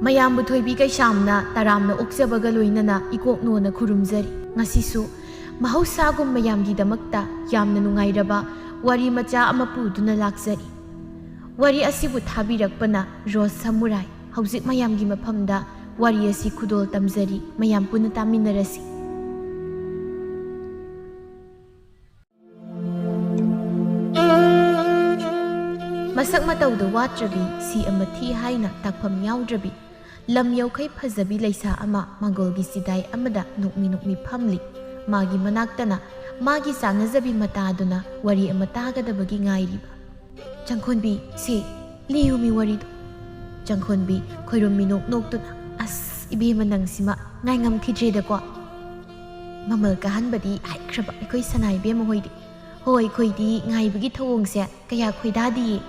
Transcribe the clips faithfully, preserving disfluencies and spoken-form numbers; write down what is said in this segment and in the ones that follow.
ꯃꯌꯥꯝꯕꯨ ꯊꯣꯏꯕꯤ ꯀꯩꯁꯥꯝꯅ ꯇꯔꯥꯝꯅ ꯑꯣꯛꯆꯕꯒ ꯂꯣꯏꯅꯅ ꯏꯀꯣꯛꯅꯣꯅ ꯈꯨꯔꯨꯝꯖꯔꯤ꯫ ꯉꯁꯤꯁꯨ ꯃꯍꯧꯁꯥꯒꯨꯝ ꯃꯌꯥꯝꯒꯤꯗꯃꯛꯇ ꯌꯥꯝꯅ ꯅꯨꯡꯉꯥꯏꯔꯕ ꯋꯥꯔꯤ ꯃꯆꯥ ꯑꯃ ꯄꯨꯗꯨꯅ ꯂꯥꯛꯆꯔꯤ꯫ ꯋꯥꯔꯤ ꯑꯁꯤꯕꯨ ꯊꯥꯕꯤꯔꯛꯄꯅ ꯔꯣꯁ ꯁꯃꯨꯔꯥꯏ꯫ ꯍꯧꯖꯤꯛ ꯃꯌꯥꯝꯒꯤ ꯃꯐꯝꯗ ꯋꯥꯔꯤ ꯑꯁꯤ ꯈꯨꯗꯣꯜ ꯇꯝꯖꯔꯤ, ꯃꯌꯥꯝ ꯄꯨꯟꯅ ꯇꯥꯃꯤꯟꯅꯔꯁꯤ꯫ ꯃꯁꯛ ꯃꯇꯧꯗ ꯋꯥꯠꯇ꯭ꯔꯕꯤ, ꯁꯤ ꯑꯃ ꯊꯤ ꯍꯥꯏꯅ ꯇꯥꯛꯐꯝ ꯌꯥꯎꯗ꯭ꯔꯕꯤ, ꯂꯝ ꯌꯧꯈꯩ ꯐꯖꯕꯤ ꯂꯩꯁꯥ ꯑꯃ ꯃꯪꯒꯣꯜꯒꯤ ꯆꯤꯗꯥꯏ ꯑꯃꯗ ꯅꯣꯛꯃꯤ ꯅꯣꯛꯃꯤ ꯐꯝꯂꯤ꯫ ꯃꯥꯒꯤ ꯃꯅꯥꯛꯇꯅ ꯃꯥꯒꯤ ꯆꯥꯅꯖꯕꯤ ꯃꯇꯥꯗꯨꯅ ꯋꯥꯔꯤ ꯑꯃ ꯇꯥꯒꯗꯕꯒꯤ ꯉꯥꯏꯔꯤꯕ꯫ "ꯆꯪꯈꯣꯟꯕꯤ, ꯁꯤ ꯂꯤꯌꯨꯃꯤ ꯋꯥꯔꯤꯗꯣ꯫" ꯆꯪꯈꯣꯟꯕꯤ ꯈꯣꯏꯔꯨꯝ ꯃꯤꯅꯣꯛ ꯅꯣꯛꯇꯨꯅ, "ꯑꯁ, ꯏꯕꯦꯝꯃ ꯅꯪꯁꯤꯃ ꯉꯥꯏꯉꯝꯈꯤꯗ꯭ꯔꯦꯗꯀꯣ꯫ ꯃꯃꯜ ꯀꯥꯍꯟꯕꯗꯤ ꯍꯩꯈ꯭ꯔꯕ ꯑꯩꯈꯣꯏ ꯁꯅꯥ ꯏꯕꯦꯝꯃ ꯍꯣꯏꯗꯤ꯫ ꯍꯣꯏ, ꯑꯩꯈꯣꯏꯗꯤ ꯉꯥꯏꯕꯒꯤ ꯊꯧꯑꯣꯡꯁꯦ ꯀꯌꯥ ꯈꯣꯏꯗꯥꯗꯤꯌꯦ꯫"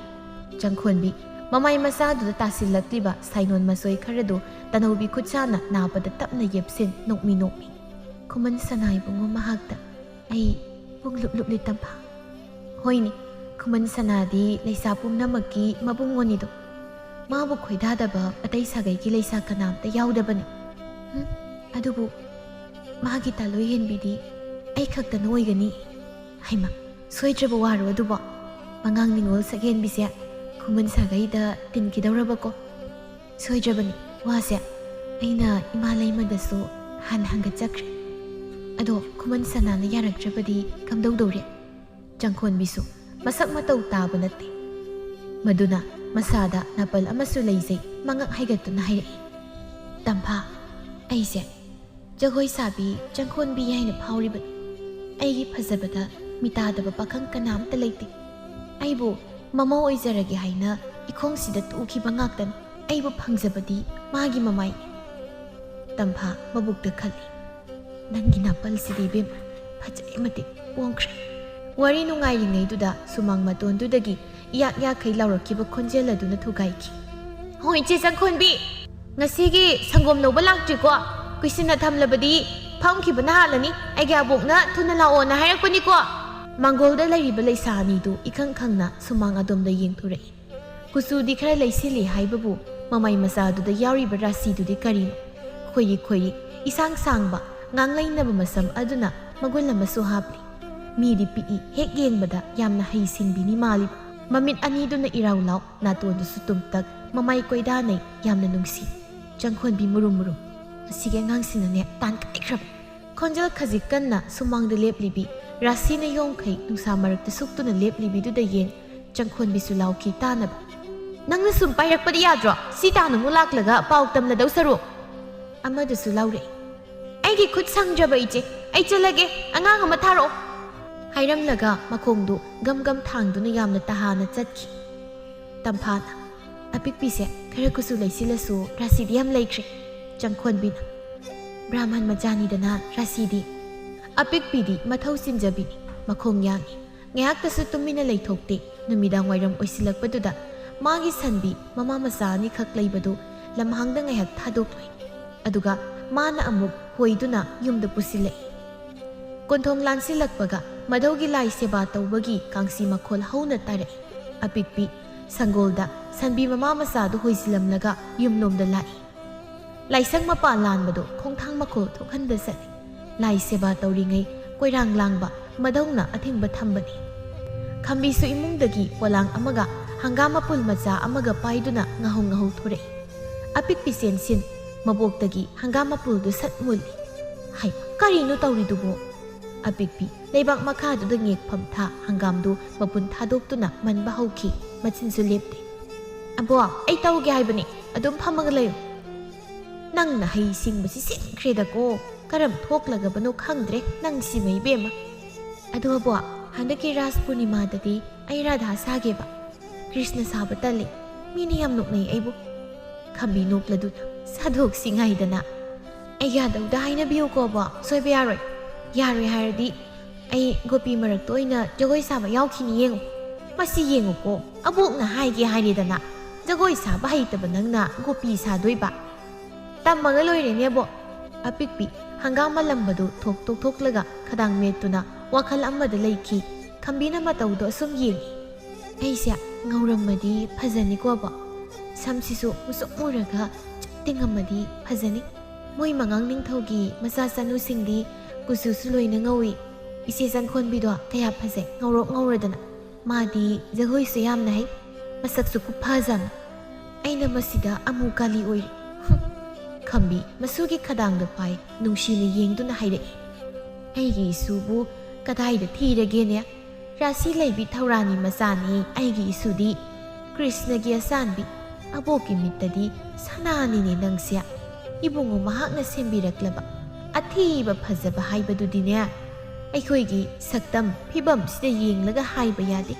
ꯆꯪꯈꯣꯟꯕꯤ ꯃꯃꯥꯏ ꯃꯆꯥꯗꯨꯗ ꯇꯥꯁꯤꯜꯂꯛꯂꯤꯕ ꯁꯥꯏꯅꯣꯟ ꯃꯁꯣꯏ ꯈꯔꯗꯨ ꯇꯅꯧꯕꯤ ꯈꯨꯠꯁꯥꯅ ꯅꯥꯕꯗ ꯇꯞꯅ ꯌꯦꯞꯁꯤꯟ ꯅꯣꯛꯃꯤ ꯅꯣꯛꯃꯤ, "ꯈꯨꯃꯟ ꯁꯅꯥ ꯏꯕꯨꯡꯉꯣ ꯃꯍꯥꯛꯇ ꯑꯩ ꯄꯨꯡꯂꯨꯞ ꯂꯨꯞꯂꯤ ꯇꯝꯐꯥ꯫ ꯍꯣꯏꯅꯦ, ꯈꯨꯃꯟ ꯁꯅꯥꯗꯤ ꯂꯩꯁꯥ ꯄꯨꯝꯅꯃꯛꯀꯤ ꯃꯕꯨꯡꯉꯣꯅꯤꯗꯣ꯫ ꯃꯥꯕꯨ ꯈꯣꯏꯗꯥꯗꯕ ꯑꯇꯩ ꯁꯥꯒꯩꯒꯤ ꯂꯩꯁꯥ ꯀꯅꯥꯝꯇ ꯌꯥꯎꯗꯕꯅꯤ꯫ ꯍꯨꯝ, ꯑꯗꯨꯕꯨ ꯃꯥꯒꯤ ꯇꯥꯂꯣꯏ ꯍꯦꯟꯕꯤꯗꯤ ꯑꯩ ꯈꯛꯇꯅ ꯑꯣꯏꯒꯅꯤ꯫" ꯍꯩꯃꯥ, ꯁꯣꯏꯗ꯭ꯔꯕ ꯋꯥꯔꯣ ꯑꯗꯨꯕꯣ? ꯃꯉꯥꯡ ꯅꯤꯉꯣꯜ ꯁꯛꯍꯦꯟꯕꯤꯁꯦ ꯈꯨꯃꯟ ꯁꯥꯒꯩꯗ ꯇꯤꯟꯈꯤꯗꯧꯔꯕꯀꯣ꯫ ꯁꯣꯏꯗ꯭ꯔꯕꯅꯤ ꯋꯥꯁꯦ꯫ ꯑꯩꯅ ꯏꯃꯥ ꯂꯩꯃꯗꯁꯨ ꯍꯥꯟꯅ ꯍꯪꯒꯠꯆꯈ꯭ꯔꯦ꯫ ꯑꯗꯣ ꯈꯨꯃꯟ ꯁꯅꯥꯅ ꯌꯥꯔꯛꯇ꯭ꯔꯕꯗꯤ ꯀꯝꯗꯧꯗꯧꯔꯤ? ꯆꯪꯈꯣꯟꯕꯤꯁꯨ ꯃꯁꯛ ꯃꯇꯧ ꯇꯥꯕ ꯅꯠꯇꯦ꯫ ꯃꯗꯨꯅ ꯃꯁꯥꯗ ꯅꯥꯄꯜ ꯑꯃꯁꯨ ꯂꯩꯖꯩ, ꯃꯉꯛ ꯍꯥꯏꯒꯠꯇꯨꯅ ꯍꯥꯏꯔꯛꯏ, "ꯇꯝꯐꯥ, ꯑꯩꯁꯦ ꯖꯒꯣꯏ ꯁꯥꯕꯤ ꯆꯪꯈꯣꯟꯕꯤ ꯍꯥꯏꯅ ꯐꯥꯎꯔꯤꯕꯅꯤ꯫ ꯑꯩꯒꯤ ꯐꯖꯕꯗ ꯃꯤꯇꯥꯗꯕ ꯄꯥꯈꯪ ꯀꯅꯥꯝꯇ ꯂꯩꯇꯦ꯫ ꯑꯩꯕꯨ ꯃꯃꯧ ꯑꯣꯏꯖꯔꯒꯦ ꯍꯥꯏꯅ ꯏꯈꯣꯡꯁꯤꯗ ꯇꯨꯈꯤꯕ ꯉꯥꯛꯇꯅꯤ꯫ ꯑꯩꯕꯨ ꯐꯪꯖꯕꯗꯤ ꯃꯥꯒꯤ ꯃꯃꯥꯏꯅꯤ꯫" ꯇꯝꯐꯥ ꯃꯕꯨꯛꯇ ꯈꯜꯂꯤ, "ꯅꯪꯒꯤ ꯅꯥꯄꯜꯁꯤꯗꯤ ꯏꯕꯦꯝꯃ ꯐꯖꯩ ꯃꯇꯤꯛ ꯄꯣꯡꯈ꯭ꯔꯦ꯫" ꯋꯥꯔꯤ ꯅꯨꯡꯉꯥꯏꯔꯤꯉꯩꯗꯨꯗ ꯁꯨꯃꯥꯡ ꯃꯇꯣꯟꯗꯨꯗꯒꯤ ꯏꯌꯥꯛ ꯌꯥꯛꯈꯩ ꯂꯥꯎꯔꯛꯈꯤꯕ ꯈꯣꯟꯖꯦꯜ ꯑꯗꯨꯅ ꯊꯨꯒꯥꯏꯈꯤ꯫ "ꯍꯣ, ꯏꯆꯦ ꯆꯪꯈꯣꯟꯕꯤ, ꯉꯁꯤꯒꯤ ꯁꯪꯒꯣꯝ ꯂꯧꯕ ꯂꯥꯛꯇ꯭ꯔꯤꯀꯣ? ꯀꯨꯏꯁꯤꯟꯅ ꯊꯝꯂꯕꯗꯤ "ꯐꯝꯈꯤꯕꯅ ꯍꯥꯜꯂꯅꯤ꯫ ꯑꯩꯒꯤ ꯑꯕꯣꯛꯅ ꯊꯨꯅ ꯂꯥꯛꯑꯣꯅ ꯍꯥꯏꯔꯛꯄꯅꯤꯀꯣ"꯫ ꯃꯥꯡꯒꯣꯜꯗ ꯂꯩꯔꯤꯕ ꯂꯩꯁꯥ ꯑꯅꯤꯗꯨ ꯏꯈꯪ ꯈꯪꯅ ꯁꯨꯃꯥꯡ ꯑꯗꯣꯝꯗ ꯌꯦꯡꯊꯣꯔꯛꯏ꯫ ꯀꯨꯆꯨꯗꯤ ꯈꯔ ꯂꯩꯁꯤꯜꯂꯤ ꯍꯥꯏꯕꯕꯨ ꯃꯃꯥꯏ ꯃꯆꯥꯗꯨꯗ ꯌꯥꯎꯔꯤꯕ ꯔꯥꯁꯤꯗꯨꯗꯤ ꯀꯔꯤꯅꯣ? ꯈꯣꯏꯔꯤ ꯈꯣꯏꯔꯤ, ꯏꯁꯥꯡ ꯁꯥꯡꯕ, ꯉꯥꯡꯂꯩꯅꯕ ꯃꯁꯝ ꯑꯗꯨꯅ ꯃꯒꯨꯟ ꯑꯃꯁꯨ ꯍꯥꯞꯂꯤ꯫ ꯃꯤꯗꯤ ꯄꯤꯛꯏ, ꯍꯦꯛ ꯌꯦꯡꯕꯗ ꯌꯥꯝꯅ ꯍꯩ ꯁꯤꯡꯕꯤꯅꯤ ꯃꯥꯜꯂꯤꯕ꯫ ꯃꯃꯤꯠ ꯑꯅꯤꯗꯨꯅ ꯏꯔꯥꯎ ꯂꯥꯎ, ꯅꯥꯇꯣꯟꯗꯨꯁꯨ ꯇꯨꯝꯇꯛ, ꯃꯃꯥꯏ ꯀꯣꯏꯗꯥꯅꯩ, ꯌꯥꯝꯅ ꯅꯨꯡꯁꯤ꯫ ꯆꯪꯈꯣꯟꯕꯤ ꯃꯨꯔꯨꯝ ꯃꯨꯔꯨꯝ꯫ ꯃꯁꯤꯒꯤ ꯑꯉꯥꯡꯁꯤꯅꯅꯦ ꯇꯥꯟꯈꯠꯈ꯭ꯔꯕ꯫ ꯈꯣꯟꯖꯦꯜ ꯈꯖꯤꯛ ꯀꯟꯅ ꯁꯨꯃꯥꯡꯗ ꯂꯦꯞꯂꯤꯕꯤ ꯔꯥꯁꯤꯅ ꯌꯣꯡꯈꯩ ꯅꯨꯡꯁꯥ ꯃꯔꯛꯇ ꯁꯨꯛꯇꯨꯅ ꯂꯦꯞꯂꯤꯕꯤꯗꯨꯗ ꯌꯦꯡ ꯆꯪꯈꯣꯟꯕꯤꯁꯨ ꯂꯥꯎꯈꯤ ꯇꯥꯅꯕ꯫ "ꯅꯪꯅ ꯁꯨꯝ ꯄꯥꯏꯔꯛꯄꯗꯤ ꯌꯥꯗ꯭ꯔꯣ? ꯁꯤ ꯇꯥꯅ ꯑꯃꯨꯛ ꯂꯥꯛꯂꯒ ꯄꯥꯎ ꯇꯝꯂꯗꯧ ꯁꯔꯨꯛ"꯫ ꯑꯃꯗꯨꯁꯨ ꯂꯥꯎꯔꯛꯏ꯫ "ꯑꯩꯒꯤ ꯈꯨꯠ ꯁꯪꯗ꯭ꯔꯕ ꯏꯆꯦ, ꯑꯩ ꯆꯠꯂꯒꯦ, ꯑꯉꯥꯡ ꯑꯃ ꯊꯥꯔꯛꯑꯣ"꯫ ꯍꯥꯏꯔꯝꯂꯒ ꯃꯈꯣꯡꯗꯨ ꯒꯝ ꯒꯝ ꯊꯥꯡꯗꯨꯅ ꯌꯥꯝꯅ ꯇꯍꯥꯅ ꯆꯠꯈꯤ꯫ ꯇꯝꯐꯥꯅ, "ꯑꯄꯤꯛꯄꯤꯁꯦ ꯈꯔ ꯀꯨꯆꯨ ꯂꯩꯁꯤꯜꯂꯁꯨ ꯔꯥꯁꯤꯗꯤ ꯌꯥꯝ ꯂꯩꯈ꯭ꯔꯦ"꯫ ꯆꯪꯈꯣꯟꯕꯤꯅ, "ꯕ꯭ꯔꯥꯍꯃꯟ ꯃꯆꯥꯅꯤꯗꯅ ꯔꯥꯁꯤꯗꯤ"꯫ ꯑꯄꯤꯛꯄꯤꯗꯤ ꯃꯊꯧ ꯆꯤꯟꯖꯕꯤꯅꯤ, ꯃꯈꯣꯡ ꯌꯥꯡꯏ꯫ ꯉꯥꯏꯍꯥꯛꯇꯁꯨ ꯇꯨꯃꯤꯟꯅ ꯂꯩꯊꯣꯛꯇꯦ꯫ ꯅꯨꯃꯤꯗꯥꯡ ꯋꯥꯏꯔꯝ ꯑꯣꯏꯁꯤꯜꯂꯛꯄꯗꯨꯗ ꯃꯥꯒꯤ ꯁꯟꯕꯤ ꯃꯃꯥ ꯃꯆꯥ ꯑꯅꯤꯈꯛ ꯂꯩꯕꯗꯨ ꯂꯝꯍꯥꯡꯗ ꯉꯥꯏꯍꯥꯛ ꯊꯥꯗꯣꯛꯂꯨꯏ꯫ ꯑꯗꯨꯒ ꯃꯥꯅ ꯑꯃꯨꯛ ꯍꯣꯏꯗꯨꯅ ꯌꯨꯝꯗ ꯄꯨꯁꯤꯜꯂꯛꯏ꯫ ꯀꯣꯟꯊꯣꯡ ꯂꯥꯟꯁꯤꯜꯂꯛꯄꯒ ꯃꯙꯧꯒꯤ ꯂꯥꯏ ꯁꯦꯕꯥ ꯇꯧꯕꯒꯤ ꯀꯥꯡꯁꯤ ꯃꯈꯣꯜ ꯍꯧꯅ ꯇꯥꯔꯛꯏ꯫ ꯑꯄꯤꯛꯄꯤ ꯁꯪꯒꯣꯜꯗ ꯁꯟꯕꯤ ꯃꯃꯥ ꯃꯆꯥꯗꯨ ꯍꯣꯏꯖꯤꯜꯂꯝꯂꯒ ꯌꯨꯝꯂꯣꯝꯗ ꯂꯥꯛꯏ꯫ ꯂꯥꯏꯁꯪ ꯃꯄꯥ ꯂꯥꯟꯕꯗꯨ ꯈꯣꯡꯊꯥꯡ ꯃꯈꯣꯜ ꯊꯣꯛꯍꯟꯗ ꯆꯠꯂꯤ꯫ ꯂꯥꯏ ꯁꯦꯕꯥ ꯇꯧꯔꯤꯉꯩ ꯀꯣꯏꯔꯥꯡ ꯂꯥꯡꯕ ꯃꯙꯧꯅ ꯑꯊꯤꯡꯕ ꯊꯝꯕꯅꯤ꯫ ꯈꯝꯕꯤꯁꯨ ꯏꯃꯨꯡꯗꯒꯤ ꯄꯣꯂꯥꯡ ꯑꯃꯒ ꯍꯪꯒꯥꯝ ꯃꯄꯨꯜ ꯃꯆꯥ ꯑꯃꯒ ꯄꯥꯏꯗꯨꯅ ꯉꯥꯍꯧ ꯉꯥꯍꯧ ꯊꯣꯔꯛꯏ꯫ ꯑꯄꯤꯛꯄꯤ ꯆꯦꯟꯁꯤꯟ ꯃꯕꯣꯛꯇꯒꯤ ꯍꯪꯒꯥꯝ ꯃꯄꯨꯜꯗꯨ ꯁꯠ ꯃꯨꯜꯂꯤ꯫ "ꯍꯩ, ꯀꯔꯤꯅꯣ ꯇꯧꯔꯤꯗꯨꯕꯣ?" ꯑꯄꯤꯛꯄꯤ ꯂꯩꯕꯥꯛ ꯃꯈꯥꯗꯨꯗ ꯉꯦꯛꯐꯝ ꯊꯥ ꯍꯪꯒꯥꯝꯗꯨ ꯃꯄꯨꯟ ꯊꯥꯗꯣꯛꯇꯨꯅ ꯃꯟꯕ ꯍꯧꯈꯤ꯫ ꯃꯆꯤꯟꯁꯨ ꯂꯦꯞꯇꯦ꯫ "ꯑꯕꯣꯛ, ꯑꯩ ꯇꯧꯒꯦ ꯍꯥꯏꯕꯅꯤ, ꯑꯗꯨꯝ ꯐꯝꯃꯒ ꯂꯩꯌꯨ"꯫ "ꯅꯪ ꯅꯍꯩ ꯁꯤꯡꯕꯁꯤ ꯁꯤꯟꯈ꯭ꯔꯦꯗꯀꯣ, ꯀꯔꯝ ꯊꯣꯛꯂꯒꯕꯅꯣ ꯈꯪꯗ꯭ꯔꯦ ꯅꯪꯁꯤꯃ ꯏꯕꯦꯝꯃ꯫ ꯑꯗꯣ ꯑꯕꯣꯛ, ꯍꯟꯗꯛꯀꯤ ꯔꯥꯁ ꯄꯨꯔꯅꯤꯃꯥꯗꯗꯤ ꯑꯩ ꯔꯥꯙꯥ ꯁꯥꯒꯦꯕ꯫ ꯀ꯭ꯔꯤꯁꯅ ꯁꯥꯕ ꯇꯜꯂꯤ, ꯃꯤꯅ ꯌꯥꯝ ꯅꯣꯛꯅꯩ ꯑꯩꯕꯨ"꯫ ꯈꯝꯕꯤ ꯅꯣꯛꯂꯗꯨꯅ, "ꯁꯥꯗꯣꯛꯁꯤ ꯉꯥꯏꯗꯅ"꯫ "ꯑꯩ ꯌꯥꯗꯧꯗ ꯍꯥꯏꯅꯕꯤꯌꯨꯀꯣ ꯑꯕꯣꯛ, ꯁꯣꯏꯕ ꯌꯥꯔꯣꯏ꯫ ꯌꯥꯔꯣꯏ ꯍꯥꯏꯔꯗꯤ ꯑꯩ ꯒꯣꯄꯤ ꯃꯔꯛꯇ ꯑꯣꯏꯅ ꯖꯒꯣꯏ ꯁꯥꯕ ꯌꯥꯎꯈꯤꯅꯤ ꯌꯦꯡꯉꯨ"꯫ "ꯃꯁꯤ ꯌꯦꯡꯉꯨꯀꯣ, ꯑꯕꯣꯛꯅ ꯍꯥꯏꯒꯦ ꯍꯥꯏꯔꯦꯗꯅ, ꯖꯒꯣꯏ ꯁꯥꯕ ꯍꯩꯇꯕ ꯅꯪꯅ ꯒꯣꯄꯤ ꯁꯥꯗꯣꯏꯕ"꯫ "ꯇꯝꯃꯒ ꯂꯣꯏꯔꯦꯅꯦ ꯑꯕꯣꯛ"꯫ ꯑꯄꯤꯛꯄꯤ ꯍꯪꯒꯥꯝ ꯃꯜꯂꯝꯕꯗꯨ ꯊꯣꯛ ꯇꯣꯛꯊꯣꯛꯂꯒ ꯈꯗꯥꯡ ꯃꯦꯠꯇꯨꯅ ꯋꯥꯈꯜ ꯑꯃꯗ ꯂꯩꯈꯤ꯫ ꯈꯝꯕꯤꯅ ꯃꯇꯧꯗꯣ ꯑꯁꯨꯝ ꯌꯦꯡꯉꯤ꯫ "ꯑꯩꯁꯦ ꯉꯧꯔꯝꯃꯗꯤ ꯐꯖꯅꯤꯀꯣꯕꯣ꯫ ꯁꯝꯁꯤꯁꯨ ꯃꯨꯁꯨꯛ ꯃꯨꯔꯒ ꯆꯞ ꯇꯤꯡꯉꯝꯃꯗꯤ ꯐꯖꯅꯤ꯫ ꯃꯣꯏ ꯃꯉꯥꯡ ꯅꯤꯡꯊꯧꯒꯤ ꯃꯆꯥ ꯆꯅꯨꯁꯤꯡꯗꯤ ꯀꯨꯆꯨꯁꯨ ꯂꯣꯏꯅ ꯉꯧꯏ꯫ ꯏꯆꯦ ꯆꯪꯈꯣꯟꯕꯤꯗꯣ ꯀꯌꯥ ꯐꯖꯩ, ꯉꯧꯔꯣꯛ ꯉꯧꯔꯗꯅ꯫ ꯃꯥꯗꯤ ꯖꯒꯣꯏꯁꯨ ꯌꯥꯝꯅ ꯍꯩ, ꯃꯁꯛꯁꯨ ꯈꯨꯐꯖ ꯑꯃ꯫ ꯑꯩꯅ ꯃꯁꯤꯗ ꯑꯃꯨ ꯀꯥꯂꯤ ꯑꯣꯏꯔꯤ꯫" ꯍꯨꯝ꯫ ꯈꯝꯕꯤ ꯃꯁꯨꯒꯤ ꯈꯗꯥꯡꯗ ꯄꯥꯏ ꯅꯨꯡꯁꯤꯅ ꯌꯦꯡꯗꯨꯅ ꯍꯥꯏꯔꯛꯏ꯫ "ꯑꯩꯒꯤ ꯏꯁꯨꯕꯨ ꯀꯗꯥꯏꯗ ꯊꯤꯔꯒꯦꯅꯦ? ꯔꯥꯁꯤ ꯂꯩꯕꯤ ꯊꯧꯔꯥꯅꯤ ꯃꯆꯥꯅꯤ ꯑꯩꯒꯤ ꯏꯁꯨꯗꯤ꯫ ꯀ꯭ꯔꯤꯁꯅꯒꯤ ꯑꯆꯥꯟꯕꯤ, ꯑꯕꯣꯛꯀꯤ ꯃꯤꯠꯇꯗꯤ ꯁꯅꯥꯅꯤꯅꯦ ꯅꯪꯁꯦ꯫ ꯏꯕꯨꯡꯉꯣ ꯃꯍꯥꯛꯅ ꯁꯦꯝꯕꯤꯔꯛꯂꯕ ꯑꯊꯤꯕ ꯐꯖꯕ ꯍꯥꯏꯕꯗꯨꯗꯤꯅꯦ, ꯑꯩꯈꯣꯏꯒꯤ ꯁꯛꯇꯝ ꯐꯤꯕꯝꯁꯤꯗ ꯌꯦꯡꯂꯒ ꯍꯥꯏꯕ ꯌꯥꯗꯦ꯫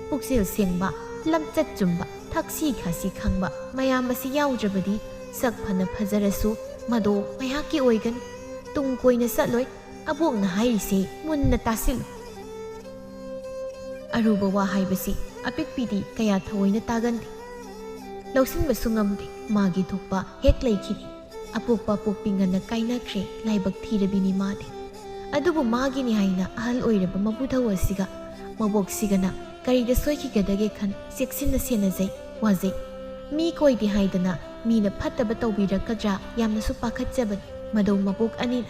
ꯄꯨꯛꯆꯦꯜ ꯁꯦꯡꯕ, ꯂꯝꯆꯠ ꯆꯨꯝꯕ, ꯊꯛꯁꯤ ꯈꯥꯁꯤ ꯈꯪꯕ ꯃꯌꯥꯝ ꯑꯁꯤ ꯌꯥꯎꯗ꯭ꯔꯕꯗꯤ ꯁꯛ ꯐꯅ ꯐꯖꯔꯁꯨ ꯃꯗꯣ ꯉꯥꯏꯍꯥꯛꯀꯤ ꯑꯣꯏꯒꯅꯤ꯫ ꯇꯨꯡ ꯀꯣꯏꯅ ꯆꯠꯂꯣꯏ꯫ ꯑꯕꯣꯛꯅ ꯍꯥꯏꯔꯤꯁꯦ ꯃꯨꯟꯅ ꯇꯥꯁꯤꯜꯂꯨ꯫" ꯑꯔꯨꯕ ꯋꯥ ꯍꯥꯏꯕꯁꯤ ꯑꯄꯤꯛꯄꯤꯗꯤ ꯀꯌꯥ ꯊꯑꯣꯏꯅ ꯇꯥꯒꯟꯗꯦ꯫ ꯂꯧꯁꯤꯟꯕꯁꯨ ꯉꯝꯗꯦ꯫ ꯃꯥꯒꯤ ꯊꯣꯛꯄ ꯍꯦꯛ ꯂꯩꯈꯤꯅꯤ꯫ ꯑꯄꯣꯛꯄ ꯑꯄꯣꯛꯄꯤ ꯉꯟꯅ ꯀꯥꯏꯅꯈ꯭ꯔꯦ, ꯂꯥꯏꯕꯛ ꯊꯤꯔꯕꯤꯅꯤ ꯃꯥꯗꯤ꯫ ꯑꯗꯨꯕꯨ ꯃꯥꯒꯤꯅꯤ ꯍꯥꯏꯅ ꯑꯍꯜ ꯑꯣꯏꯔꯕ ꯃꯄꯨꯊꯧ ꯑꯁꯤꯒ ꯃꯕꯣꯛꯁꯤꯒꯅ ꯀꯔꯤꯗ ꯁꯣꯏꯈꯤꯒꯗꯒꯦ ꯈꯟ ꯆꯦꯛꯁꯤꯟꯅ ꯁꯦꯟꯅꯖꯩ, ꯋꯥꯖꯩ꯫ ꯃꯤ ꯀꯣꯏꯗꯦ ꯍꯥꯏꯗꯅ ꯃꯤꯅ ꯐꯠꯇꯕ ꯇꯧꯕꯤꯔꯛꯀꯗ꯭ꯔꯥ ꯌꯥꯝꯅꯁꯨ ꯄꯥꯈꯠꯆꯕꯅꯤ ꯃꯗꯧ ꯃꯕꯣꯛ ꯑꯅꯤꯅ꯫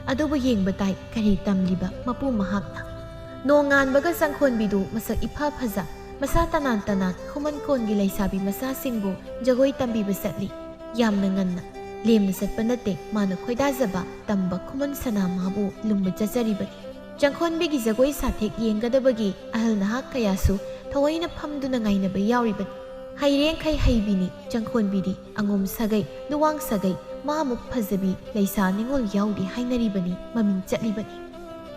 ꯑꯗꯨꯕꯨ ꯌꯦꯡꯕ ꯇꯥꯏ ꯀꯔꯤ ꯇꯝꯂꯤꯕ ꯃꯄꯨ ꯃꯍꯥꯛꯅ꯫ ꯅꯣꯡꯉꯥꯟꯕꯒ ꯆꯪꯈꯣꯟꯕꯤꯗꯨ ꯃꯁꯛ ꯏꯐ ꯐꯖ, ꯃꯁꯥ ꯇꯅꯥꯟ ꯇꯅꯥꯟ ꯈꯨꯃꯟ ꯀꯣꯟꯒꯤ ꯂꯩꯁꯥꯕꯤ ꯃꯆꯥꯁꯤꯡꯕꯨ ꯖꯒꯣꯏ ꯇꯝꯕꯤꯕ ꯆꯠꯂꯤ꯫ ꯌꯥꯝꯅ ꯉꯟꯅ꯫ ꯂꯦꯝꯅ ꯆꯠꯄ ꯅꯠꯇꯦ, ꯃꯥꯅ ꯈꯣꯏꯗꯥꯖꯕ ꯇꯝꯕ ꯈꯨꯃꯟ ꯁꯅꯥ ꯃꯥꯕꯨ ꯂꯨꯝꯕ ꯆꯠꯆꯔꯤꯕꯅꯤ꯫ ꯆꯪꯈꯣꯟꯕꯤꯒꯤ ꯖꯒꯣꯏ ꯁꯥꯊꯦꯛ ꯌꯦꯡꯒꯗꯕꯒꯤ ꯑꯍꯜ ꯅꯍꯥ ꯀꯌꯥꯁꯨ ꯊꯑꯣꯏꯅ ꯐꯝꯗꯨꯅ ꯉꯥꯏꯅꯕ ꯌꯥꯎꯔꯤꯕꯅꯤ꯫ ꯍꯩꯔꯦꯡꯈꯩ ꯍꯩꯕꯤꯅꯤ ꯆꯪꯈꯣꯟꯕꯤꯗꯤ꯫ ꯑꯉꯣꯝ ꯁꯥꯒꯩ, ꯂꯨꯋꯥꯡ ꯁꯥꯒꯩ, ꯃꯥꯃꯨꯛ ꯐꯖꯕꯤ ꯂꯩꯁꯥ ꯅꯤꯉꯣꯜ ꯌꯥꯎꯗꯦ ꯍꯥꯏꯅꯔꯤꯕꯅꯤ, ꯃꯃꯤꯡ ꯆꯠꯂꯤꯕꯅꯤ꯫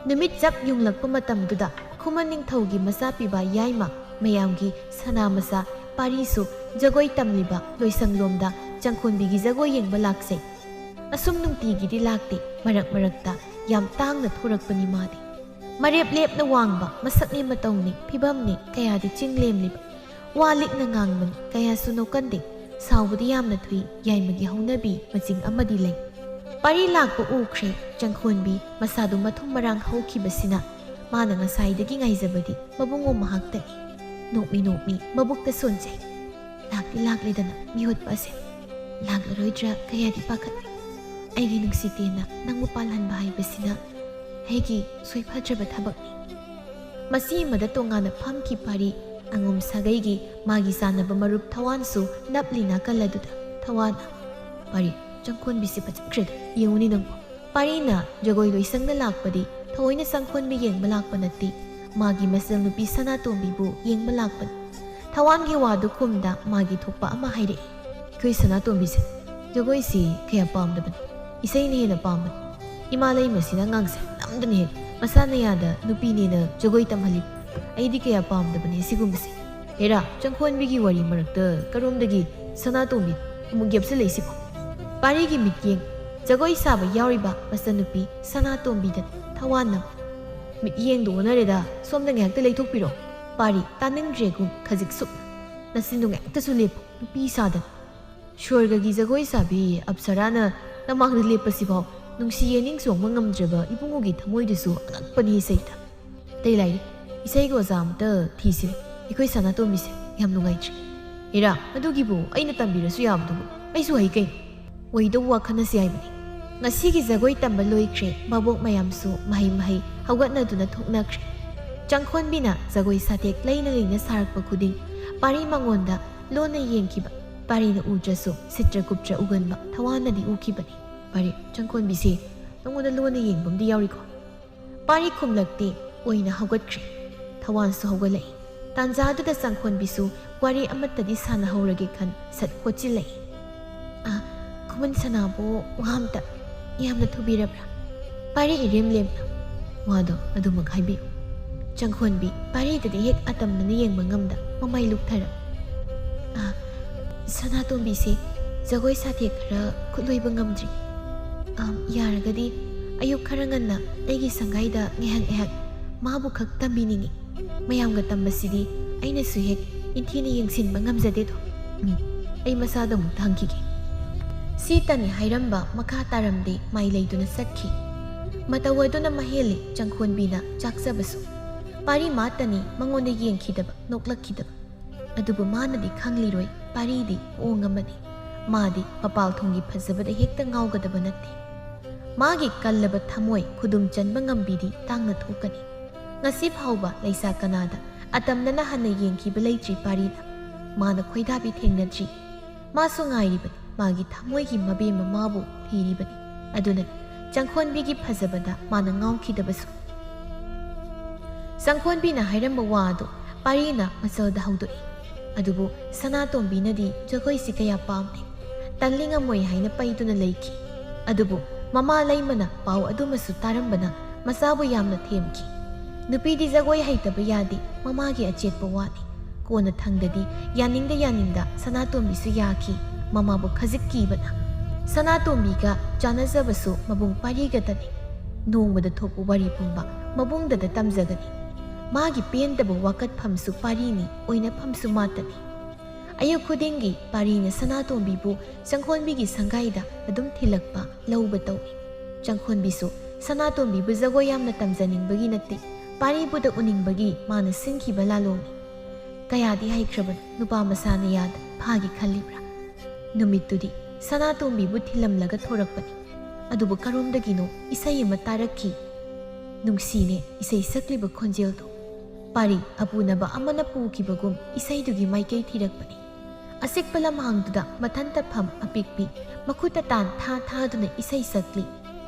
ꯅꯨꯃꯤꯠ ꯆꯞ ꯌꯨꯡꯂꯛꯄ ꯃꯇꯝꯗꯨꯗ ꯈꯨꯃꯟ ꯅꯤꯡꯊꯧꯒꯤ ꯃꯆꯥꯄꯤꯕ ꯌꯥꯏꯃ, ꯃꯌꯥꯝꯒꯤ ꯁꯅꯥ ꯃꯆꯥ ꯄꯥꯔꯤꯁꯨ ꯖꯒꯣꯏ ꯇꯝꯂꯤꯕ ꯂꯣꯏꯁꯪꯂꯣꯝꯗ ꯆꯪꯈꯣꯟꯕꯤꯒꯤ ꯖꯒꯣꯏ ꯌꯦꯡꯕ ꯂꯥꯛꯆꯩ꯫ ꯑꯁꯨꯝ ꯅꯨꯡꯇꯤꯒꯤꯗꯤ ꯂꯥꯛꯇꯦ, ꯃꯔꯛ ꯃꯔꯛꯇ ꯌꯥꯝ ꯇꯥꯡꯅ ꯊꯣꯔꯛꯄꯅꯤ ꯃꯥꯗꯤ꯫ ꯃꯔꯦꯞ ꯂꯦꯞꯅ ꯋꯥꯡꯕ, ꯃꯁꯛꯅꯤ ꯃꯇꯧꯅꯤ ꯐꯤꯕꯝꯅꯤ ꯀꯌꯥꯗꯤ ꯆꯤꯡ ꯂꯦꯝꯂꯤꯕ꯫ ꯋꯥ ꯂꯤꯛꯅ ꯉꯥꯡꯕꯅꯤ, ꯀꯌꯥꯁꯨ ꯅꯣꯛꯀꯟꯗꯦ꯫ ꯁꯥꯎꯕꯗꯤ ꯌꯥꯝꯅ ꯊꯨꯏ, ꯌꯥꯏꯃꯒꯤ ꯍꯧꯅꯕꯤ ꯃꯆꯤꯡ ꯑꯃꯗꯤ ꯂꯩ꯫ ꯄꯥꯔꯤ ꯂꯥꯛꯄ ꯎꯈ꯭ꯔꯦ꯫ ꯆꯪꯈꯣꯟꯕꯤ ꯃꯁꯥꯗꯨ ꯃꯊꯨꯝ ꯃꯔꯥꯡ ꯍꯧꯈꯤꯕꯁꯤꯅ ꯃꯥꯅ ꯉꯁꯥꯏꯗꯒꯤ ꯉꯥꯏꯖꯕꯗꯤ ꯃꯕꯨꯡꯉꯣ ꯃꯍꯥꯛꯇꯅꯤ꯫ ꯅꯣꯛꯃꯤ ꯅꯣꯛꯃꯤ ꯃꯕꯨꯛꯇ ꯁꯣꯟꯖꯩ꯫ ꯂꯥꯛꯇꯤ ꯂꯥꯛꯂꯦꯗꯅ ꯃꯤꯑꯣꯠꯄ ꯑꯁꯦ꯫ ꯂꯥꯛꯂꯔꯣꯏꯗ꯭ꯔꯥ ꯀꯌꯥꯗꯤ ꯄꯥꯈꯠꯂꯤ꯫ ꯑꯩꯒꯤ ꯅꯨꯡꯁꯤꯇꯦꯟꯅ ꯅꯪꯕꯨ ꯄꯥꯜꯍꯟꯕ ꯍꯥꯏꯕꯁꯤꯅ ꯑꯩꯒꯤ ꯁꯣꯏꯐꯗ꯭ꯔꯕ ꯊꯕꯛꯅꯤ꯫ ꯃꯁꯤ ꯑꯃꯗ ꯇꯣꯉꯥꯟꯅ ꯐꯝꯈꯤ ꯄꯥꯔꯤ꯫ ꯑꯉꯣꯝ ꯁꯥꯒꯩꯒꯤ ꯃꯥꯒꯤ ꯆꯥꯟꯅꯕ ꯃꯔꯨꯞ ꯊꯋꯥꯟꯁꯨ ꯅꯞꯂꯤ ꯅꯥꯀꯜ ꯑꯗꯨꯗ꯫ ꯊꯋꯥꯟꯅ, "ꯄꯥꯔꯤ, ꯆꯪꯈꯣꯟꯕꯤꯁꯤ ꯐꯖꯈ꯭ꯔꯦꯗ, ꯌꯦꯡꯉꯨꯅꯤ ꯅꯪꯕꯨ꯫" ꯄꯥꯔꯤꯅ ꯖꯒꯣꯏ ꯂꯣꯏꯁꯪꯗ ꯂꯥꯛꯄꯗꯤ ꯊꯑꯣꯏꯅ ꯆꯪꯈꯣꯟꯕꯤ ꯌꯦꯡꯕ ꯂꯥꯛꯄ ꯅꯠꯇꯦ꯫ ꯃꯥꯒꯤ ꯃꯆꯜ ꯅꯨꯄꯤ ꯁꯅꯥꯇꯣꯝꯕꯤꯕꯨ ꯌꯦꯡꯕ ꯂꯥꯛꯄꯅꯤ꯫ ꯊꯋꯥꯟꯒꯤ ꯋꯥꯗꯨ ꯈꯨꯝꯗ ꯃꯥꯒꯤ ꯊꯣꯛꯄ ꯑꯃ ꯍꯥꯏꯔꯛꯏ꯫ "ꯑꯩꯈꯣꯏ ꯁꯅꯥꯇꯣꯝꯕꯤꯁꯦ ꯖꯒꯣꯏꯁꯤ ꯀꯌꯥ ꯄꯥꯝꯗꯕꯅꯤ, ꯏꯁꯩꯅ ꯍꯦꯟꯅ ꯄꯥꯝꯕꯅꯤ꯫ ꯏꯃꯥ ꯂꯩꯃꯁꯤꯅ ꯉꯥꯡꯁꯦ ꯅꯝꯗꯅ ꯍꯦꯛ ꯃꯁꯥꯅ ꯌꯥꯗ ꯅꯨꯄꯤꯅꯦꯅ ꯖꯒꯣꯏ ꯇꯝꯍꯜꯂꯤ꯫ ꯑꯩꯗꯤ ꯀꯌꯥ ꯄꯥꯝꯗꯕꯅꯤ ꯁꯤꯒꯨꯝꯕꯁꯦ꯫ ꯍꯦꯔꯥ, ꯆꯪꯈꯣꯟꯕꯤꯒꯤ ꯋꯥꯔꯤ ꯃꯔꯛꯇ ꯀꯔꯣꯝꯗꯒꯤ ꯁꯅꯥꯇꯣꯝꯕꯤ ꯑꯃꯨꯛ ꯌꯦꯞꯁꯤꯜꯂꯛꯏꯁꯤꯕꯣ?" ꯄꯥꯔꯤꯒꯤ ꯃꯤꯠꯌꯦꯡ ꯖꯒꯣꯏ ꯁꯥꯕ ꯌꯥꯎꯔꯤꯕ ꯃꯆꯟꯅꯨꯄꯤ ꯁꯅꯥꯇꯣꯝꯕꯤꯗ ꯊꯋꯥꯟꯅ, "ꯃꯤꯠꯌꯦꯡꯗꯨ ꯑꯣꯟꯅꯔꯦꯗ, ꯁꯣꯝꯗ ꯉꯥꯏꯍꯥꯛꯇ ꯂꯩꯊꯣꯛꯄꯤꯔꯣ꯫" ꯄꯥꯔꯤ ꯇꯥꯅꯤꯡꯗ꯭ꯔꯦꯒꯨꯝ ꯈꯖꯤꯛ ꯁꯨꯛ ꯅꯆꯤꯟꯗꯨ ꯉꯥꯏꯍꯥꯛꯇꯁꯨ ꯂꯦꯞꯄꯨ, ꯅꯨꯄꯤ ꯁꯥꯗꯅ꯫ ꯁ꯭ꯋꯔꯒꯒꯤ ꯖꯒꯣꯏ ꯁꯥꯕꯤ ꯑꯞꯁꯔꯥꯅ ꯅꯃꯥꯡꯗ ꯂꯦꯞꯄꯁꯤꯐꯥꯎ ꯅꯨꯡꯁꯤ ꯌꯦꯅꯤꯡ ꯆꯣꯡꯕ ꯉꯝꯗ꯭ꯔꯕ ꯏꯕꯨꯡꯉꯣꯒꯤ ꯊꯃꯣꯏꯗꯨꯁꯨ ꯑꯉꯛꯄꯅꯤ ꯏꯁꯩꯗ꯫ ꯑꯇꯩ ꯂꯥꯏꯔꯤ, ꯏꯁꯩꯒꯤ ꯑꯣꯖꯥ ꯑꯃꯇ ꯊꯤꯁꯤꯔꯦ꯫ ꯑꯩꯈꯣꯏ ꯁꯅꯥꯇꯣꯝꯕꯤꯁꯦ ꯌꯥꯝ ꯅꯨꯡꯉꯥꯏꯇ꯭ꯔꯦ꯫ ꯏꯔꯥ, ꯑꯗꯨꯒꯤꯕꯨ ꯑꯩꯅ ꯇꯝꯕꯤꯔꯁꯨ ꯌꯥꯕꯗꯨꯕꯨ꯫ ꯑꯩꯁꯨ ꯍꯩ ꯀꯩꯅꯣ꯫ ꯑꯣꯏꯗꯧꯕ ꯋꯥ ꯈꯟꯅꯁꯤ ꯍꯥꯏꯕꯅꯤ꯫ ꯉꯁꯤꯒꯤ ꯖꯒꯣꯏ ꯇꯝꯕ ꯂꯣꯏꯈ꯭ꯔꯦ꯫ ꯚꯥꯕꯣꯛ ꯃꯌꯥꯝꯁꯨ ꯃꯍꯩ ꯃꯍꯩ ꯍꯧꯒꯠꯅꯗꯨꯅ ꯊꯣꯛꯅꯈ꯭ꯔꯦ꯫ ꯆꯪꯈꯣꯟꯕꯤꯅ ꯖꯒꯣꯏ ꯁꯥꯊꯦꯛ ꯂꯩꯅ ꯂꯩꯅ ꯁꯥꯔꯛꯄ ꯈꯨꯗꯤꯡ ꯄꯥꯔꯤ ꯃꯉꯣꯟꯗ ꯂꯣꯟꯅ ꯌꯦꯡꯈꯤꯕ꯫ ꯄꯥꯔꯤꯅ ꯎꯗ꯭ꯔꯁꯨ ꯁꯤꯠꯇ꯭ꯔ ꯀꯨꯞꯇ꯭ꯔ ꯎꯒꯟꯕ ꯊꯋꯥꯟꯅꯗꯤ ꯎꯈꯤꯕꯅꯤ꯫ "ꯄꯥꯔꯤ, ꯆꯪꯈꯣꯟꯕꯤꯁꯦ ꯅꯉꯣꯟꯗ ꯂꯣꯟꯅ ꯌꯦꯡꯕ ꯑꯃꯗꯤ ꯌꯥꯎꯔꯤꯀꯣ?" ꯄꯥꯔꯤ ꯈꯨꯝꯂꯛꯇꯦ꯫ ꯑꯣꯏꯅ ꯍꯧꯒꯠꯈ꯭ꯔꯦ꯫ ꯊꯋꯥꯟꯁꯨ ꯍꯧꯒꯠꯂꯛꯏ꯫ ꯇꯥꯟꯖꯥꯗꯨꯗ ꯆꯪꯈꯣꯟꯕꯤꯁꯨ ꯋꯥꯔꯤ ꯑꯃꯠꯇꯗꯤ ꯁꯥꯟꯅꯍꯧꯔꯒꯦ ꯈꯟ ꯁꯠ ꯍꯣꯠꯆꯤꯜꯂꯛꯏ꯫ "ꯑ, ꯈꯨꯃꯟ ꯁꯅꯥꯕꯨ ꯋꯥ ꯑꯝꯇ ꯌꯥꯝꯅ ꯊꯨꯕꯤꯔꯕ꯭ꯔꯥ?" ꯄꯥꯔꯤ ꯏꯔꯦꯝ ꯂꯦꯝꯅ, "ꯋꯥꯗꯣ ꯑꯗꯨꯃꯛ ꯍꯥꯏꯕꯤꯌꯨ꯫" ꯆꯪꯈꯣꯟꯕꯤ ꯄꯥꯔꯤꯗꯗꯤ ꯍꯦꯛ ꯑꯇꯝꯅꯅ ꯌꯦꯡꯕ ꯉꯝꯗ ꯃꯃꯥꯏ ꯂꯨꯞꯊꯔꯛ꯫ "ꯑ, ꯁꯅꯥꯇꯣꯝꯕꯤꯁꯦ ꯖꯒꯣꯏ ꯁꯥꯊꯦꯛ ꯈꯔ ꯈꯨꯠꯂꯣꯏꯕ ꯉꯝꯗ꯭ꯔꯤ꯫ ꯑ, ꯌꯥꯔꯒꯗꯤ ꯑꯌꯨꯛ ꯈꯔ ꯉꯟꯅ ꯑꯩꯒꯤ ꯁꯪꯒꯥꯏꯗ ꯉꯥꯏꯍꯥꯛ ꯉꯥꯏꯍꯥꯛ ꯃꯥꯕꯨ ꯈꯛ ꯇꯝꯕꯤꯅꯤꯡꯏ꯫ ꯃꯌꯥꯝꯒ ꯇꯝꯕꯁꯤꯗꯤ ꯑꯩꯅꯁꯨ ꯍꯦꯛ ꯏꯟꯊꯤꯅ ꯌꯦꯡꯁꯤꯟꯕ ꯉꯝꯖꯗꯦꯗꯣ꯫ ꯎꯝ, ꯑꯩ ꯃꯁꯥꯗ ꯑꯃꯨꯛꯇ ꯍꯪꯈꯤꯒꯦ꯫" ꯁꯤꯇꯅꯤ ꯍꯥꯏꯔꯝꯕ ꯃꯈꯥ ꯇꯥꯔꯝꯗꯦ, ꯃꯥꯏ ꯂꯩꯗꯨꯅ ꯆꯠꯈꯤ꯫ ꯃꯇꯧ ꯑꯗꯨꯅ ꯃꯍꯦꯜꯂꯤ ꯆꯪꯈꯣꯟꯕꯤꯅ ꯆꯥꯛꯆꯕꯁꯨ꯫ ꯄꯥꯔꯤ ꯃꯥꯇꯅꯤ ꯃꯉꯣꯟꯗ ꯌꯦꯡꯈꯤꯗꯕ, ꯅꯣꯛꯂꯛꯈꯤꯗꯕ꯫ ꯑꯗꯨꯕꯨ ꯃꯥꯅꯗꯤ ꯈꯪꯂꯤꯔꯣꯏ, ꯄꯥꯔꯤꯗꯤ ꯄꯣꯡ ꯑꯃꯅꯤ꯫ ꯃꯥꯗꯤ ꯃꯄꯥꯜ ꯊꯣꯡꯒꯤ ꯐꯖꯕꯗ ꯍꯦꯛꯇ ꯉꯥꯎꯒꯗꯕ ꯅꯠꯇꯦ꯫ ꯃꯥꯒꯤ ꯀꯜꯂꯕ ꯊꯃꯣꯏ ꯈꯨꯗꯨꯝ ꯆꯟꯕ ꯉꯝꯕꯤꯗꯤ ꯇꯥꯡꯅ ꯊꯣꯛꯀꯅꯤ꯫ ꯉꯁꯤ ꯐꯥꯎꯕ ꯂꯩꯁꯥ ꯀꯅꯥꯗ ꯑꯇꯝꯅꯅ ꯍꯟꯅ ꯌꯦꯡꯈꯤꯕ ꯂꯩꯇ꯭ꯔꯤ ꯄꯥꯔꯤꯅ꯫ ꯃꯥꯅ ꯈꯣꯏꯗꯥꯕꯤ ꯊꯦꯡꯅꯗ꯭ꯔꯤ꯫ ꯃꯥꯁꯨ ꯉꯥꯏꯔꯤꯕꯅꯤ ꯃꯥꯒꯤ ꯊꯃꯣꯏꯒꯤ ꯃꯕꯦꯝꯃ ꯃꯥꯕꯨ ꯊꯤꯔꯤꯕꯅꯤ꯫ ꯑꯗꯨꯅꯅꯤ ꯆꯪꯈꯣꯟꯕꯤꯒꯤ ꯐꯖꯕꯗ ꯃꯥꯅ ꯉꯥꯎꯈꯤꯗꯕꯁꯨ꯫ ꯆꯪꯈꯣꯟꯕꯤꯅ ꯍꯥꯏꯔꯝꯕ ꯋꯥ ꯑꯗꯨ ꯄꯥꯔꯤꯅ ꯃꯆꯜꯗ ꯍꯧꯗꯣꯛꯏ꯫ ꯑꯗꯨꯕꯨ ꯁꯅꯥꯇꯣꯝꯕꯤꯅꯗꯤ ꯖꯒꯣꯏꯁꯤ ꯀꯌꯥ ꯄꯥꯝꯗꯦ꯫ ꯇꯜꯂꯤ ꯉꯝꯃꯣꯏ ꯍꯥꯏꯅ ꯄꯩꯗꯨꯅ ꯂꯩꯈꯤ꯫ ꯑꯗꯨꯕꯨ ꯃꯃꯥ ꯂꯩꯃꯅ ꯄꯥꯎ ꯑꯗꯨꯃꯁꯨ ꯇꯥꯔꯝꯕꯅ ꯃꯆꯥꯕꯨ ꯌꯥꯝꯅ ꯊꯦꯝꯈꯤ꯫ ꯅꯨꯄꯤꯗꯤ ꯖꯒꯣꯏ ꯍꯩꯇꯕ ꯌꯥꯗꯦ, ꯃꯃꯥꯒꯤ ꯑꯆꯦꯠꯄ ꯋꯥꯅꯤ꯫ ꯀꯣꯟꯅ ꯊꯪꯗꯗꯤ ꯌꯥꯅꯤꯡꯗ ꯌꯥꯅꯤꯡꯗ ꯁꯅꯥꯇꯣꯝꯕꯤꯁꯨ ꯌꯥꯈꯤ, ꯃꯃꯥꯕꯨ ꯈꯖꯤꯛ ꯀꯤꯕꯅ꯫ ꯁꯅꯥꯇꯣꯝꯕꯤꯒ ꯆꯥꯟꯅꯖꯕꯁꯨ ꯃꯕꯨꯡ ꯄꯥꯔꯤꯒꯇꯅꯤ꯫ ꯅꯣꯡꯃꯗ ꯊꯣꯛꯄ ꯋꯥꯔꯤ ꯄꯨꯝꯕ ꯃꯕꯨꯡꯗꯗ ꯇꯝꯖꯒꯅꯤ꯫ ꯃꯥꯒꯤ ꯄꯦꯟꯗꯕ ꯋꯥꯀꯠꯐꯝꯁꯨ ꯄꯥꯔꯤꯅꯤ, ꯑꯣꯏꯅꯐꯝꯁꯨ ꯃꯥꯇꯅꯤ꯫ ꯑꯌꯨꯛ ꯈꯨꯗꯤꯡꯒꯤ ꯄꯥꯔꯤꯅ ꯁꯅꯥꯇꯣꯝꯕꯤꯕꯨ ꯆꯪꯈꯣꯟꯕꯤꯒꯤ ꯁꯪꯒꯥꯏꯗ ꯑꯗꯨꯝ ꯊꯤꯜꯂꯛꯄ ꯂꯧꯕ ꯇꯧꯏ꯫ ꯆꯪꯈꯣꯟꯕꯤꯁꯨ ꯁꯅꯥꯇꯣꯝꯕꯤꯕꯨ ꯖꯒꯣꯏ ꯌꯥꯝꯅ ꯇꯝꯖꯅꯤꯡꯕꯒꯤ ꯅꯠꯇꯦ, ꯄꯥꯔꯤꯕꯨꯗ ꯎꯅꯤꯡꯕꯒꯤ ꯃꯥꯅ ꯁꯤꯟꯈꯤꯕ ꯂꯥꯂꯣꯡꯅꯤ꯫ ꯀꯌꯥꯗꯤ ꯍꯩꯈ꯭ꯔꯕꯅꯤ, ꯅꯨꯄꯥ ꯃꯁꯥꯅ ꯌꯥꯗ ꯐꯥꯒꯤ ꯈꯜꯂꯤꯕ꯭ꯔꯥ? ꯅꯨꯃꯤꯠꯇꯨꯗꯤ ꯁꯅꯥꯇꯣꯝꯕꯤꯕꯨ ꯊꯤꯜꯂꯝꯂꯒ ꯊꯣꯔꯛꯄꯅꯤ꯫ ꯑꯗꯨꯕꯨ ꯀꯔꯣꯝꯗꯒꯤꯅꯣ ꯏꯁꯩ ꯑꯃ ꯇꯥꯔꯛꯈꯤ꯫ ꯅꯨꯡꯁꯤꯅꯦ ꯏꯁꯩ ꯁꯛꯂꯤꯕ ꯈꯣꯟꯖꯦꯜꯗꯣ꯫ ꯄꯥꯔꯤ ꯑꯄꯨꯅꯕ ꯑꯃꯅ ꯄꯨꯈꯤꯕꯒꯨꯝ ꯏꯁꯩꯗꯨꯒꯤ ꯃꯥꯏꯀꯩ ꯊꯤꯔꯛꯄꯅꯤ꯫ ꯑꯆꯤꯛꯄ ꯂꯝꯍꯥꯡꯗꯨꯗ ꯃꯊꯟꯇ ꯐꯝ ꯑꯄꯤꯛꯄꯤ ꯃꯈꯨꯠꯇ ꯇꯥꯟ ꯊꯥ ꯊꯥꯗꯨꯅ ꯏꯁꯩ ꯁꯛꯂꯤ꯫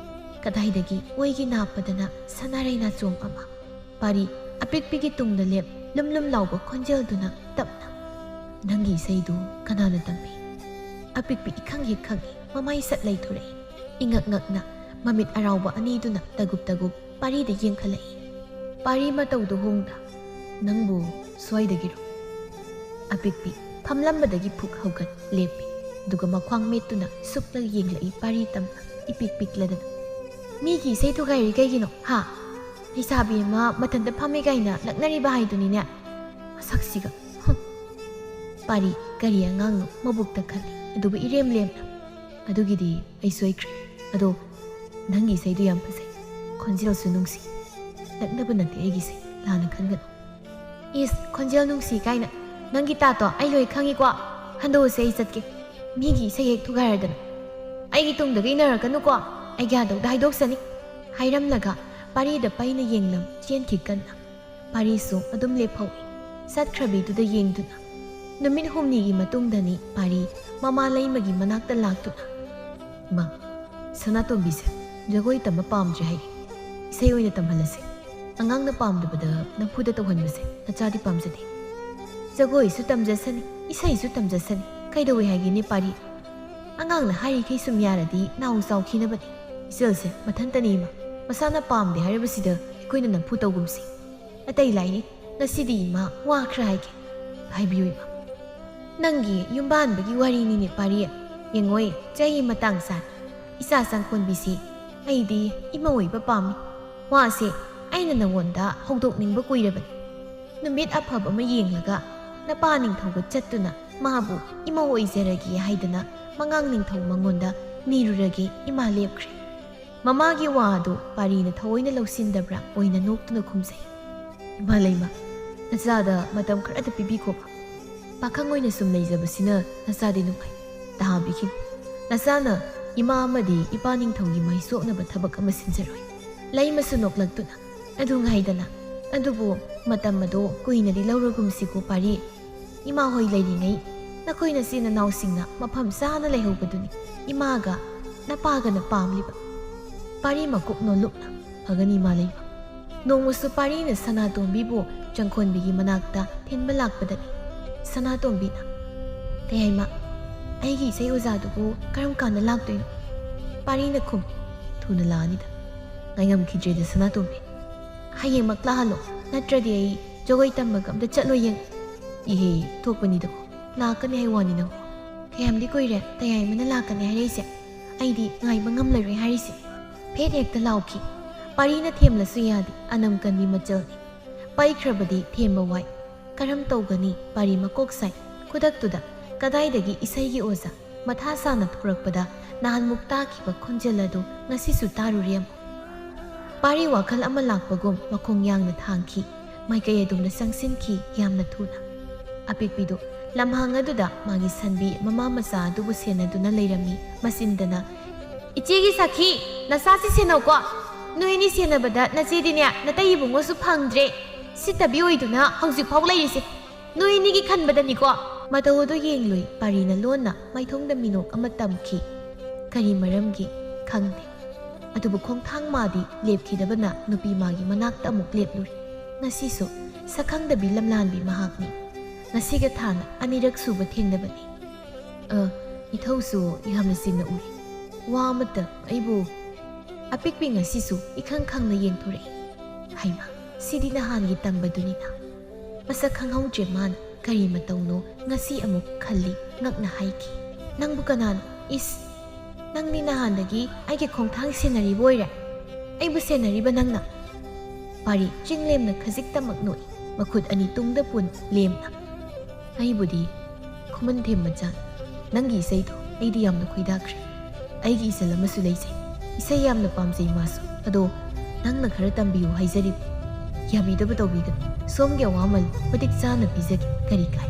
ꯀꯗꯥꯏꯗꯒꯤ ꯑꯣꯏꯒꯤ ꯅꯥꯞꯄꯗꯅ ꯁꯅꯥꯔꯩ ꯅꯥꯆꯣꯝ ꯑꯃ꯫ ꯄꯥꯔꯤ ꯑꯄꯤꯛꯄꯤꯒꯤ ꯇꯨꯡꯗ ꯂꯦꯞ ꯂꯨꯝ ꯂꯨꯝ ꯂꯥꯎꯕ ꯈꯣꯟꯖꯦꯜꯗꯨꯅ ꯇꯞꯅ, "ꯅꯪꯒꯤ ꯏꯁꯩꯗꯨ ꯀꯅꯥꯅ ꯇꯝꯕꯤ?" ꯑꯄꯤꯛꯄꯤ ꯏꯈꯪ ꯍꯦꯛ ꯈꯪꯏ, ꯃꯃꯥꯏ ꯁꯠ ꯂꯩꯊꯣꯔꯛꯏ꯫ ꯏꯉꯛ ꯉꯛꯅ ꯃꯃꯤꯠ ꯑꯔꯥꯎꯕ ꯑꯅꯤꯗꯨꯅ ꯇꯒꯨꯞ ꯇꯒꯨꯞ ꯄꯥꯔꯤꯗ ꯌꯦꯡꯈꯠꯂꯛꯏ꯫ ꯄꯥꯔꯤ ꯃꯇꯧꯗꯨ ꯍꯣꯡꯅ, "ꯅꯪꯕꯨ ꯁ꯭ꯋꯥꯏꯗꯒꯤꯔꯣ?" ꯑꯄꯤꯛꯄꯤ ꯐꯝꯂꯝꯕꯗꯒꯤ ꯐꯨꯛ ꯍꯧꯒꯠ ꯂꯦꯞꯄꯤ꯫ ꯑꯗꯨꯒ ꯃꯈ꯭ꯋꯥꯡ ꯃꯦꯠꯇꯨꯅ ꯁꯨꯞꯅ ꯌꯦꯡꯂꯛꯏ ꯄꯥꯔꯤ ꯇꯝꯅ, ꯏꯄꯤꯛ ꯄꯤꯛꯂꯗꯅ꯫ "ꯃꯤꯒꯤ ꯏꯁꯩ ꯊꯨꯒꯥꯏꯔꯤ ꯀꯩꯒꯤꯅꯣ, ꯍꯥ? ꯂꯩꯁꯥꯕꯤ ꯑꯃ ꯃꯊꯟꯇ ꯐꯝꯃꯤ ꯀꯥꯏꯅ ꯂꯛꯅꯔꯤꯕ ꯍꯥꯏꯗꯨꯅꯤꯅꯦ꯫ ꯃꯁꯛꯁꯤꯒ, ꯍꯨꯝ!" ꯄꯥꯔꯤ ꯀꯔꯤ ꯑꯉꯥꯡꯅꯣ ꯃꯕꯨꯛꯇ ꯈꯜꯂꯤ, ꯑꯗꯨꯕꯨ ꯏꯔꯦꯝ ꯂꯦꯝꯅ, ꯑꯗꯨꯒꯤꯗꯤ ꯑꯩ ꯁꯣꯏꯈ꯭ꯔꯦ꯫ ꯑꯗꯣ ꯅꯪꯒꯤ ꯏꯁꯩꯗꯨ ꯌꯥꯝ ꯐꯖꯩ, ꯈꯣꯟꯖꯦꯜꯁꯨ ꯅꯨꯡꯁꯤ꯫ ꯅꯛꯅꯕ ꯅꯠꯇꯦ ꯑꯩꯒꯤ ꯏꯁꯩ, ꯂꯥꯟꯅ ꯈꯟꯒꯅꯨ꯫ ꯏꯁ, ꯈꯣꯟꯖꯦꯜ ꯅꯨꯡꯁꯤ ꯀꯥꯏꯅ꯫ ꯅꯪꯒꯤ ꯇꯥꯠꯇꯣ ꯑꯩ ꯂꯣꯏ ꯈꯪꯉꯤꯀꯣ꯫ ꯍꯟꯗꯣꯛꯑꯁꯦ, ꯑꯩ ꯆꯠꯀꯦ꯫ ꯃꯤꯒꯤ ꯏꯁꯩ ꯍꯦꯛ ꯊꯨꯒꯥꯏꯔꯗꯅ꯫ ꯑꯩꯒꯤ ꯇꯨꯡꯗꯒ ꯏꯟꯅꯔꯛꯀꯅꯨꯀꯣ, ꯑꯩ ꯒ꯭ꯌꯥꯟ ꯇꯧꯗ ꯍꯥꯏꯗꯣꯛꯆꯅꯤ꯫ ꯍꯥꯏꯔꯝꯂꯒ ꯄꯥꯔꯤꯗ ꯄꯩꯅ ꯌꯦꯡꯂꯝ ꯆꯦꯟꯈꯤ ꯀꯟꯅ꯫ ꯄꯥꯔꯤꯁꯨ ꯑꯗꯨꯝ ꯂꯦꯞꯍꯧꯏ, ꯆꯠꯈ꯭ꯔꯕꯤꯗꯨꯗ ꯌꯦꯡꯗꯨꯅ꯫ ꯅꯨꯃꯤꯠ ꯍꯨꯝꯅꯤꯒꯤ ꯃꯇꯨꯡꯗꯅꯤ ꯄꯥꯔꯤ ꯃꯃꯥ ꯂꯩꯃꯒꯤ ꯃꯅꯥꯛꯇ ꯂꯥꯛꯇꯨꯅ꯫ "ꯏꯃꯥ, ꯁꯅꯥꯇꯣꯝꯕꯤꯁꯦ ꯖꯒꯣꯏ ꯇꯝꯕ ꯄꯥꯝꯗ꯭ꯔꯦ ꯍꯥꯏꯌꯦ꯫ ꯏꯁꯩ ꯑꯣꯏꯅ ꯇꯝꯍꯜꯂꯁꯦ꯫ ꯑꯉꯥꯡꯅ ꯄꯥꯝꯗꯕꯗ ꯅꯝꯐꯨꯗ ꯇꯧꯍꯟꯕꯁꯦ ꯅꯆꯥꯗꯤ ꯄꯥꯝꯖꯗꯦ꯫ ꯖꯒꯣꯏꯁꯨ ꯇꯝꯖꯁꯅꯤ, ꯏꯁꯩꯁꯨ ꯇꯝꯖꯁꯅꯤ꯫ ꯀꯩꯗꯧꯋꯦ ꯍꯥꯏꯒꯦꯅꯦ ꯄꯥꯔꯤ? ꯑꯉꯥꯡꯅ ꯍꯥꯏꯔꯤꯈꯩ ꯁꯨꯝ ꯌꯥꯔꯗꯤ ꯅꯥꯎ ꯆꯥꯎꯈꯤꯅꯕꯅꯤ꯫ ꯏꯆꯜꯁꯦ ꯃꯊꯟꯇꯅꯤ ꯏꯃꯥ꯫ ꯃꯁꯥꯅ ꯄꯥꯝꯗꯦ ꯍꯥꯏꯔꯕꯁꯤꯗ ꯑꯩꯈꯣꯏꯅ ꯅꯝꯐꯨ ꯇꯧꯒꯨꯝꯁꯤ꯫ ꯑꯇꯩ ꯂꯥꯏꯅꯤ, ꯉꯁꯤꯗꯤ ꯏꯃꯥ ꯋꯥ ꯈꯔ ꯍꯥꯏꯒꯦ꯫ ꯍꯥꯏꯕꯤꯌꯨ ꯏꯃꯥ꯫ ꯅꯪꯒꯤ ꯌꯨꯝꯕꯥꯟꯕꯒꯤ ꯋꯥꯔꯤꯅꯤꯅꯦ ꯄꯥꯔꯤ꯫ ꯌꯦꯡꯉꯣꯏ, ꯆꯍꯤ ꯃꯇꯥꯡ ꯆꯥꯅ ꯏꯆꯥ ꯆꯪꯈꯣꯟꯕꯤꯁꯤ ꯑꯩꯗꯤ ꯏꯃꯧ ꯑꯣꯏꯕ ꯄꯥꯝꯃꯤ꯫ ꯋꯥꯁꯦ ꯑꯩꯅ ꯅꯉꯣꯟꯗ ꯍꯧꯗꯣꯛꯅꯤꯡꯕ ꯀꯨꯏꯔꯕꯅꯤ꯫ ꯅꯨꯃꯤꯠ ꯑꯐꯕ ꯑꯃ ꯌꯦꯡꯂꯒ ꯅꯄꯥ ꯅꯤꯡꯊꯧꯒ ꯆꯠꯇꯨꯅ ꯃꯥꯕꯨ ꯏꯃꯧ ꯑꯣꯏꯖꯔꯒꯦ ꯍꯥꯏꯗꯅ ꯃꯉꯥꯡ ꯅꯤꯡꯊꯧ ꯃꯉꯣꯟꯗ ꯅꯤꯔꯨꯔꯒꯦ ꯏꯃꯥ ꯂꯦꯞꯈ꯭ꯔꯦ꯫ ꯃꯃꯥꯒꯤ ꯋꯥ ꯑꯗꯨ ꯄꯥꯔꯤꯅ ꯊꯑꯣꯏꯅ ꯂꯧꯁꯤꯟꯗꯕ꯭ꯔꯥ ꯑꯣꯏꯅ ꯅꯣꯛꯇꯨꯅ ꯈꯨꯝꯖꯩ꯫ "ꯏꯃꯥ ꯂꯩꯃ, ꯅꯆꯥꯗ ꯃꯇꯝ ꯈꯔꯗ ꯄꯤꯕꯤꯈꯣ꯫ ꯄꯥꯈꯪ ꯑꯣꯏꯅ ꯁꯨꯝ ꯂꯩꯖꯕꯁꯤꯅ ꯅꯆꯥꯗꯤ ꯅꯨꯡꯉꯥꯏ꯫ ꯇꯍꯥ ꯄꯤꯈꯤꯅꯨ꯫ ꯅꯆꯥꯅ ꯏꯃꯥ ꯑꯃꯗꯤ ꯏꯄꯥ ꯅꯤꯡꯊꯧꯒꯤ ꯃꯥꯏ ꯁꯣꯛꯅꯕ ꯊꯕꯛ ꯑꯃ ꯁꯤꯟꯖꯔꯣꯏ꯫" ꯂꯩꯃꯁꯨ ꯅꯣꯛꯂꯛꯇꯨꯅ, "ꯑꯗꯨ ꯉꯥꯏꯗꯅ꯫ ꯑꯗꯨꯕꯨ ꯃꯇꯝ ꯑꯗꯣ ꯀꯨꯏꯅꯗꯤ ꯂꯧꯔꯒꯨꯝꯁꯤꯀꯣ ꯄꯥꯔꯤ꯫ ꯏꯃꯥ ꯍꯣꯏ ꯂꯩꯔꯤꯉꯩ ꯅꯈꯣꯏ ꯅꯆꯤꯟ ꯅꯅꯥꯎꯁꯤꯡꯅ ꯃꯐꯝ ꯆꯥꯅ ꯂꯩꯍꯧꯕꯗꯨꯅꯤ ꯏꯃꯥꯒ ꯅꯄꯥꯒꯅ ꯄꯥꯝꯂꯤꯕ꯫" ꯄꯥꯔꯤ ꯃꯀꯣꯛ ꯅꯣꯜꯂꯨꯛꯅ, "ꯐꯒꯅꯤ ꯏꯃꯥ ꯂꯩꯃ꯫" ꯅꯣꯡꯃꯁꯨ ꯄꯥꯔꯤꯅ ꯁꯅꯥꯇꯣꯝꯕꯤꯕꯨ ꯆꯪꯈꯣꯟꯕꯤꯒꯤ ꯃꯅꯥꯛꯇ ꯊꯤꯟꯕ ꯂꯥꯛꯄꯗꯅꯤ ꯁꯅꯥꯇꯣꯝꯕꯤꯅ, "ꯇꯌꯥꯏꯃ, ꯑꯩꯒꯤ ꯏꯁꯩ ꯑꯣꯖꯥꯗꯨꯕꯨ ꯀꯔꯝ ꯀꯥꯟꯗ ꯂꯥꯛꯇꯣꯏꯅꯣ?" ꯄꯥꯔꯤꯅ ꯈꯨꯝ, "ꯊꯨꯅ ꯂꯥꯛꯑꯅꯤꯗ꯫" ꯉꯥꯏꯉꯝꯈꯤꯗ꯭ꯔꯦꯗ ꯁꯅꯥꯇꯣꯝꯕꯤ꯫ "ꯍꯌꯦꯡꯃꯛ ꯂꯥꯛꯍꯜꯂꯣ, ꯅꯠꯇ꯭ꯔꯗꯤ ꯑꯩ ꯖꯒꯣꯏ ꯇꯝꯕꯒ ꯑꯝꯇ ꯆꯠꯂꯣꯏ ꯌꯦꯡ꯫" "ꯏꯍꯦ, ꯊꯣꯛꯄꯅꯤꯗꯀꯣ, ꯂꯥꯛꯀꯅꯤ ꯍꯥꯏ ꯋꯥꯅꯤ ꯅꯪꯕꯨ꯫ ꯀꯌꯥꯝꯗꯤ ꯀꯨꯏꯔꯦ ꯇꯌꯥꯏꯃꯅ ꯂꯥꯛꯀꯅꯤ ꯍꯥꯏꯔꯛꯏꯁꯦ꯫ ꯑꯩꯗꯤ ꯉꯥꯏꯕ ꯉꯝꯂꯔꯣꯏ ꯍꯥꯏꯔꯤꯁꯦ꯫" ꯐꯦꯠ ꯍꯦꯛꯇ ꯂꯥꯎꯈꯤ꯫ ꯄꯥꯔꯤꯅ ꯊꯦꯝꯂꯁꯨ ꯌꯥꯗꯦ, ꯑꯅꯝ ꯀꯟꯕꯤ ꯃꯆꯜꯅꯤ꯫ ꯄꯩꯈ꯭ꯔꯕꯗꯤ ꯊꯦꯝꯕ ꯋꯥꯏ꯫ ꯀꯔꯝ ꯇꯧꯒꯅꯤ? ꯄꯥꯔꯤ ꯃꯀꯣꯛ ꯁꯥꯏ꯫ ꯈꯨꯗꯛꯇꯨꯗ ꯀꯗꯥꯏꯗꯒꯤ ꯏꯁꯩꯒꯤ ꯑꯣꯖꯥ? ꯃꯊꯥ ꯁꯥꯅ ꯊꯣꯔꯛꯄꯗ ꯅꯍꯥꯟꯃꯨꯛ ꯇꯥꯈꯤꯕ ꯈꯣꯟꯖꯦꯜ ꯑꯗꯨ ꯉꯁꯤꯁꯨ ꯇꯥꯔꯨꯔꯦ ꯑꯃꯨꯛ꯫ ꯄꯥꯔꯤ ꯋꯥꯈꯜ ꯑꯃ ꯂꯥꯛꯄꯒꯨꯝ ꯃꯈꯣꯡ ꯌꯥꯡꯅ ꯊꯥꯡꯈꯤ꯫ ꯃꯥꯏꯀꯩ ꯑꯗꯨꯝꯅ ꯆꯪꯁꯤꯟꯈꯤ ꯌꯥꯝꯅ ꯊꯨꯅ꯫ ꯑꯄꯤꯛꯄꯤꯗꯨ ꯂꯝꯍꯥꯡ ꯑꯗꯨꯗ ꯃꯥꯒꯤ ꯁꯟꯕꯤ ꯃꯃꯥ ꯃꯆꯥ ꯑꯗꯨꯕꯨ ꯁꯦꯟꯅꯗꯨꯅ ꯂꯩꯔꯝꯃꯤ꯫ ꯃꯆꯤꯟꯗꯅ, "ꯏꯆꯦꯒꯤ ꯁꯥꯈꯤ, ꯅꯆꯥꯁꯤ ꯁꯦꯟꯅꯧꯀꯣ꯫ ꯅꯣꯏ ꯑꯅꯤ ꯁꯦꯟꯅꯕꯗ ꯅꯆꯦꯗꯤꯅꯦ ꯅꯇꯩ ꯏꯕꯨꯡꯉꯣꯁꯨ ꯐꯪꯗ꯭ꯔꯦ꯫ ꯁꯤꯠꯇꯕꯤ ꯑꯣꯏꯗꯨꯅ ꯍꯧꯖꯤꯛꯐꯥꯎ ꯂꯩꯔꯤꯁꯦ꯫ ꯅꯣꯏ ꯑꯅꯤꯒꯤ ꯈꯟꯕꯗꯅꯤꯀꯣ꯫" ꯃꯇꯧ ꯑꯗꯨ ꯌꯦꯡꯂꯨꯏ ꯄꯥꯔꯤꯅ ꯂꯣꯟꯅ ꯃꯥꯏꯊꯣꯡꯗ ꯃꯤꯅꯣꯛ ꯑꯃ ꯇꯝꯈꯤ꯫ ꯀꯔꯤ ꯃꯔꯝꯒꯤ ꯈꯪꯗꯦ꯫ ꯑꯗꯨꯕꯨ ꯈꯣꯡꯊꯥꯡ ꯃꯥꯗꯤ ꯂꯦꯞꯈꯤꯗꯕꯅ ꯅꯨꯄꯤ ꯃꯥꯒꯤ ꯃꯅꯥꯛꯇ ꯑꯃꯨꯛ ꯂꯦꯞꯂꯨꯔꯦ꯫ ꯉꯁꯤꯁꯨ ꯁꯛꯈꯪꯗꯕꯤ ꯂꯝꯂꯥꯟꯕꯤ ꯃꯍꯥꯛꯅꯤ꯫ ꯉꯁꯤꯒ ꯊꯥꯅ ꯑꯅꯤꯔꯛ ꯁꯨꯕ ꯊꯦꯡꯅꯕꯅꯤ꯫ "ꯑ, ꯏꯊꯧꯁꯨ ꯌꯥꯝꯅ ꯆꯤꯟꯅ ꯎꯔꯦ꯫ ꯋꯥ ꯑꯃꯇ ꯑꯩꯕꯨ" ꯑꯄꯤꯛꯄꯤ ꯉꯁꯤꯁꯨ ꯏꯈꯪ ꯈꯪꯅ ꯌꯦꯡꯊꯣꯔꯛꯏ꯫ ꯍꯩꯃꯥ, ꯁꯤꯗꯤ ꯅꯍꯥꯟꯒꯤ ꯇꯝꯕꯗꯨꯅꯤꯅ꯫ ꯃꯁꯛ ꯈꯪꯍꯧꯗ꯭ꯔꯦ ꯃꯥꯅ ꯀꯔꯤ ꯃꯇꯧꯅꯣ ꯉꯁꯤ ꯑꯃꯨꯛ ꯈꯜꯂꯤ꯫ ꯉꯛꯅ ꯍꯥꯏꯈꯤ, "ꯅꯪꯕꯨ ꯀꯅꯥꯅꯣ? ꯏꯁ, ꯅꯪꯗꯤ ꯅꯍꯥꯟꯗꯒꯤ ꯑꯩꯒꯤ ꯈꯣꯡꯊꯥꯡ ꯁꯦꯟꯅꯔꯤꯕ ꯑꯣꯏꯔꯦ꯫ ꯑꯩꯕꯨ ꯁꯦꯟꯅꯔꯤꯕ ꯅꯪꯅ?" ꯄꯥꯔꯤ ꯆꯤꯡꯂꯦꯝꯅ ꯈꯖꯤꯛꯇꯃꯛ ꯅꯣꯛꯏ, ꯃꯈꯨꯠ ꯑꯅꯤ ꯇꯨꯡꯗ ꯄꯨꯟ ꯂꯦꯝꯅ꯫ "ꯑꯩꯕꯨꯗꯤ ꯈꯨꯃꯟꯊꯦꯝ ꯃꯆꯥ, ꯅꯪꯒꯤ ꯏꯁꯩꯗꯣ ꯑꯩꯗꯤ ꯌꯥꯝꯅ ꯈꯣꯏꯗꯥꯈ꯭ꯔꯦ꯫ ꯑꯩꯒꯤ ꯏꯆꯜ ꯑꯃꯁꯨ ꯂꯩꯖꯩ꯫ ꯏꯁꯩ ꯌꯥꯝꯅ ꯄꯥꯝꯖꯩ ꯃꯥꯁꯨ꯫ ꯑꯗꯣ ꯅꯪꯅ ꯈꯔ ꯇꯝꯕꯤꯌꯨ ꯍꯥꯏꯖꯔꯤꯕ꯫ ꯌꯥꯕꯤꯗꯕ ꯇꯧꯕꯤꯒꯅꯨ꯫ ꯁꯣꯝꯒꯤ ꯑꯋꯥꯃꯜ ꯃꯇꯤꯛ ꯆꯥꯅ ꯄꯤꯖꯒꯦ꯫ ꯀꯔꯤ ꯀꯥꯏ?"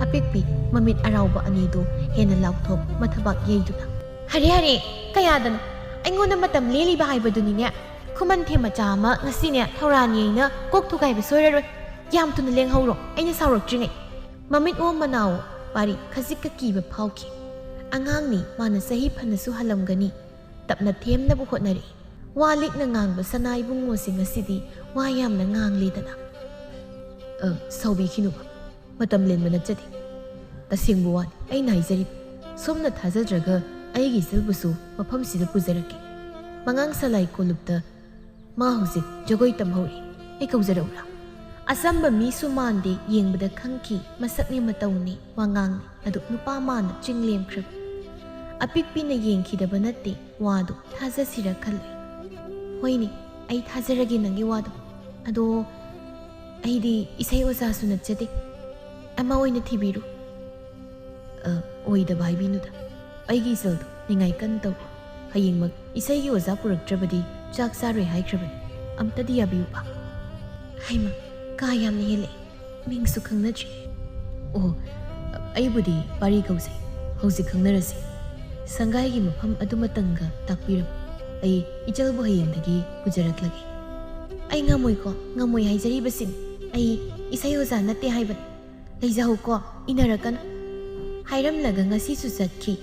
ꯑꯄꯤꯛꯄꯤ ꯃꯃꯤꯠ ꯑꯔꯥꯎꯕ ꯑꯅꯤꯗꯨ ꯍꯦꯟꯅ ꯂꯥꯎꯊꯣꯛ ꯃꯊꯕꯥꯛ ꯌꯩꯗꯨꯅ, "ꯍꯔꯦ, ꯍꯔꯦ, ꯀꯌꯥꯗꯅꯣ? ꯑꯩꯉꯣꯟꯗ ꯃꯇꯝ ꯂꯦꯜꯂꯤꯕ ꯍꯥꯏꯕꯗꯨꯅꯤꯅꯦ꯫ ꯈꯨꯃꯟꯊꯦꯝ ꯃꯆꯥ ꯑꯃ ꯉꯁꯤꯅꯦ ꯊꯧꯔꯥꯅꯤ ꯑꯩꯅ ꯀꯣꯛ ꯊꯨꯒꯥꯏꯕ ꯁꯣꯏꯔꯔꯣꯏ꯫ ꯌꯥꯝ ꯊꯨꯅ ꯂꯦꯡꯍꯧꯔꯣ, ꯑꯩꯅ ꯁꯥꯎꯔꯛꯇ꯭ꯔꯤꯉꯩ꯫" ꯃꯃꯤꯠ ꯑꯣ ꯃꯅꯥꯑꯣ ꯄꯥꯔꯤ ꯈꯖꯤꯛꯀ ꯀꯤꯕ ꯐꯥꯎꯈꯤ꯫ ꯑꯉꯥꯡꯅꯤ, ꯃꯥꯅ ꯆꯍꯤ ꯐꯅꯁꯨ ꯍꯜꯂꯝꯒꯅꯤ꯫ ꯇꯞꯅ ꯊꯦꯝꯅꯕ ꯍꯣꯠꯅꯔꯛꯏ꯫ ꯋꯥ ꯂꯤꯛꯅ ꯉꯥꯡꯕ ꯁꯅꯥ ꯏꯕꯨꯡꯉꯣꯁꯦ ꯉꯁꯤꯗꯤ ꯋꯥ ꯌꯥꯝꯅ ꯉꯥꯡꯂꯦꯗꯅ꯫ "ꯑ, ꯁꯥꯎꯕꯤꯈꯤꯅꯨ꯫ ꯃꯇꯝ ꯂꯦꯟꯕ ꯅꯠꯆꯗꯦ꯫ ꯇꯁꯦꯡꯕ ꯋꯥꯅꯤ ꯑꯩꯅ ꯍꯥꯏꯖꯔꯤꯕ꯫ ꯁꯣꯝꯅ ꯊꯥꯖꯗ꯭ꯔꯒ ꯑꯩꯒꯤ ꯏꯆꯜꯕꯨꯁꯨ ꯃꯐꯝꯁꯤꯗ ꯄꯨꯖꯔꯛꯀꯦ꯫ ꯃꯉꯥꯡ ꯁꯂꯥꯏ ꯀꯣꯂꯨꯞꯇ ꯃꯥ ꯍꯧꯖꯤꯛ ꯖꯒꯣꯏ ꯇꯝꯍꯧꯔꯤ꯫ ꯑꯩ ꯀꯧꯖꯔꯛꯎꯔꯥ?" ꯑꯆꯝꯕ ꯃꯤꯁꯨ ꯃꯥꯟꯗꯦ, ꯌꯦꯡꯕꯗ ꯈꯪꯈꯤ ꯃꯁꯛꯅꯤ ꯃꯇꯧꯅꯤ ꯋꯥꯉꯥꯡꯅꯤ꯫ ꯑꯗꯨ ꯅꯨꯄꯥ ꯃꯥꯅ ꯆꯤꯡ ꯂꯦꯝꯈ꯭ꯔꯕ꯫ ꯑꯄꯤꯛꯄꯤꯅ ꯌꯦꯡꯈꯤꯗꯕ ꯅꯠꯇꯦ, ꯋꯥꯗꯨ ꯊꯥꯖꯁꯤꯔ ꯈꯜꯂꯨꯏ꯫ "ꯍꯣꯏꯅꯦ, ꯑꯩ ꯊꯥꯖꯔꯒꯦ ꯅꯪꯒꯤ ꯋꯥꯗꯣ꯫ ꯑꯗꯣ ꯑꯩꯗꯤ ꯏꯁꯩ ꯑꯣꯖꯥꯁꯨ ꯅꯠꯆꯗꯦ꯫ ꯑꯃ ꯑꯣꯏꯅ ꯊꯤꯕꯤꯔꯨ꯫" "ꯑ, ꯑꯣꯏꯗꯕ ꯍꯥꯏꯕꯤꯅꯨꯗ꯫ ꯑꯩꯒꯤ ꯏꯆꯜꯗꯣ ꯅꯤꯡꯉꯥꯏ ꯀꯟꯅ ꯇꯧ꯫ ꯍꯌꯦꯡꯃꯛ ꯏꯁꯩꯒꯤ ꯑꯣꯖꯥ ꯄꯨꯔꯛꯇ꯭ꯔꯕꯗꯤ ꯆꯥꯛ ꯆꯥꯔꯣꯏ ꯍꯥꯏꯈ꯭ꯔꯕꯅꯤ꯫ ꯑꯝꯇꯗꯤ ꯌꯥꯕꯤꯌꯨꯕ꯫ ꯍꯩꯃ, ꯀꯥ ꯌꯥꯝꯅ ꯍꯦꯜꯂꯛꯑꯦ꯫ ꯃꯤꯡꯁꯨ ꯈꯪꯅꯗ꯭ꯔꯤ꯫ ꯑꯣ, ꯑꯩꯕꯨꯗꯤ ꯄꯥꯔꯤ ꯀꯧꯖꯩ꯫ ꯍꯧꯖꯤꯛ ꯈꯪꯅꯔꯁꯤ꯫ ꯁꯪꯒꯥꯏꯒꯤ ꯃꯐꯝ ꯑꯗꯨꯃꯇꯪꯒ ꯇꯥꯛꯄꯤꯔꯝꯃꯨ꯫ ꯑꯩ ꯏꯆꯜꯕꯨ ꯍꯌꯦꯡꯗꯒꯤ ꯄꯨꯖꯔꯛꯂꯒꯦ꯫ ꯑꯩ ꯉꯝꯃꯣꯏꯀꯣ, ꯉꯝꯃꯣꯏ ꯍꯥꯏꯖꯔꯤꯕꯁꯤꯅꯤ꯫ ꯑꯩ ꯏꯁꯩ ꯑꯣꯖꯥ ꯅꯠꯇꯦ ꯍꯥꯏꯕꯅꯤ꯫ ꯂꯩꯖꯍꯧꯀꯣ, ꯏꯟꯅꯔꯛꯀꯅꯨ꯫ ꯍꯥꯏꯔꯝꯂꯒ ꯉꯁꯤꯁꯨ ꯆꯠꯈꯤ꯫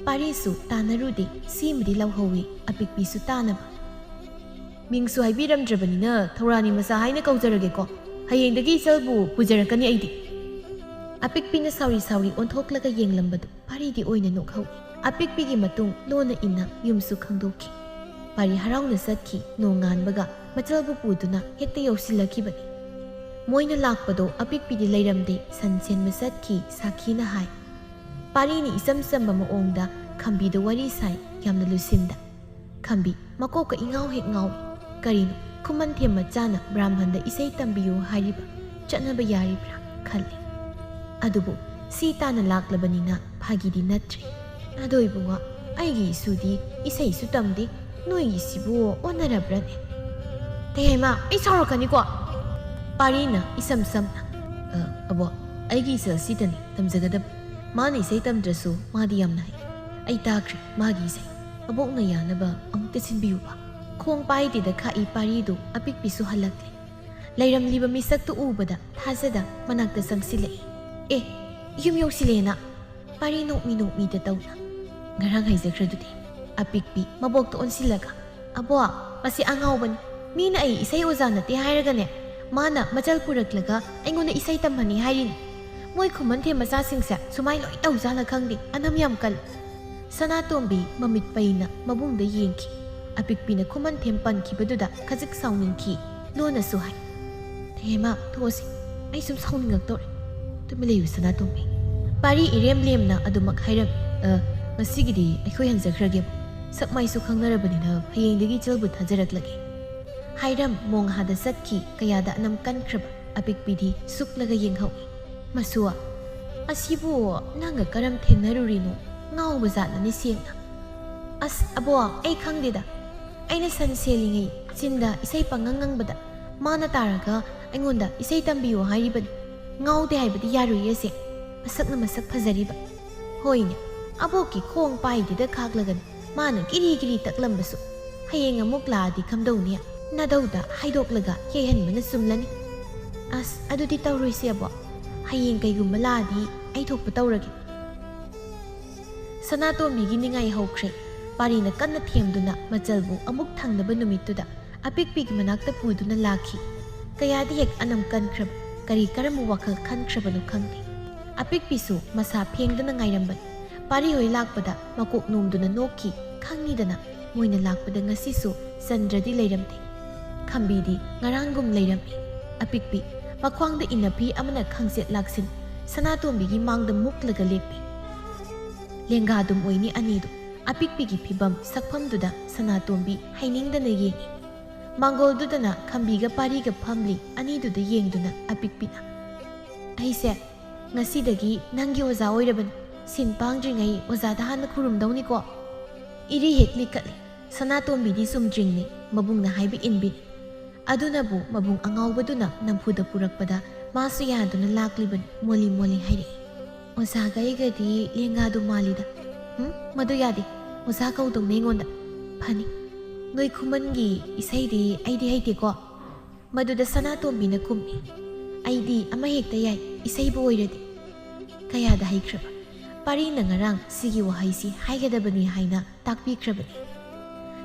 ꯄꯥꯔꯤꯁꯨ ꯇꯥꯟꯅꯔꯨꯗꯦ, ꯁꯤꯃꯗꯤ ꯂꯧꯍꯧꯋꯤ, ꯑꯄꯤꯛꯄꯤꯁꯨ ꯇꯥꯟꯅꯕ꯫ ꯃꯤꯡꯁꯨ ꯍꯥꯏꯕꯤꯔꯝꯗ꯭ꯔꯕꯅꯤꯅ ꯊꯧꯔꯥꯅꯤ ꯃꯆꯥ ꯍꯥꯏꯅ ꯀꯧꯖꯔꯒꯦꯀꯣ꯫ ꯍꯌꯦꯡꯗꯒꯤ ꯏꯆꯜꯕꯨ ꯄꯨꯖꯔꯛꯀꯅꯤ ꯑꯩꯗꯤ꯫ ꯑꯄꯤꯛꯄꯤꯅ ꯁꯥꯎꯔꯤ ꯁꯥꯎꯔꯤ ꯑꯣꯟꯊꯣꯛꯂꯒ ꯌꯦꯡꯂꯝꯕꯗꯨ ꯄꯥꯔꯤꯗꯤ ꯑꯣꯏꯅ ꯅꯣꯛꯍꯧꯏ꯫ ꯑꯄꯤꯛꯄꯤꯒꯤ ꯃꯇꯨꯡ ꯂꯣꯟꯅ ꯏꯟꯅ ꯌꯨꯝꯁꯨ ꯈꯪꯗꯣꯛꯈꯤ꯫ ꯄꯥꯔꯤ ꯍꯔꯥꯎꯅ ꯆꯠꯈꯤ, ꯅꯣꯡꯉꯥꯟꯕꯒ ꯃꯆꯜꯕꯨ ꯄꯨꯗꯨꯅ ꯍꯦꯛꯇ ꯌꯧꯁꯤꯜꯂꯛꯈꯤꯕꯅꯤ꯫ ꯃꯣꯏꯅ ꯂꯥꯛꯄꯗꯣ ꯑꯄꯤꯛꯄꯤꯗꯤ ꯂꯩꯔꯝꯗꯦ, ꯁꯟ ꯁꯦꯟꯕ ꯆꯠꯈꯤ, ꯁꯥꯈꯤꯅ ꯍꯥꯏ꯫ ꯄꯥꯔꯤꯅ ꯏꯆꯝ ꯆꯝꯕ ꯃꯑꯣꯡꯗ ꯈꯝꯕꯤꯗ ꯋꯥꯔꯤ ꯁꯥꯏ, ꯌꯥꯝꯅ ꯂꯨꯁꯤꯟꯗ꯫ ꯈꯝꯕꯤ ꯃꯀꯣꯛꯀ ꯏꯉꯥꯎ ꯍꯦꯛ ꯉꯥꯎꯏ꯫ ꯀꯔꯤꯅꯣ ꯈꯨꯃꯟꯊꯦꯝ ꯃꯆꯥꯅ ꯕ꯭ꯔꯥꯝꯍꯟꯗ ꯏꯁꯩ ꯇꯝꯕꯤꯌꯨ ꯍꯥꯏꯔꯤꯕ? ꯆꯠꯅꯕ ꯌꯥꯔꯤꯕ꯭ꯔꯥ ꯈꯜꯂꯤ꯫ ꯑꯗꯨꯕꯨ ꯁꯤ ꯇꯥꯟꯅ ꯂꯥꯛꯂꯕꯅꯤꯅ ꯐꯥꯒꯤꯗꯤ ꯅꯠꯇ꯭ꯔꯦ꯫ ꯑꯗꯣ ꯏꯕꯨꯡꯉꯣ, ꯑꯩꯒꯤ ꯏꯁꯨꯗꯤ ꯏꯁꯩꯁꯨ ꯇꯝꯗꯦ, ꯅꯣꯏꯒꯤꯁꯤꯕꯨ ꯑꯣꯟꯅꯔꯕ꯭ꯔꯅꯦ? ꯇꯦꯍꯩꯃ, ꯑꯩ ꯁꯥꯎꯔꯛꯀꯅꯤꯀꯣ꯫ ꯄꯥꯔꯤꯅ ꯏꯁꯝ ꯁꯝꯅ, "ꯑ, ꯑꯕꯣ, ꯑꯩꯒꯤ ꯏꯆꯜꯁꯤꯗꯅꯤ ꯇꯝꯖꯒꯗꯕ꯫ ꯃꯥꯅ ꯏꯁꯩ ꯇꯝꯗ꯭ꯔꯁꯨ ꯃꯥꯗꯤ ꯌꯥꯝꯅ ꯍꯩ꯫ ꯑꯩ ꯇꯥꯈ꯭ꯔꯦ ꯃꯥꯒꯤ ꯏꯁꯩ꯫ ꯑꯕꯣꯛꯅ ꯌꯥꯅꯕ ꯑꯃꯨꯛꯇ ꯁꯤꯟꯕꯤꯌꯨꯕ"꯫ ꯈꯣꯡ ꯄꯥꯏꯗꯦꯗ ꯈꯥꯛꯏ ꯄꯥꯔꯤꯗꯨ ꯑꯄꯤꯛꯄꯤꯁꯨ ꯍꯜꯂꯛꯂꯦ꯫ ꯂꯩꯔꯝꯂꯤꯕ ꯃꯤꯁꯛꯇꯨ ꯎꯕꯗ ꯊꯥꯖꯗ ꯃꯅꯥꯛꯇ ꯆꯪꯁꯤꯜꯂꯛꯏ꯫ "ꯑꯦ, ꯌꯨꯝ ꯌꯧꯁꯤꯜꯂꯦꯅ!" ꯄꯥꯔꯤ ꯅꯣꯛꯃꯤ ꯅꯣꯛꯃꯤꯗ ꯇꯧꯅ꯫ "ꯉꯔꯥꯡ ꯍꯥꯏꯖꯈ꯭ꯔꯗꯨꯗꯤ"꯫ ꯑꯄꯤꯛꯄꯤ ꯃꯕꯣꯛꯇ ꯑꯣꯟꯁꯤꯜꯂꯒ, "ꯑꯕꯣ, ꯃꯁꯤ ꯑꯉꯥꯎꯕꯅꯤ꯫ ꯃꯤꯅ ꯑꯩ ꯏꯁꯩ ꯑꯣꯖꯥ ꯅꯠꯇꯦ ꯍꯥꯏꯔꯒꯅꯦ, ꯃꯥꯅ ꯃꯆꯜ ꯄꯨꯔꯛꯂꯒ ꯑꯩꯉꯣꯟꯗ ꯏꯁꯩ ꯇꯝꯍꯟꯅꯤ ꯍꯥꯏꯔꯤꯅꯤ꯫ ꯃꯣꯏ ꯈꯨꯃꯟꯊꯦꯝ ꯃꯆꯥꯁꯤꯡꯁꯦ ꯁꯨꯃꯥꯏ ꯂꯣꯏ ꯇꯧꯖꯥꯠꯂ ꯈꯪꯗꯦ, ꯑꯅꯝ ꯌꯥꯝ ꯀꯜꯂꯤ"꯫ ꯁꯅꯥꯇꯣꯝꯕꯤ ꯃꯃꯤꯠ ꯄꯩꯅ ꯃꯕꯨꯡꯗ ꯌꯦꯡꯈꯤ꯫ ꯑꯄꯤꯛꯄꯤꯅ ꯈꯨꯃꯟꯊꯦꯝ ꯄꯟꯈꯤꯕꯗꯨꯗ ꯈꯖꯤꯛ ꯁꯥꯎꯅꯤꯡꯈꯤ꯫ ꯂꯣꯟꯅꯁꯨ ꯍꯥꯏ, "ꯇꯦꯃ, ꯊꯣꯛꯑꯁꯤ꯫ ꯑꯩ ꯁꯨꯝ ꯁꯥꯎꯅꯤꯡꯉꯛꯇꯧꯔꯦ꯫ ꯇꯨꯃꯤꯟ ꯂꯩꯌꯨ, ꯁꯅꯥꯇꯣꯝꯕꯤ"꯫ ꯄꯥꯔꯤ ꯏꯔꯦꯝ ꯂꯦꯝꯅ ꯑꯗꯨꯃꯛ ꯍꯥꯏꯔꯝꯃꯤ꯫ "ꯑ, ꯉꯁꯤꯒꯤꯗꯤ ꯑꯩꯈꯣꯏ ꯍꯟꯖꯈ꯭ꯔꯒꯦ꯫ ꯁꯛ ꯃꯥꯏꯁꯨ ꯈꯪꯅꯔꯕꯅꯤꯅ ꯍꯌꯦꯡꯗꯒꯤ ꯏꯆꯜꯕꯨ ꯊꯥꯖꯔꯛꯂꯒꯦ"꯫ ꯍꯥꯏꯔꯝ ꯃꯣꯡꯍꯥꯗ ꯆꯠꯈꯤ꯫ ꯀꯌꯥꯗ ꯑꯅꯝ ꯀꯟꯈ꯭ꯔꯕ ꯑꯄꯤꯛꯄꯤꯗꯤ ꯁꯨꯛꯂꯒ ꯌꯦꯡꯍꯧꯏ꯫ "ꯃꯁꯨ, ꯑꯁꯤꯕꯨ ꯅꯪꯒ ꯀꯔꯝ ꯊꯦꯡꯅꯔꯨꯔꯤꯅꯣ? ꯉꯥꯎꯕ ꯖꯥꯠꯅꯅꯤ ꯁꯦꯡꯅ꯫ ꯑꯁ ꯑꯕꯣꯛ, ꯑꯩ ꯈꯪꯗꯦꯗ꯫ ꯑꯩꯅ ꯁꯟ ꯁꯦꯜꯂꯤꯉꯩ ꯆꯤꯟꯗ ꯏꯁꯩ ꯄꯪꯉꯪ ꯉꯪꯕꯗ ꯃꯥꯅ ꯇꯥꯔꯒ ꯑꯩꯉꯣꯟꯗ ꯏꯁꯩ ꯇꯝꯕꯤꯌꯨ ꯍꯥꯏꯔꯤꯕꯅꯤ꯫ ꯉꯥꯎꯗꯦ ꯍꯥꯏꯕꯗꯤ ꯌꯥꯔꯣꯏꯌꯦ ꯑꯁꯦ꯫ ꯃꯁꯛꯅ ꯃꯁꯛ ꯐꯖꯔꯤꯕ꯫ ꯍꯣꯏꯅꯦ, ꯑꯕꯣꯛꯀꯤ ꯈꯣꯡ ꯄꯥꯏꯗꯦꯗ ꯈꯥꯛꯂꯒꯅꯤ ꯃꯥꯅ ꯀꯤꯔꯤ ꯀꯤꯔꯤ ꯇꯛꯂꯝꯕꯁꯨ꯫ ꯍꯌꯦꯡ ꯑꯃꯨꯛ ꯂꯥꯛꯑꯗꯤ ꯀꯝꯗꯧꯅꯤ? ꯅꯥꯗꯧꯗ ꯍꯥꯏꯗꯣꯛꯂꯒ ꯌꯩꯍꯟꯕꯅ ꯆꯨꯝꯂꯅꯤ꯫ ꯑꯁ, ꯑꯗꯨꯗꯤ ꯇꯧꯔꯣꯏꯁꯦ ꯑꯕꯣꯛ꯫ ꯍꯌꯦꯡ ꯀꯩꯒꯨꯝꯕ ꯂꯥꯛꯑꯗꯤ ꯑꯩ ꯊꯣꯛꯄ ꯇꯧꯔꯒꯦ꯫ ꯁꯅꯥꯇꯣꯝꯕꯤꯒꯤ ꯅꯤꯡꯉꯥꯏ ꯍꯧꯈ꯭ꯔꯦ꯫ ꯄꯥꯔꯤꯅ ꯀꯟꯅ ꯊꯦꯝꯗꯨꯅ ꯃꯆꯜꯕꯨ ꯑꯃꯨꯛ ꯊꯪꯅꯕ ꯅꯨꯃꯤꯠꯇꯨꯗ ꯑꯄꯤꯛꯄꯤꯒꯤ ꯃꯅꯥꯛꯇ ꯄꯨꯗꯨꯅ ꯂꯥꯛꯈꯤ꯫ ꯀꯌꯥꯗꯤ ꯍꯦꯛ ꯑꯅꯝ ꯀꯟꯈ꯭ꯔꯕ, ꯀꯔꯤ ꯀꯔꯝꯕ ꯋꯥꯈꯜ ꯈꯟꯈ꯭ꯔꯕꯅꯣ ꯈꯪꯗꯦ꯫ ꯑꯄꯤꯛꯄꯤꯁꯨ ꯃꯁꯥ ꯐꯦꯡꯗꯅ ꯉꯥꯏꯔꯝꯕꯅꯤ꯫ ꯄꯥꯔꯤ ꯍꯣꯏ ꯂꯥꯛꯄꯗ ꯃꯀꯣꯛ ꯅꯣꯝꯗꯨꯅ ꯅꯣꯛꯈꯤ, ꯈꯪꯉꯤꯗꯅ ꯃꯣꯏꯅ ꯂꯥꯛꯄꯗ ꯉꯁꯤꯁꯨ ꯆꯟꯗ꯭ꯔꯗꯤ ꯂꯩꯔꯝꯗꯦ꯫ ꯈꯝꯕꯤꯗꯤ ꯉꯔꯥꯡꯒꯨꯝ ꯂꯩꯔꯝꯃꯤ꯫ ꯑꯄꯤꯛꯄꯤ ꯃꯈ꯭ꯋꯥꯡꯗ ꯏꯟꯅꯐꯤ ꯑꯃꯅ ꯈꯪꯆꯦꯠ ꯂꯥꯛꯁꯤꯟ ꯁꯅꯥꯇꯣꯝꯕꯤꯒꯤ ꯃꯥꯡꯗ ꯃꯨꯛꯂꯒ ꯂꯦꯞꯄꯤ꯫ ꯂꯦꯡꯒꯥꯗꯨꯝ ꯑꯣꯏꯅꯤ ꯑꯅꯤꯗꯨ꯫ ꯑꯄꯤꯛꯄꯤꯒꯤ ꯐꯤꯕꯝ ꯁꯛꯐꯝꯗꯨꯗ ꯁꯅꯥꯇꯣꯝꯕꯤ ꯍꯩꯅꯤꯡꯗꯅ ꯌꯦꯡꯉꯤ꯫ ꯃꯥꯡꯒꯣꯜꯗꯨꯗꯅ ꯈꯝꯕꯤꯒ ꯄꯥꯔꯤꯒ ꯐꯝꯂꯤ ꯑꯅꯤꯗꯨꯗ ꯌꯦꯡꯗꯨꯅ ꯑꯄꯤꯛꯄꯤꯅ, "ꯑꯩꯁꯦ ꯉꯁꯤꯗꯒꯤ ꯅꯪꯒꯤ ꯑꯣꯖꯥ ꯑꯣꯏꯔꯕꯅꯤ꯫ ꯁꯤꯟ ꯄꯥꯡꯗ꯭ꯔꯤꯉꯩ ꯑꯣꯖꯥꯗ ꯍꯥꯟꯅ ꯈꯨꯔꯨꯝꯗꯧꯅꯤꯀꯣ?" ꯏꯔꯤ ꯍꯦꯛ ꯂꯤꯈꯠꯂꯤ꯫ ꯁꯅꯥꯇꯣꯝꯕꯤꯗꯤ ꯆꯨꯝꯗ꯭ꯔꯤꯡꯅꯤ, ꯃꯕꯨꯡꯅ ꯍꯥꯏꯕ ꯏꯟꯕꯤꯅꯤ꯫ ꯑꯗꯨꯅꯕꯨ ꯃꯕꯨꯡ ꯑꯉꯥꯎꯕꯗꯨꯅ ꯅꯝꯐꯨꯗ ꯄꯨꯔꯛꯄꯗ ꯃꯥꯁꯨ ꯌꯥꯗꯨꯅ ꯂꯥꯛꯂꯤꯕꯅꯤ꯫ ꯃꯣꯂꯤ ꯃꯣꯂꯤ ꯍꯥꯏꯔꯛꯏ꯫ "ꯑꯣꯖꯥꯒ ꯑꯩꯒꯗꯤ ꯂꯦꯡꯒꯥꯗꯨ ꯃꯥꯜꯂꯤꯗ꯫ ꯎꯝ, ꯃꯗꯨ ꯌꯥꯗꯦ꯫ ꯑꯣꯖꯥ ꯀꯧꯗꯧꯅꯦ ꯑꯩꯉꯣꯟꯗ꯫ ꯐꯅꯤ꯫ ꯅꯣꯏ ꯈꯨꯃꯟꯒꯤ ꯏꯁꯩꯗꯤ ꯑꯩꯗꯤ ꯍꯩꯇꯦꯀꯣ꯫ ꯃꯗꯨꯗ ꯁꯅꯥꯇꯣꯝꯕꯤꯅ ꯀꯨꯝꯃꯤ꯫ ꯑꯩꯗꯤ ꯑꯃ ꯍꯦꯛꯇ ꯌꯥꯏ, ꯏꯁꯩꯕꯨ ꯑꯣꯏꯔꯗꯤ꯫" ꯀꯌꯥꯗ ꯍꯩꯈ꯭ꯔꯕ꯫ ꯄꯥꯔꯤꯅ ꯉꯔꯥꯡ ꯁꯤꯒꯤ ꯋꯥꯍꯩꯁꯤ ꯍꯥꯏꯒꯗꯕꯅꯤ ꯍꯥꯏꯅ ꯇꯥꯛꯄꯤꯈ꯭ꯔꯕꯅꯤ꯫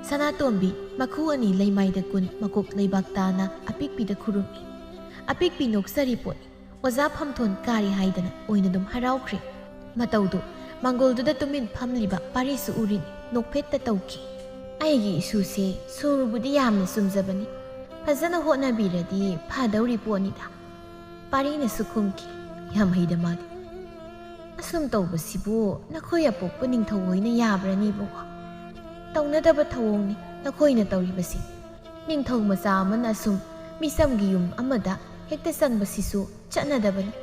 ꯁꯅꯥꯇꯣꯝꯕꯤ ꯃꯈꯨ ꯑꯅꯤ ꯂꯩꯃꯥꯏꯗ ꯀꯨꯟ ꯃꯀꯣꯛ ꯂꯩꯕꯥꯛ ꯇꯥꯅ ꯑꯄꯤꯛꯄꯤꯗ ꯈꯨꯔꯨꯝꯃꯤ꯫ ꯑꯄꯤꯛꯄꯤ ꯅꯣꯛꯆꯔꯤ ꯄꯣꯠꯅꯤ꯫ ꯑꯣꯖꯥ ꯐꯝꯊꯣꯟ ꯀꯥꯔꯤ ꯍꯥꯏꯗꯅ ꯑꯣꯏꯅ ꯑꯗꯨꯝ ꯍꯔꯥꯎꯈ꯭ꯔꯦ꯫ ꯃꯇꯧꯗꯨ ꯃꯥꯡꯒꯣꯜꯗꯨꯗ ꯇꯨꯃꯤꯟ ꯐꯝꯂꯤꯕ ꯄꯥꯔꯤꯁꯨ ꯎꯔꯤꯅꯤ, ꯅꯣꯛꯐꯦꯠꯇ ꯇꯧꯈꯤ꯫ "ꯑꯩꯒꯤ ꯏꯁꯨꯁꯦ ꯁꯨꯔꯕꯨꯗꯤ ꯌꯥꯝꯅ ꯆꯨꯝꯖꯕꯅꯤ꯫ ꯐꯖꯅ ꯍꯣꯠꯅꯕꯤꯔꯗꯤ ꯐꯗꯧꯔꯤ ꯄꯣꯠꯅꯤꯗ꯫" ꯄꯥꯔꯤꯅꯁꯨ ꯈꯨꯝꯈꯤ, ꯌꯥꯝ ꯍꯩꯗ ꯃꯥꯗꯤ꯫ "ꯑꯁꯨꯝ ꯇꯧꯕꯁꯤꯕꯨ ꯅꯈꯣꯏ ꯑꯄꯣꯛꯄ ꯅꯤꯡꯊꯧ ꯍꯣꯏꯅ ꯌꯥꯕ꯭ꯔꯅꯤ ꯏꯕꯨꯡꯉꯣ? ꯇꯧꯅꯗꯕ ꯊꯧꯑꯣꯡꯅꯤ ꯅꯈꯣꯏꯅ ꯇꯧꯔꯤꯕꯁꯤ꯫ ꯅꯤꯡꯊꯧ ꯃꯆꯥ ꯑꯃꯅ ꯑꯁꯨꯝ ꯃꯤꯆꯝꯒꯤ ꯌꯨꯝ ꯑꯃꯗ ꯍꯦꯛꯇ ꯆꯪꯕꯁꯤꯁꯨ ꯆꯠꯅꯗꯕꯅꯤ꯫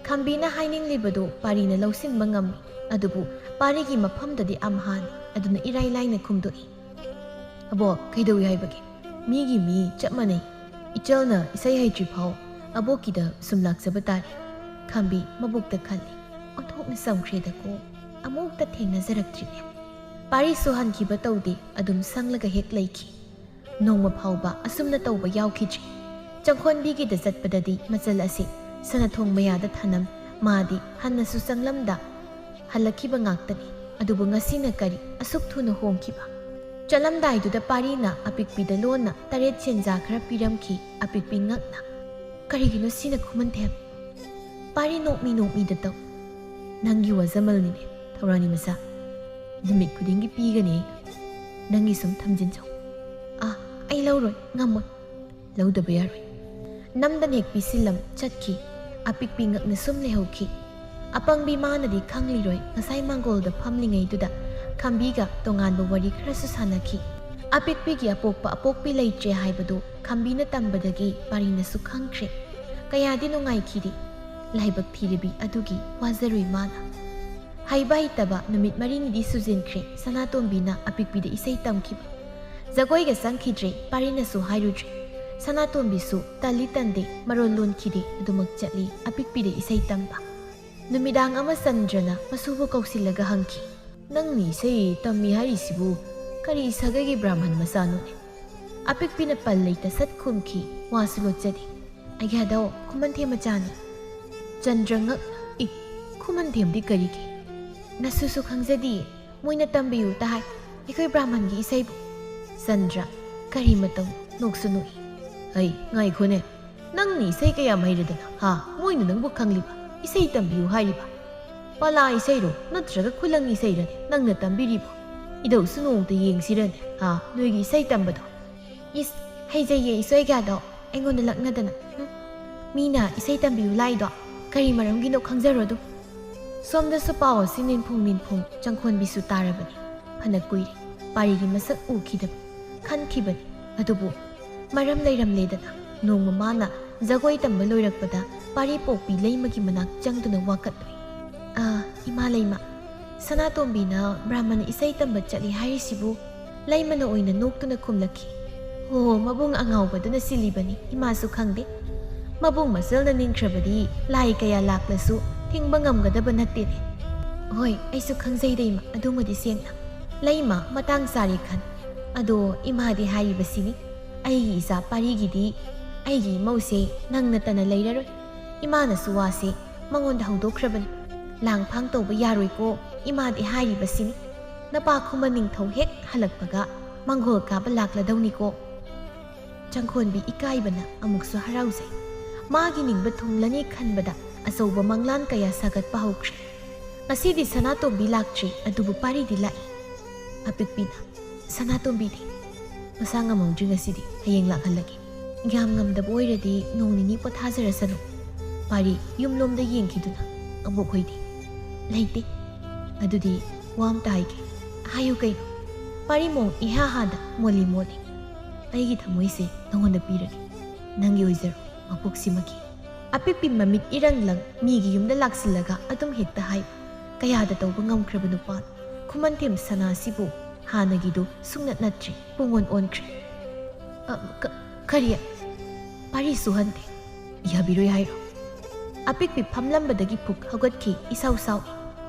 ꯈꯥꯝꯕꯤꯅ ꯍꯥꯏꯅꯤꯡꯂꯤꯕꯗꯨ ꯄꯥꯔꯤꯅ ꯂꯧꯁꯤꯟꯕ ꯉꯝꯃꯤ꯫ ꯑꯗꯨꯕꯨ ꯄꯥꯔꯤꯒꯤ ꯃꯐꯝꯗꯗꯤ ꯑꯝꯍꯥꯅꯤ꯫ ꯑꯗꯨꯅ ꯏꯔꯥꯏ ꯂꯥꯏꯅ ꯈꯨꯝꯗꯣꯛꯏ, "ꯑꯕꯣꯛ, ꯀꯩꯗꯧꯏ ꯍꯥꯏꯕꯒꯦ? ꯃꯤꯒꯤ ꯃꯤ ꯆꯞ ꯃꯥꯟꯅꯩ꯫ ꯏꯆꯜꯅ ꯏꯁꯩ ꯍꯩꯇ꯭ꯔꯤ ꯐꯥꯎ ꯑꯕꯣꯛꯀꯤꯗ ꯁꯨꯝ ꯂꯥꯛꯆꯕ ꯇꯥꯔꯦ꯫" ꯈꯥꯝꯕꯤ ꯃꯕꯨꯛꯇ ꯈꯜꯂꯤ, "ꯑꯣꯟꯊꯣꯛꯅ ꯆꯝꯈ꯭ꯔꯦꯗꯀꯣ, ꯑꯃꯨꯛꯇ ꯊꯦꯡꯅꯖꯔꯛꯇ꯭ꯔꯤꯅꯦ꯫" ꯄꯥꯔꯤꯁꯨ ꯍꯟꯈꯤꯕ ꯇꯧꯗꯦ, ꯑꯗꯨꯝ ꯁꯪꯂꯒ ꯍꯦꯛ ꯂꯩꯈꯤ꯫ ꯅꯣꯡꯃ ꯐꯥꯎꯕ ꯑꯁꯨꯝꯅ ꯇꯧꯕ ꯌꯥꯎꯈꯤꯗ꯭ꯔꯤ꯫ ꯆꯪꯈꯣꯟꯕꯤꯒꯤꯗ ꯆꯠꯄꯗꯗꯤ ꯃꯆꯜ ꯑꯁꯤ ꯁꯅꯥꯊꯣꯡ ꯃꯌꯥꯗ ꯊꯅꯝ, ꯃꯥꯗꯤ ꯍꯟꯅꯁꯨ ꯆꯪꯂꯝꯗ ꯍꯜꯂꯛꯈꯤꯕ ꯉꯥꯛꯇꯅꯤ꯫ ꯑꯗꯨꯕꯨ ꯉꯁꯤꯅ ꯀꯔꯤ ꯑꯁꯨꯛ ꯊꯨꯅ ꯍꯣꯡꯈꯤꯕ? ꯆꯠꯂꯝꯗꯥꯏꯗꯨꯗ ꯄꯥꯔꯤꯅ ꯑꯄꯤꯛꯄꯤꯗ ꯂꯣꯟꯅ ꯇꯔꯦꯠ ꯁꯦꯟꯖꯥ ꯈꯔ ꯄꯤꯔꯝꯈꯤ꯫ ꯑꯄꯤꯛꯄꯤ ꯉꯛꯅ, "ꯀꯔꯤꯒꯤꯅꯣ ꯁꯤꯅ, ꯈꯨꯃꯟꯊꯦꯝ?" ꯄꯥꯔꯤ ꯅꯣꯛꯃꯤ ꯅꯣꯛꯃꯤꯗ ꯇꯧ, "ꯅꯪꯒꯤ ꯋꯥꯖꯃꯜꯅꯤꯅꯦ, ꯊꯧꯔꯥꯅꯤ ꯃꯆꯥ꯫ ꯅꯨꯃꯤꯠ ꯈꯨꯗꯤꯡꯒꯤ ꯄꯤꯒꯅꯤ ꯑꯩꯅ꯫ ꯅꯪꯒꯤ ꯁꯨꯝ ꯊꯝꯖꯤꯟꯖꯧ꯫" "ꯑꯥ, ꯑꯩ ꯂꯧꯔꯣꯏ, ꯉꯝꯃꯣꯏ꯫" "ꯂꯧꯗꯕ ꯌꯥꯔꯣꯏ꯫" ꯅꯝꯗꯅ ꯍꯦꯛ ꯄꯤꯁꯤꯜꯂꯝ ꯆꯠꯈꯤ꯫ ꯑꯄꯤꯛꯄꯤ ꯉꯛꯅ ꯁꯨꯝ ꯂꯩꯍꯧꯈꯤ꯫ ꯑꯄꯪꯕꯤ ꯃꯥꯅꯗꯤ ꯈꯪꯂꯤꯔꯣꯏ, ꯉꯁꯥꯏ ꯃꯥꯡꯒꯣꯜꯗ ꯐꯝꯂꯤꯉꯩꯗꯨꯗ ꯈꯥꯝꯕꯤꯒ ꯇꯣꯉꯥꯟꯕ ꯋꯥꯔꯤ ꯈꯔꯁꯨ ꯁꯥꯟꯅꯈꯤ꯫ ꯑꯄꯤꯛꯄꯤꯒꯤ ꯑꯄꯣꯛꯄ ꯑꯄꯣꯛꯄꯤ ꯂꯩꯇ꯭ꯔꯦ ꯍꯥꯏꯕꯗꯨ ꯈꯥꯝꯕꯤꯅ ꯇꯝꯕꯗꯒꯤ ꯄꯥꯔꯤꯅꯁꯨ ꯈꯪꯈ꯭ꯔꯦ꯫ ꯀꯌꯥꯗꯤ ꯅꯨꯡꯉꯥꯏꯈꯤꯗꯦ꯫ ꯂꯥꯏꯕꯛ ꯊꯤꯔꯕꯤ ꯑꯗꯨꯒꯤ ꯋꯥꯖꯔꯨꯏ ꯃꯥꯅ꯫ ꯍꯩꯕ ꯍꯩꯇꯕ ꯅꯨꯃꯤꯠ ꯃꯔꯤꯅꯤꯗꯤ ꯁꯨꯖꯤꯟꯈ꯭ꯔꯦ ꯁꯅꯥꯇꯣꯝꯕꯤꯅ ꯑꯄꯤꯛꯄꯤꯗ ꯏꯁꯩ ꯇꯝꯈꯤꯕ꯫ ꯖꯒꯣꯏꯒ ꯆꯪꯈꯤꯗ꯭ꯔꯦ, ꯄꯥꯔꯤꯅꯁꯨ ꯍꯥꯏꯔꯨꯗ꯭ꯔꯦ꯫ ꯁꯅꯥꯇꯣꯝꯕꯤꯁꯨ ꯇꯜꯂꯤ ꯇꯟꯗꯦ, ꯃꯔꯣꯜ ꯂꯣꯟꯈꯤꯗꯦ, ꯑꯗꯨꯃꯛ ꯆꯠꯂꯤ ꯑꯄꯤꯛꯄꯤꯗ ꯏꯁꯩ ꯇꯝꯕ꯫ ꯅꯨꯃꯤꯗꯥꯡ ꯑꯃ ꯆꯟꯗ꯭ꯔꯅ ꯃꯁꯨꯕꯨ ꯀꯧꯁꯤꯜꯂꯒ ꯍꯪꯈꯤ, "ꯅꯪꯅ ꯏꯁꯩ ꯇꯝꯃꯤ ꯍꯥꯏꯔꯤꯁꯤꯕꯨ ꯀꯔꯤ ꯁꯥꯒꯩꯒꯤ ꯕ꯭ꯔꯥꯍꯃꯟ ꯃꯆꯥꯅꯣꯅꯦ?" ꯑꯄꯤꯛꯄꯤꯅ ꯄꯜ ꯂꯩꯇ ꯁꯠ ꯈꯨꯝꯈꯤ, ꯋꯥꯁꯨ ꯂꯣꯠꯆꯗꯦ꯫ "ꯑꯩꯒꯤ ꯍꯥꯗꯧ ꯈꯨꯃꯟꯊꯦꯝ ꯃꯆꯥꯅꯤ꯫" ꯆꯟꯗ꯭ꯔ ꯉꯛ, "ꯏ, ꯈꯨꯃꯟꯊꯦꯝꯗꯤ ꯀꯔꯤꯒꯤ?" "ꯅꯁꯨꯁꯨ ꯈꯪꯖꯗꯤꯌꯦ, ꯃꯣꯏꯅ ꯇꯝꯕꯤꯌꯨ ꯇꯥ ꯍꯥꯏ, ꯑꯩꯈꯣꯏ ꯕ꯭ꯔꯥꯍꯃꯟꯒꯤ ꯏꯁꯩꯕꯨ꯫" ꯆꯟꯗ꯭ꯔ, "ꯀꯔꯤ ꯃꯇꯧ?" ꯅꯣꯛꯁꯨ ꯅꯣꯛꯏ꯫ "ꯑꯩ, ꯉꯥꯏꯈꯣꯅꯦ, ꯅꯪꯅ ꯏꯁꯩ ꯀꯌꯥꯝ ꯍꯩꯔꯗꯅ, ꯍꯥ? ꯃꯣꯏꯅ ꯅꯪꯕꯨ ꯈꯪꯂꯤꯕ, ꯏꯁꯩ ꯇꯝꯕꯤꯌꯨ ꯍꯥꯏꯔꯤꯕ? ꯄꯂꯥ ꯏꯁꯩꯔꯣ, ꯅꯠꯇ꯭ꯔꯒ ꯈꯨꯂꯪ ꯏꯁꯩꯔꯅꯦ ꯅꯪꯅ ꯇꯝꯕꯤꯔꯤꯕꯣ? ꯏꯙꯧꯁꯨ ꯅꯣꯡꯃꯇ ꯌꯦꯡꯁꯤꯔꯅꯦ, ꯍꯥ, ꯅꯣꯏꯒꯤ ꯏꯁꯩ ꯇꯝꯕꯗꯣ?" "ꯏꯁ, ꯍꯩꯖꯩꯌꯦ ꯏꯁꯩ ꯀꯌꯥꯗꯣ, ꯑꯩꯉꯣꯟꯗ ꯂꯛꯅꯗꯅ꯫ ꯍꯨꯝ, ꯃꯤꯅ ꯏꯁꯩ ꯇꯝꯕꯤꯌꯨ ꯂꯥꯏꯗꯣ ꯀꯔꯤ ꯃꯔꯝꯒꯤꯅꯣ ꯈꯪꯖꯔꯣ ꯑꯗꯨꯝ꯫" ꯁꯣꯝꯗꯁꯨ ꯄꯥꯎ ꯑꯁꯤ ꯅꯤꯟꯐꯨꯡ ꯅꯤꯟꯐꯨꯡ ꯆꯪꯈꯣꯟꯕꯤꯁꯨ ꯇꯥꯔꯕꯅꯤ꯫ ꯐꯅ ꯀꯨꯏꯔꯦ ꯄꯥꯔꯤꯒꯤ ꯃꯁꯛ ꯎꯈꯤꯗꯕ꯫ ꯈꯟꯈꯤꯕꯅꯤ꯫ ꯑꯗꯨꯕꯨ ꯃꯔꯝ ꯂꯩꯔꯝꯂꯦꯗꯅ꯫ ꯅꯣꯡꯃ ꯃꯥꯅ ꯖꯒꯣꯏ ꯇꯝꯕ ꯂꯣꯏꯔꯛꯄꯗ ꯄꯥꯔꯤ ꯄꯣꯛꯄꯤ ꯂꯩꯃꯒꯤ ꯃꯅꯥꯛ ꯆꯪꯗꯨꯅ ꯋꯥꯀꯠꯂꯨꯏ꯫ "ꯑꯥ, ꯏꯃꯥ ꯂꯩꯃ, ꯁꯅꯥꯇꯣꯝꯕꯤꯅ ꯕ꯭ꯔꯥꯍꯃꯟ ꯏꯁꯩ ꯇꯝꯕ ꯆꯠꯂꯤ ꯍꯥꯏꯔꯤꯁꯤꯕꯨ ꯂꯩꯃꯅ ꯑꯣꯏꯅ ꯅꯣꯛꯇꯨꯅ ꯈꯨꯝꯂꯛꯈꯤ꯫ "ꯍꯣ, ꯃꯕꯨꯡ ꯑꯉꯥꯎꯕꯗꯨꯅ ꯁꯤꯜꯂꯤꯕꯅꯤ, ꯏꯃꯥꯁꯨ ꯈꯪꯗꯦ꯫ ꯃꯕꯨꯡ ꯃꯆꯜꯅ ꯅꯤꯡꯈ꯭ꯔꯕꯗꯤ ꯂꯥꯏ ꯀꯌꯥ ꯂꯥꯛꯂꯁꯨ ꯊꯤꯡꯕ ꯉꯝꯒꯗꯕ ꯅꯠꯇꯦꯅꯦ꯫" "ꯍꯣꯏ, ꯑꯩꯁꯨ ꯈꯪꯖꯩꯗ ꯏꯃꯥ, ꯑꯗꯨꯃꯗꯤ ꯁꯦꯡꯅ꯫ ꯂꯩꯃ ꯃꯇꯥꯡ ꯆꯥꯔꯦ ꯈꯟ꯫ ꯑꯗꯣ ꯏꯃꯥꯗꯤ ꯍꯥꯏꯔꯤꯕꯁꯤꯅꯤ, ꯑꯩꯒꯤ ꯏꯆꯥ ꯄꯥꯔꯤꯒꯤꯗꯤ ꯑꯩꯒꯤ ꯏꯃꯧꯁꯦ ꯅꯪ ꯅꯠꯇꯅ ꯂꯩꯔꯔꯣꯏ꯫ ꯏꯃꯥꯅꯁꯨ ꯋꯥꯁꯦ ꯃꯉꯣꯟꯗ ꯍꯧꯗꯣꯛꯈ꯭ꯔꯕꯅꯤ꯫ ꯂꯥꯡꯐꯥꯡ ꯇꯧꯕ ꯌꯥꯔꯣꯏꯀꯣ, ꯏꯃꯥꯗꯤ ꯍꯥꯏꯔꯤꯕꯁꯤꯅꯤ꯫ ꯅꯄꯥ ꯈꯨꯃꯟ ꯅꯤꯡꯊꯧ ꯍꯦꯛ ꯍꯜꯂꯛꯄꯒ ꯃꯪꯒꯣꯜ ꯀꯥꯕ ꯂꯥꯛꯂꯗꯧꯅꯤꯀꯣ꯫" ꯆꯪꯈꯣꯟꯕꯤ ꯏꯀꯥꯏꯕꯅ ꯑꯃꯨꯛꯁꯨ ꯍꯔꯥꯎꯖꯩ꯫ ꯃꯥꯒꯤ ꯅꯤꯡꯕ ꯊꯨꯡꯂꯅꯤ ꯈꯟꯕꯗ ꯑꯆꯧꯕ ꯃꯪꯂꯥꯟ ꯀꯌꯥ ꯁꯥꯒꯠꯄ ꯍꯧꯈ꯭ꯔꯦ꯫ ꯉꯁꯤꯗꯤ ꯁꯅꯥꯇꯣꯝꯕꯤ ꯂꯥꯛꯇ꯭ꯔꯤ, ꯑꯗꯨꯕꯨ ꯄꯥꯔꯤꯗꯤ ꯂꯥꯛꯏ꯫ ꯑꯄꯤꯛꯄꯤꯅ, "ꯁꯅꯥꯇꯣꯝꯕꯤꯗꯤ?" "ꯃꯁꯥ ꯉꯝꯍꯧꯗ꯭ꯔꯤ ꯉꯁꯤꯗꯤ, ꯍꯌꯦꯡ ꯂꯥꯛꯍꯜꯂꯒꯦ꯫ ꯌꯥꯝ ꯉꯝꯗꯕ ꯑꯣꯏꯔꯗꯤ ꯅꯣꯡ ꯅꯤꯅꯤ ꯄꯣꯊꯥꯖꯔꯁꯅꯨ꯫" ꯄꯥꯔꯤ ꯌꯨꯝꯂꯣꯝꯗ ꯌꯦꯡꯈꯤꯗꯨꯅ, "ꯑꯕꯣꯛ ꯍꯣꯏꯗꯤ?" "ꯂꯩꯇꯦ꯫" "ꯑꯗꯨꯗꯤ ꯋꯥ ꯑꯝꯇ ꯍꯥꯏꯒꯦ꯫" "ꯍꯥꯏꯌꯨ ꯀꯩꯅꯣ?" ꯄꯥꯔꯤ ꯃꯑꯣꯡ ꯏꯍꯥ ꯍꯥꯗ ꯃꯣꯜꯂꯤ ꯃꯣꯜꯂꯤ꯫ "ꯑꯩꯒꯤ ꯊꯃꯣꯏꯁꯦ ꯅꯉꯣꯟꯗ ꯄꯤꯔꯒꯦ꯫ ꯅꯪꯒꯤ ꯑꯣꯏꯖꯔꯣ, ꯃꯄꯣꯛꯁꯤꯃꯒꯤ꯫" ꯑꯄꯤꯛꯄꯤ ꯃꯃꯤꯠ ꯏꯔꯪ ꯂꯪ ꯃꯤꯒꯤ ꯌꯨꯝꯗ ꯂꯥꯛꯁꯤꯜꯂꯒ ꯑꯗꯨꯝ ꯍꯦꯛꯇ ꯍꯥꯏ꯫ ꯀꯌꯥꯗ ꯇꯧꯕ ꯉꯝꯈ꯭ꯔꯕ ꯅꯨꯄꯥ꯫ ꯈꯨꯃꯟꯊꯦꯝ ꯁꯅꯥꯁꯤꯕꯨ ꯍꯥꯟꯅꯒꯤꯗꯨ ꯁꯨꯡꯅꯠ ꯅꯠꯇ꯭ꯔꯦ, ꯄꯨꯡꯑꯣꯟ ꯑꯣꯟꯈ꯭ꯔꯦ꯫ "ꯑ, ꯀ-, ꯀꯔꯤ?" ꯄꯥꯔꯤ ꯁꯨꯍꯟꯗꯦ꯫ "ꯌꯥꯕꯤꯔꯣꯏ ꯍꯥꯏꯔꯣ?" ꯑꯄꯤꯛꯄꯤ ꯐꯝꯂꯝꯕꯗꯒꯤ ꯐꯨꯛ ꯍꯧꯒꯠꯈꯤ, ꯏꯁꯥꯎ ꯁꯥꯎ꯫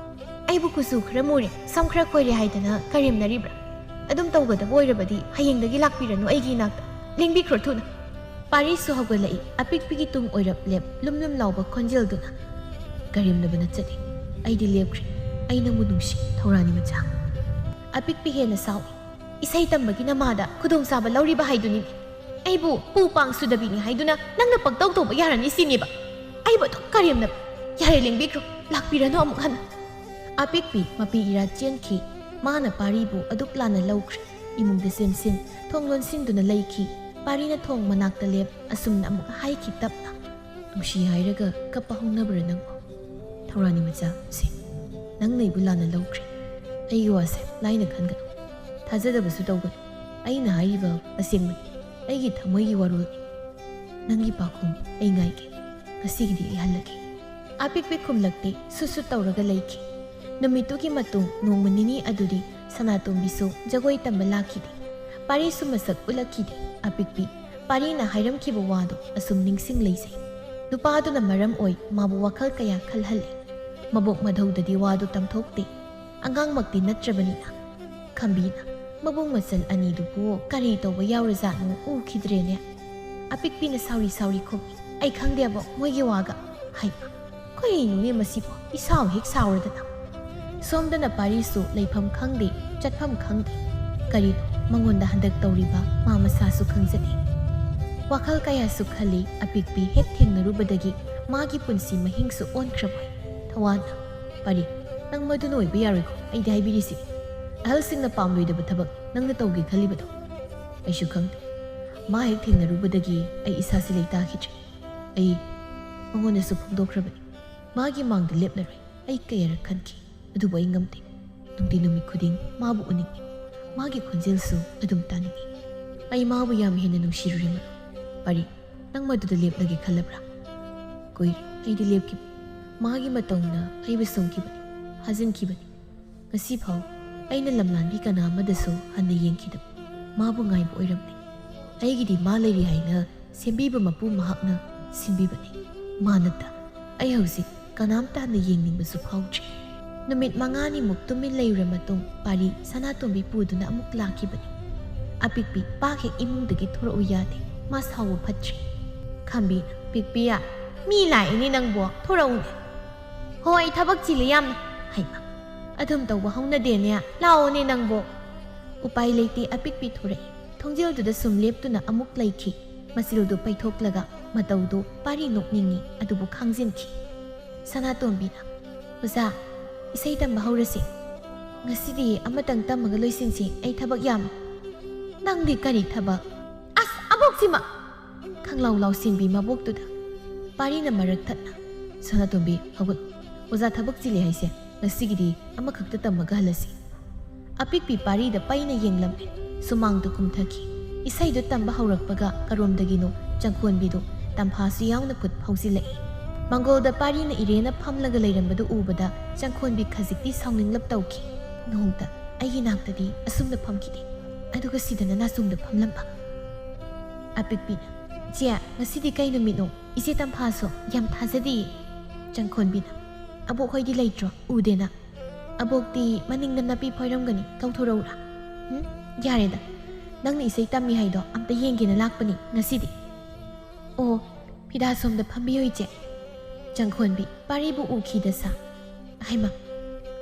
"ꯑꯩꯕꯨ ꯀꯨꯆꯨ ꯈꯔ ꯃꯨꯔꯦ, ꯁꯝ ꯈꯔ ꯈꯣꯏꯔꯦ ꯍꯥꯏꯗꯅ ꯀꯔꯦꯝꯅꯔꯤꯕ꯭ꯔꯥ? ꯑꯗꯨꯝ ꯇꯧꯒꯗꯕ ꯑꯣꯏꯔꯕꯗꯤ ꯍꯌꯦꯡꯗꯒꯤ ꯂꯥꯛꯄꯤꯔꯅꯨ ꯑꯩꯒꯤ ꯏꯅꯥꯛꯇ꯫ ꯂꯦꯡꯕꯤꯈ꯭ꯔꯣ ꯊꯨꯅ꯫" ꯄꯥꯔꯤꯁꯨ ꯍꯧꯒꯠꯂꯛꯏ, ꯑꯄꯤꯛꯄꯤꯒꯤ ꯇꯨꯡ ꯑꯣꯏꯔꯞ ꯂꯦꯞ, ꯂꯨꯝ ꯂꯨꯝ ꯂꯥꯎꯕ ꯈꯣꯟꯖꯦꯜꯗꯨꯅ꯫ "ꯀꯔꯦꯝꯅꯕ ꯅꯠꯆꯗꯦ꯫ ꯑꯩꯗꯤ ꯂꯦꯞꯈ꯭ꯔꯦ꯫ ꯑꯩ ꯅꯪꯕꯨ ꯅꯨꯡꯁꯤ, ꯊꯧꯔꯥꯅꯤ ꯃꯆꯥ꯫" ꯑꯄꯤꯛꯄꯤ ꯍꯦꯟꯅ ꯁꯥꯎꯏ꯫ "ꯏꯁꯩ ꯇꯝꯕꯒꯤ ꯅꯃꯥꯗ ꯈꯨꯗꯣꯡꯆꯥꯕ ꯂꯧꯔꯤꯕ ꯍꯥꯏꯗꯨꯅꯤꯅꯦ꯫ ꯑꯩꯕꯨ ꯄꯨ ꯄꯥꯡ ꯁꯨꯗꯕꯤꯅꯤ ꯍꯥꯏꯗꯨꯅ ꯅꯪꯅ ꯄꯪꯇꯧ ꯇꯧꯕ ꯌꯥꯔꯅꯤ ꯁꯤꯅꯦꯕ꯫ ꯑꯩꯕꯨ ꯑꯗꯨꯝ ꯀꯔꯦꯝꯅꯕ꯫ ꯌꯥꯔꯦ, ꯂꯦꯡꯕꯤꯈ꯭ꯔꯣ, ꯂꯥꯛꯄꯤꯔꯅꯨ ꯑꯃꯨꯛ ꯍꯟꯅ꯫" ꯑꯄꯤꯛꯄꯤ ꯃꯄꯤ ꯏꯔꯥ ꯆꯦꯟꯈꯤ꯫ ꯃꯥꯅ ꯄꯥꯔꯤꯕꯨ ꯑꯗꯨꯛ ꯂꯥꯟꯅ ꯂꯧꯈ꯭ꯔꯦ꯫ ꯏꯃꯨꯡꯗ ꯆꯦꯟꯁꯤꯟ, ꯊꯣꯡ ꯂꯣꯟꯁꯤꯟꯗꯨꯅ ꯂꯩꯈꯤ꯫ ꯄꯥꯔꯤꯅ ꯊꯣꯡ ꯃꯅꯥꯛꯇ ꯂꯦꯞ, ꯑꯁꯨꯝꯅ ꯑꯃꯨꯛ ꯍꯥꯏꯈꯤ ꯇꯞꯅ꯫ "ꯅꯨꯡꯁꯤ ꯍꯥꯏꯔꯒ ꯀꯞꯄ ꯍꯧꯅꯕ꯭ꯔꯥ ꯅꯪꯕꯨ? ꯊꯧꯔꯥꯅꯤ ꯃꯆꯥ, ꯁꯦ, ꯅꯪꯅ ꯑꯩꯕꯨ ꯂꯥꯟꯅ ꯂꯧꯈ꯭ꯔꯦ꯫ ꯑꯩꯒꯤ ꯋꯥꯁꯦ ꯂꯥꯏꯅ ꯈꯟꯒꯅꯨ꯫ ꯊꯥꯖꯗꯕꯁꯨ ꯇꯧꯒꯅꯨ꯫ ꯑꯩꯅ ꯍꯥꯏꯔꯤꯕ ꯑꯁꯦꯡꯕꯅꯤ꯫ ꯑꯩꯒꯤ ꯊꯃꯣꯏꯒꯤ ꯋꯥꯔꯣꯜꯅꯤ꯫ ꯅꯪꯒꯤ ꯄꯥꯎꯈꯨꯝ ꯑꯩ ꯉꯥꯏꯒꯦ꯫ ꯉꯁꯤꯒꯤꯗꯤ ꯑꯩ ꯍꯜꯂꯒꯦ꯫ ꯑꯄꯤꯛꯄꯤ ꯈꯨꯝꯂꯛꯇꯦ, ꯁꯨꯠ ꯁꯨꯠ ꯇꯧꯔꯒ ꯂꯩꯈꯤ꯫ ꯅꯨꯃꯤꯠꯇꯨꯒꯤ ꯃꯇꯨꯡ ꯅꯣꯡꯃ ꯅꯤꯅꯤ ꯑꯗꯨꯗꯤ ꯁꯅꯥꯇꯣꯝꯕꯤꯁꯨ ꯖꯒꯣꯏ ꯇꯝꯕ ꯂꯥꯛꯈꯤꯗꯦ꯫ ꯄꯥꯔꯤꯁꯨ ꯃꯁꯛ ꯎꯠꯂꯛꯈꯤꯗꯦ꯫ ꯑꯄꯤꯛꯄꯤ ꯄꯥꯔꯤꯅ ꯍꯥꯏꯔꯝꯈꯤꯕ ꯋꯥꯗꯣ ꯑꯁꯨꯝ ꯅꯤꯡꯁꯤꯡ ꯂꯩꯖꯩ꯫ ꯅꯨꯄꯥꯗꯨꯅ ꯃꯔꯝ ꯑꯣꯏ ꯃꯥꯕꯨ ꯋꯥꯈꯜ ꯀꯌꯥ ꯈꯜꯍꯜꯂꯦ꯫ ꯃꯕꯣꯛ ꯃꯙꯧꯗꯗꯤ ꯋꯥꯗꯨ ꯇꯝꯊꯣꯛꯇꯦ꯫ ꯑꯉꯥꯡꯃꯛꯇꯤ ꯅꯠꯇ꯭ꯔꯕꯅꯤꯅ꯫ ꯈꯝꯕꯤꯅ ꯃꯕꯨꯡ ꯃꯆꯜ ꯑꯅꯤꯗꯨꯕꯨ ꯀꯔꯤ ꯇꯧꯕ ꯌꯥꯎꯔꯖꯥꯠꯅꯣ ꯎꯈꯤꯗ꯭ꯔꯦꯅꯦ꯫ ꯑꯄꯤꯛꯄꯤꯅ ꯁꯥꯎꯔꯤ ꯁꯥꯎꯔꯤ ꯈꯨꯝꯃꯤ꯫ "ꯑꯩ ꯈꯪꯗꯦ ꯑꯕꯣꯛ, ꯃꯣꯏꯒꯤ ꯋꯥꯒ꯫ ꯍꯩꯃ, ꯀꯔꯤꯅꯣꯅꯦ ꯃꯁꯤꯕꯣ? ꯏꯁꯥꯎ ꯍꯦꯛ ꯁꯥꯎꯔꯗꯅ꯫" ꯁꯣꯝꯗꯅ ꯄꯥꯔꯤꯁꯨ ꯂꯩꯐꯝ ꯈꯪꯗꯦ, ꯆꯠꯐꯝ ꯈꯪꯗꯦ꯫ ꯀꯔꯤꯅꯣ ꯃꯉꯣꯟꯗ ꯍꯟꯗꯛ ꯇꯧꯔꯤꯕ ꯃꯥ ꯃꯁꯥꯁꯨ ꯈꯪꯖꯗꯦ꯫ ꯋꯥꯈꯜ ꯀꯌꯥꯁꯨ ꯈꯜꯂꯤ꯫ ꯑꯄꯤꯛꯄꯤ ꯍꯦꯛ ꯊꯦꯡꯅꯔꯨꯕꯗꯒꯤ ꯃꯥꯒꯤ ꯄꯨꯟꯁꯤ ꯃꯍꯤꯡꯁꯨ ꯑꯣꯟꯈ꯭ꯔꯕꯣꯏ꯫ ꯊꯋꯥꯟꯅ, "ꯄꯥꯔꯤ, ꯅꯪ ꯃꯗꯨꯅ ꯑꯣꯏꯕ ꯌꯥꯔꯣꯏꯀꯣ, ꯑꯩꯗꯤ ꯍꯥꯏꯕꯤꯔꯤꯁꯤ꯫ ꯑꯍꯜꯁꯤꯡꯅ ꯄꯥꯝꯂꯣꯏꯗꯕ ꯊꯕꯛ ꯅꯪꯅ ꯇꯧꯒꯦ ꯈꯜꯂꯤꯕꯗꯣ꯫ ꯑꯩꯁꯨ ꯈꯪꯗꯦ꯫ ꯃꯥ ꯍꯦꯛ ꯊꯦꯡꯅꯔꯨꯕꯗꯒꯤ ꯑꯩ ꯏꯁꯥꯁꯤ ꯂꯩꯇꯥꯈꯤꯗ꯭ꯔꯦ꯫ ꯑꯩ ꯃꯉꯣꯟꯗꯁꯨ ꯐꯣꯡꯗꯣꯛꯈ꯭ꯔꯕꯅꯤ꯫ ꯃꯥꯒꯤ ꯃꯥꯡꯗ ꯂꯦꯞꯂꯔꯣꯏ꯫ ꯑꯩ ꯀꯌꯥꯔꯛ ꯈꯟꯈꯤ, ꯑꯗꯨꯕꯨ ꯑꯩ ꯉꯝꯗꯦ꯫ ꯅꯨꯡꯇꯤ ꯅꯨꯃꯤꯠ ꯈꯨꯗꯤꯡ ꯃꯥꯕꯨ ꯎꯅꯤꯡꯏ꯫ ꯃꯥꯒꯤ ꯈꯣꯟꯖꯦꯜꯁꯨ ꯑꯗꯨꯝ ꯇꯥꯅꯤꯡꯏ꯫ ꯑꯩ ꯃꯥꯕꯨ ꯌꯥꯝ ꯍꯦꯟꯅ ꯅꯨꯡꯁꯤꯔꯨꯔꯦ ꯃꯔꯨꯞ꯫ ꯄꯥꯔꯤ, ꯅꯪ ꯃꯗꯨꯗ ꯂꯦꯞꯂꯒꯦ ꯈꯜꯂꯕ꯭ꯔꯥ?" "ꯀꯨꯏꯔꯦ ꯑꯩꯗꯤ ꯂꯦꯞꯈꯤꯕ꯫ ꯃꯥꯒꯤ ꯃꯇꯧꯅ ꯑꯩꯕꯨ ꯁꯨꯝꯈꯤꯕꯅꯤ, ꯐꯥꯖꯤꯟꯈꯤꯕꯅꯤ꯫ ꯉꯁꯤꯐꯥꯎ ꯑꯩꯅ ꯂꯝꯂꯥꯟꯕꯤ ꯀꯅꯥ ꯑꯃꯗꯁꯨ ꯍꯟꯅ ꯌꯦꯡꯈꯤꯗꯕ꯫ ꯃꯥꯕꯨ ꯉꯥꯏꯕ ꯑꯣꯏꯔꯝꯂꯦ꯫ ꯑꯩꯒꯤꯗꯤ ꯃꯥ ꯂꯩꯔꯤ ꯍꯥꯏꯅ ꯁꯦꯝꯕꯤꯕ ꯃꯄꯨ ꯃꯍꯥꯛꯅ ꯁꯤꯟꯕꯤꯕꯅꯤ꯫ ꯃꯥ ꯅꯠꯇ ꯑꯩ ꯍꯧꯖꯤꯛ ꯀꯅꯥꯝꯇ ꯍꯟꯅ ꯌꯦꯡꯅꯤꯡꯕꯁꯨ ꯐꯥꯎꯗ꯭ꯔꯤ꯫" ꯅꯨꯃꯤꯠ ꯃꯉꯥꯅꯤꯃꯨꯛ ꯇꯨꯃꯤꯟ ꯂꯩꯔꯨꯔ ꯃꯇꯨꯡ ꯄꯥꯔꯤ ꯁꯅꯥꯇꯣꯝꯕꯤ ꯄꯨꯗꯨꯅ ꯑꯃꯨꯛ ꯂꯥꯛꯈꯤꯕꯅꯤ꯫ ꯑꯄꯤꯛꯄꯤ ꯄꯥꯛ ꯍꯦꯛ ꯏꯃꯨꯡꯗꯒꯤ ꯊꯣꯔꯛꯎ ꯌꯥꯗꯦ꯫ ꯃꯥ ꯁꯥꯎꯕ ꯐꯠꯇ꯭ꯔꯤ꯫ ꯈꯝꯕꯤꯅ, "ꯄꯤꯛꯄꯤꯌꯥ, ꯃꯤ ꯂꯥꯛꯏꯅꯦ ꯅꯪꯕꯣ, ꯊꯣꯔꯛꯎꯅꯦ꯫" "ꯍꯣꯏ, ꯊꯕꯛ ꯆꯤꯜꯂꯤ ꯌꯥꯝꯅ꯫" "ꯍꯩꯃ, ꯑꯗꯨꯝ ꯇꯧꯕ ꯍꯧꯅꯗꯦꯅꯦ, ꯂꯥꯛꯑꯣꯅꯦ ꯅꯪꯕꯣ꯫" ꯎꯄꯥꯏ ꯂꯩꯇꯦ, ꯑꯄꯤꯛꯄꯤ ꯊꯣꯔꯛꯏ꯫ ꯊꯣꯡꯖꯤꯜꯗꯨꯗ ꯁꯨꯝ ꯂꯦꯞꯇꯨꯅ ꯑꯃꯨꯛ ꯂꯩꯈꯤ꯫ ꯃꯆꯤꯜꯗꯨ ꯄꯩꯊꯣꯛꯂꯒ ꯃꯇꯧꯗꯨ ꯄꯥꯔꯤ ꯅꯣꯛꯅꯤꯡꯉꯤ, ꯑꯗꯨꯕꯨ ꯈꯥꯡꯖꯤꯟꯈꯤ꯫ ꯁꯅꯥꯇꯣꯝꯕꯤꯅ, "ꯑꯣꯖꯥ, ꯏꯁꯩ ꯇꯝꯕ ꯍꯧꯔꯁꯤ꯫ ꯉꯁꯤꯗꯤ ꯑꯃꯇꯪ ꯇꯝꯃꯒ ꯂꯣꯏꯁꯤꯟꯁꯤ, ꯑꯩ ꯊꯕꯛ ꯌꯥꯝꯃꯤ꯫" "ꯅꯪꯗꯤ ꯀꯔꯤ ꯊꯕꯛ?" "ꯑꯁ, ꯑꯕꯣꯛꯁꯤꯃ!" ꯈꯪꯂꯥꯎ ꯂꯥꯎꯁꯤꯟꯕꯤ ꯃꯕꯣꯛꯇꯨꯗ ꯄꯥꯔꯤꯅ ꯃꯔꯛ ꯊꯠꯅ, "ꯁꯅꯥꯇꯣꯝꯕꯤ, ꯍꯧꯒꯠ꯫ ꯑꯣꯖꯥ ꯊꯕꯛ ꯆꯤꯜꯂꯤ ꯍꯥꯏꯁꯦ꯫ ꯉꯁꯤꯒꯤꯗꯤ ꯑꯃꯈꯛꯇ ꯇꯝꯃꯒ ꯍꯜꯂꯁꯤ꯫" ꯑꯄꯤꯛꯄꯤ ꯄꯥꯔꯤꯗ ꯄꯩꯅ ꯌꯦꯡꯂꯝꯃꯤ꯫ ꯁꯨꯃꯥꯡꯗꯨ ꯀꯨꯝꯊꯈꯤ꯫ ꯏꯁꯩꯗꯨ ꯇꯝꯕ ꯍꯧꯔꯛꯄꯒ ꯀꯔꯣꯝꯗꯒꯤꯅꯣ ꯆꯪꯈꯣꯟꯕꯤꯗꯨ ꯇꯝꯐꯥꯁꯨ ꯌꯥꯎꯅ ꯈꯨꯠ ꯍꯧꯖꯤꯜꯂꯛꯏ꯫ ꯃꯥꯡꯒꯣꯜꯗ ꯄꯥꯔꯤꯅ ꯏꯔꯦꯅ ꯐꯝꯂꯒ ꯂꯩꯔꯝꯕꯗꯨ ꯎꯕꯗ ꯆꯪꯈꯣꯟꯕꯤ ꯈꯖꯤꯛꯇꯤ ꯁꯥꯎꯅꯤꯡꯂꯞ ꯇꯧꯈꯤ꯫ "ꯅꯣꯡꯇ ꯑꯩꯒꯤ ꯅꯥꯛꯇꯗꯤ ꯑꯁꯨꯝꯅ ꯐꯝꯈꯤꯗꯦ, ꯑꯗꯨꯒ ꯁꯤꯗꯅ ꯅꯥꯆꯣꯡꯗ ꯐꯝꯂꯝꯕ꯫" ꯑꯄꯤꯛꯄꯤꯅ, "ꯆꯦ, ꯉꯁꯤꯗꯤ ꯀꯩ ꯅꯨꯃꯤꯠꯅꯣ? ꯏꯆꯦ ꯇꯝꯐꯥꯁꯨ ꯌꯥꯝ ꯊꯥꯖꯗꯤꯌꯦ꯫" ꯆꯪꯈꯣꯟꯕꯤꯅ, "ꯑꯕꯣꯛ ꯍꯣꯏꯗꯤ ꯂꯩꯇ꯭ꯔꯣ? ꯎꯗꯦꯅ꯫ ꯑꯕꯣꯛꯇꯤ ꯃꯅꯤꯡꯗ ꯅꯥꯄꯤ ꯐꯣꯏꯔꯝꯒꯅꯤ, ꯀꯧꯊꯣꯔꯛꯎꯔꯥ?" "ꯎꯝ, ꯌꯥꯔꯦꯗ, ꯅꯪꯅ ꯏꯁꯩ ꯇꯝꯃꯤ ꯍꯥꯏꯗꯣ ꯑꯝꯇ ꯌꯦꯡꯒꯦꯅ ꯂꯥꯛꯄꯅꯤ ꯉꯁꯤꯗꯤ꯫" "ꯑꯣ, ꯐꯤꯗꯥ ꯁꯣꯝꯗ ꯐꯝꯕꯤꯌꯨ ꯏꯆꯦ꯫" ꯆꯪꯈꯣꯟꯕꯤ ꯄꯥꯔꯤꯕꯨ ꯎꯈꯤꯗ ꯁꯥ꯫ "ꯍꯩꯃꯥ,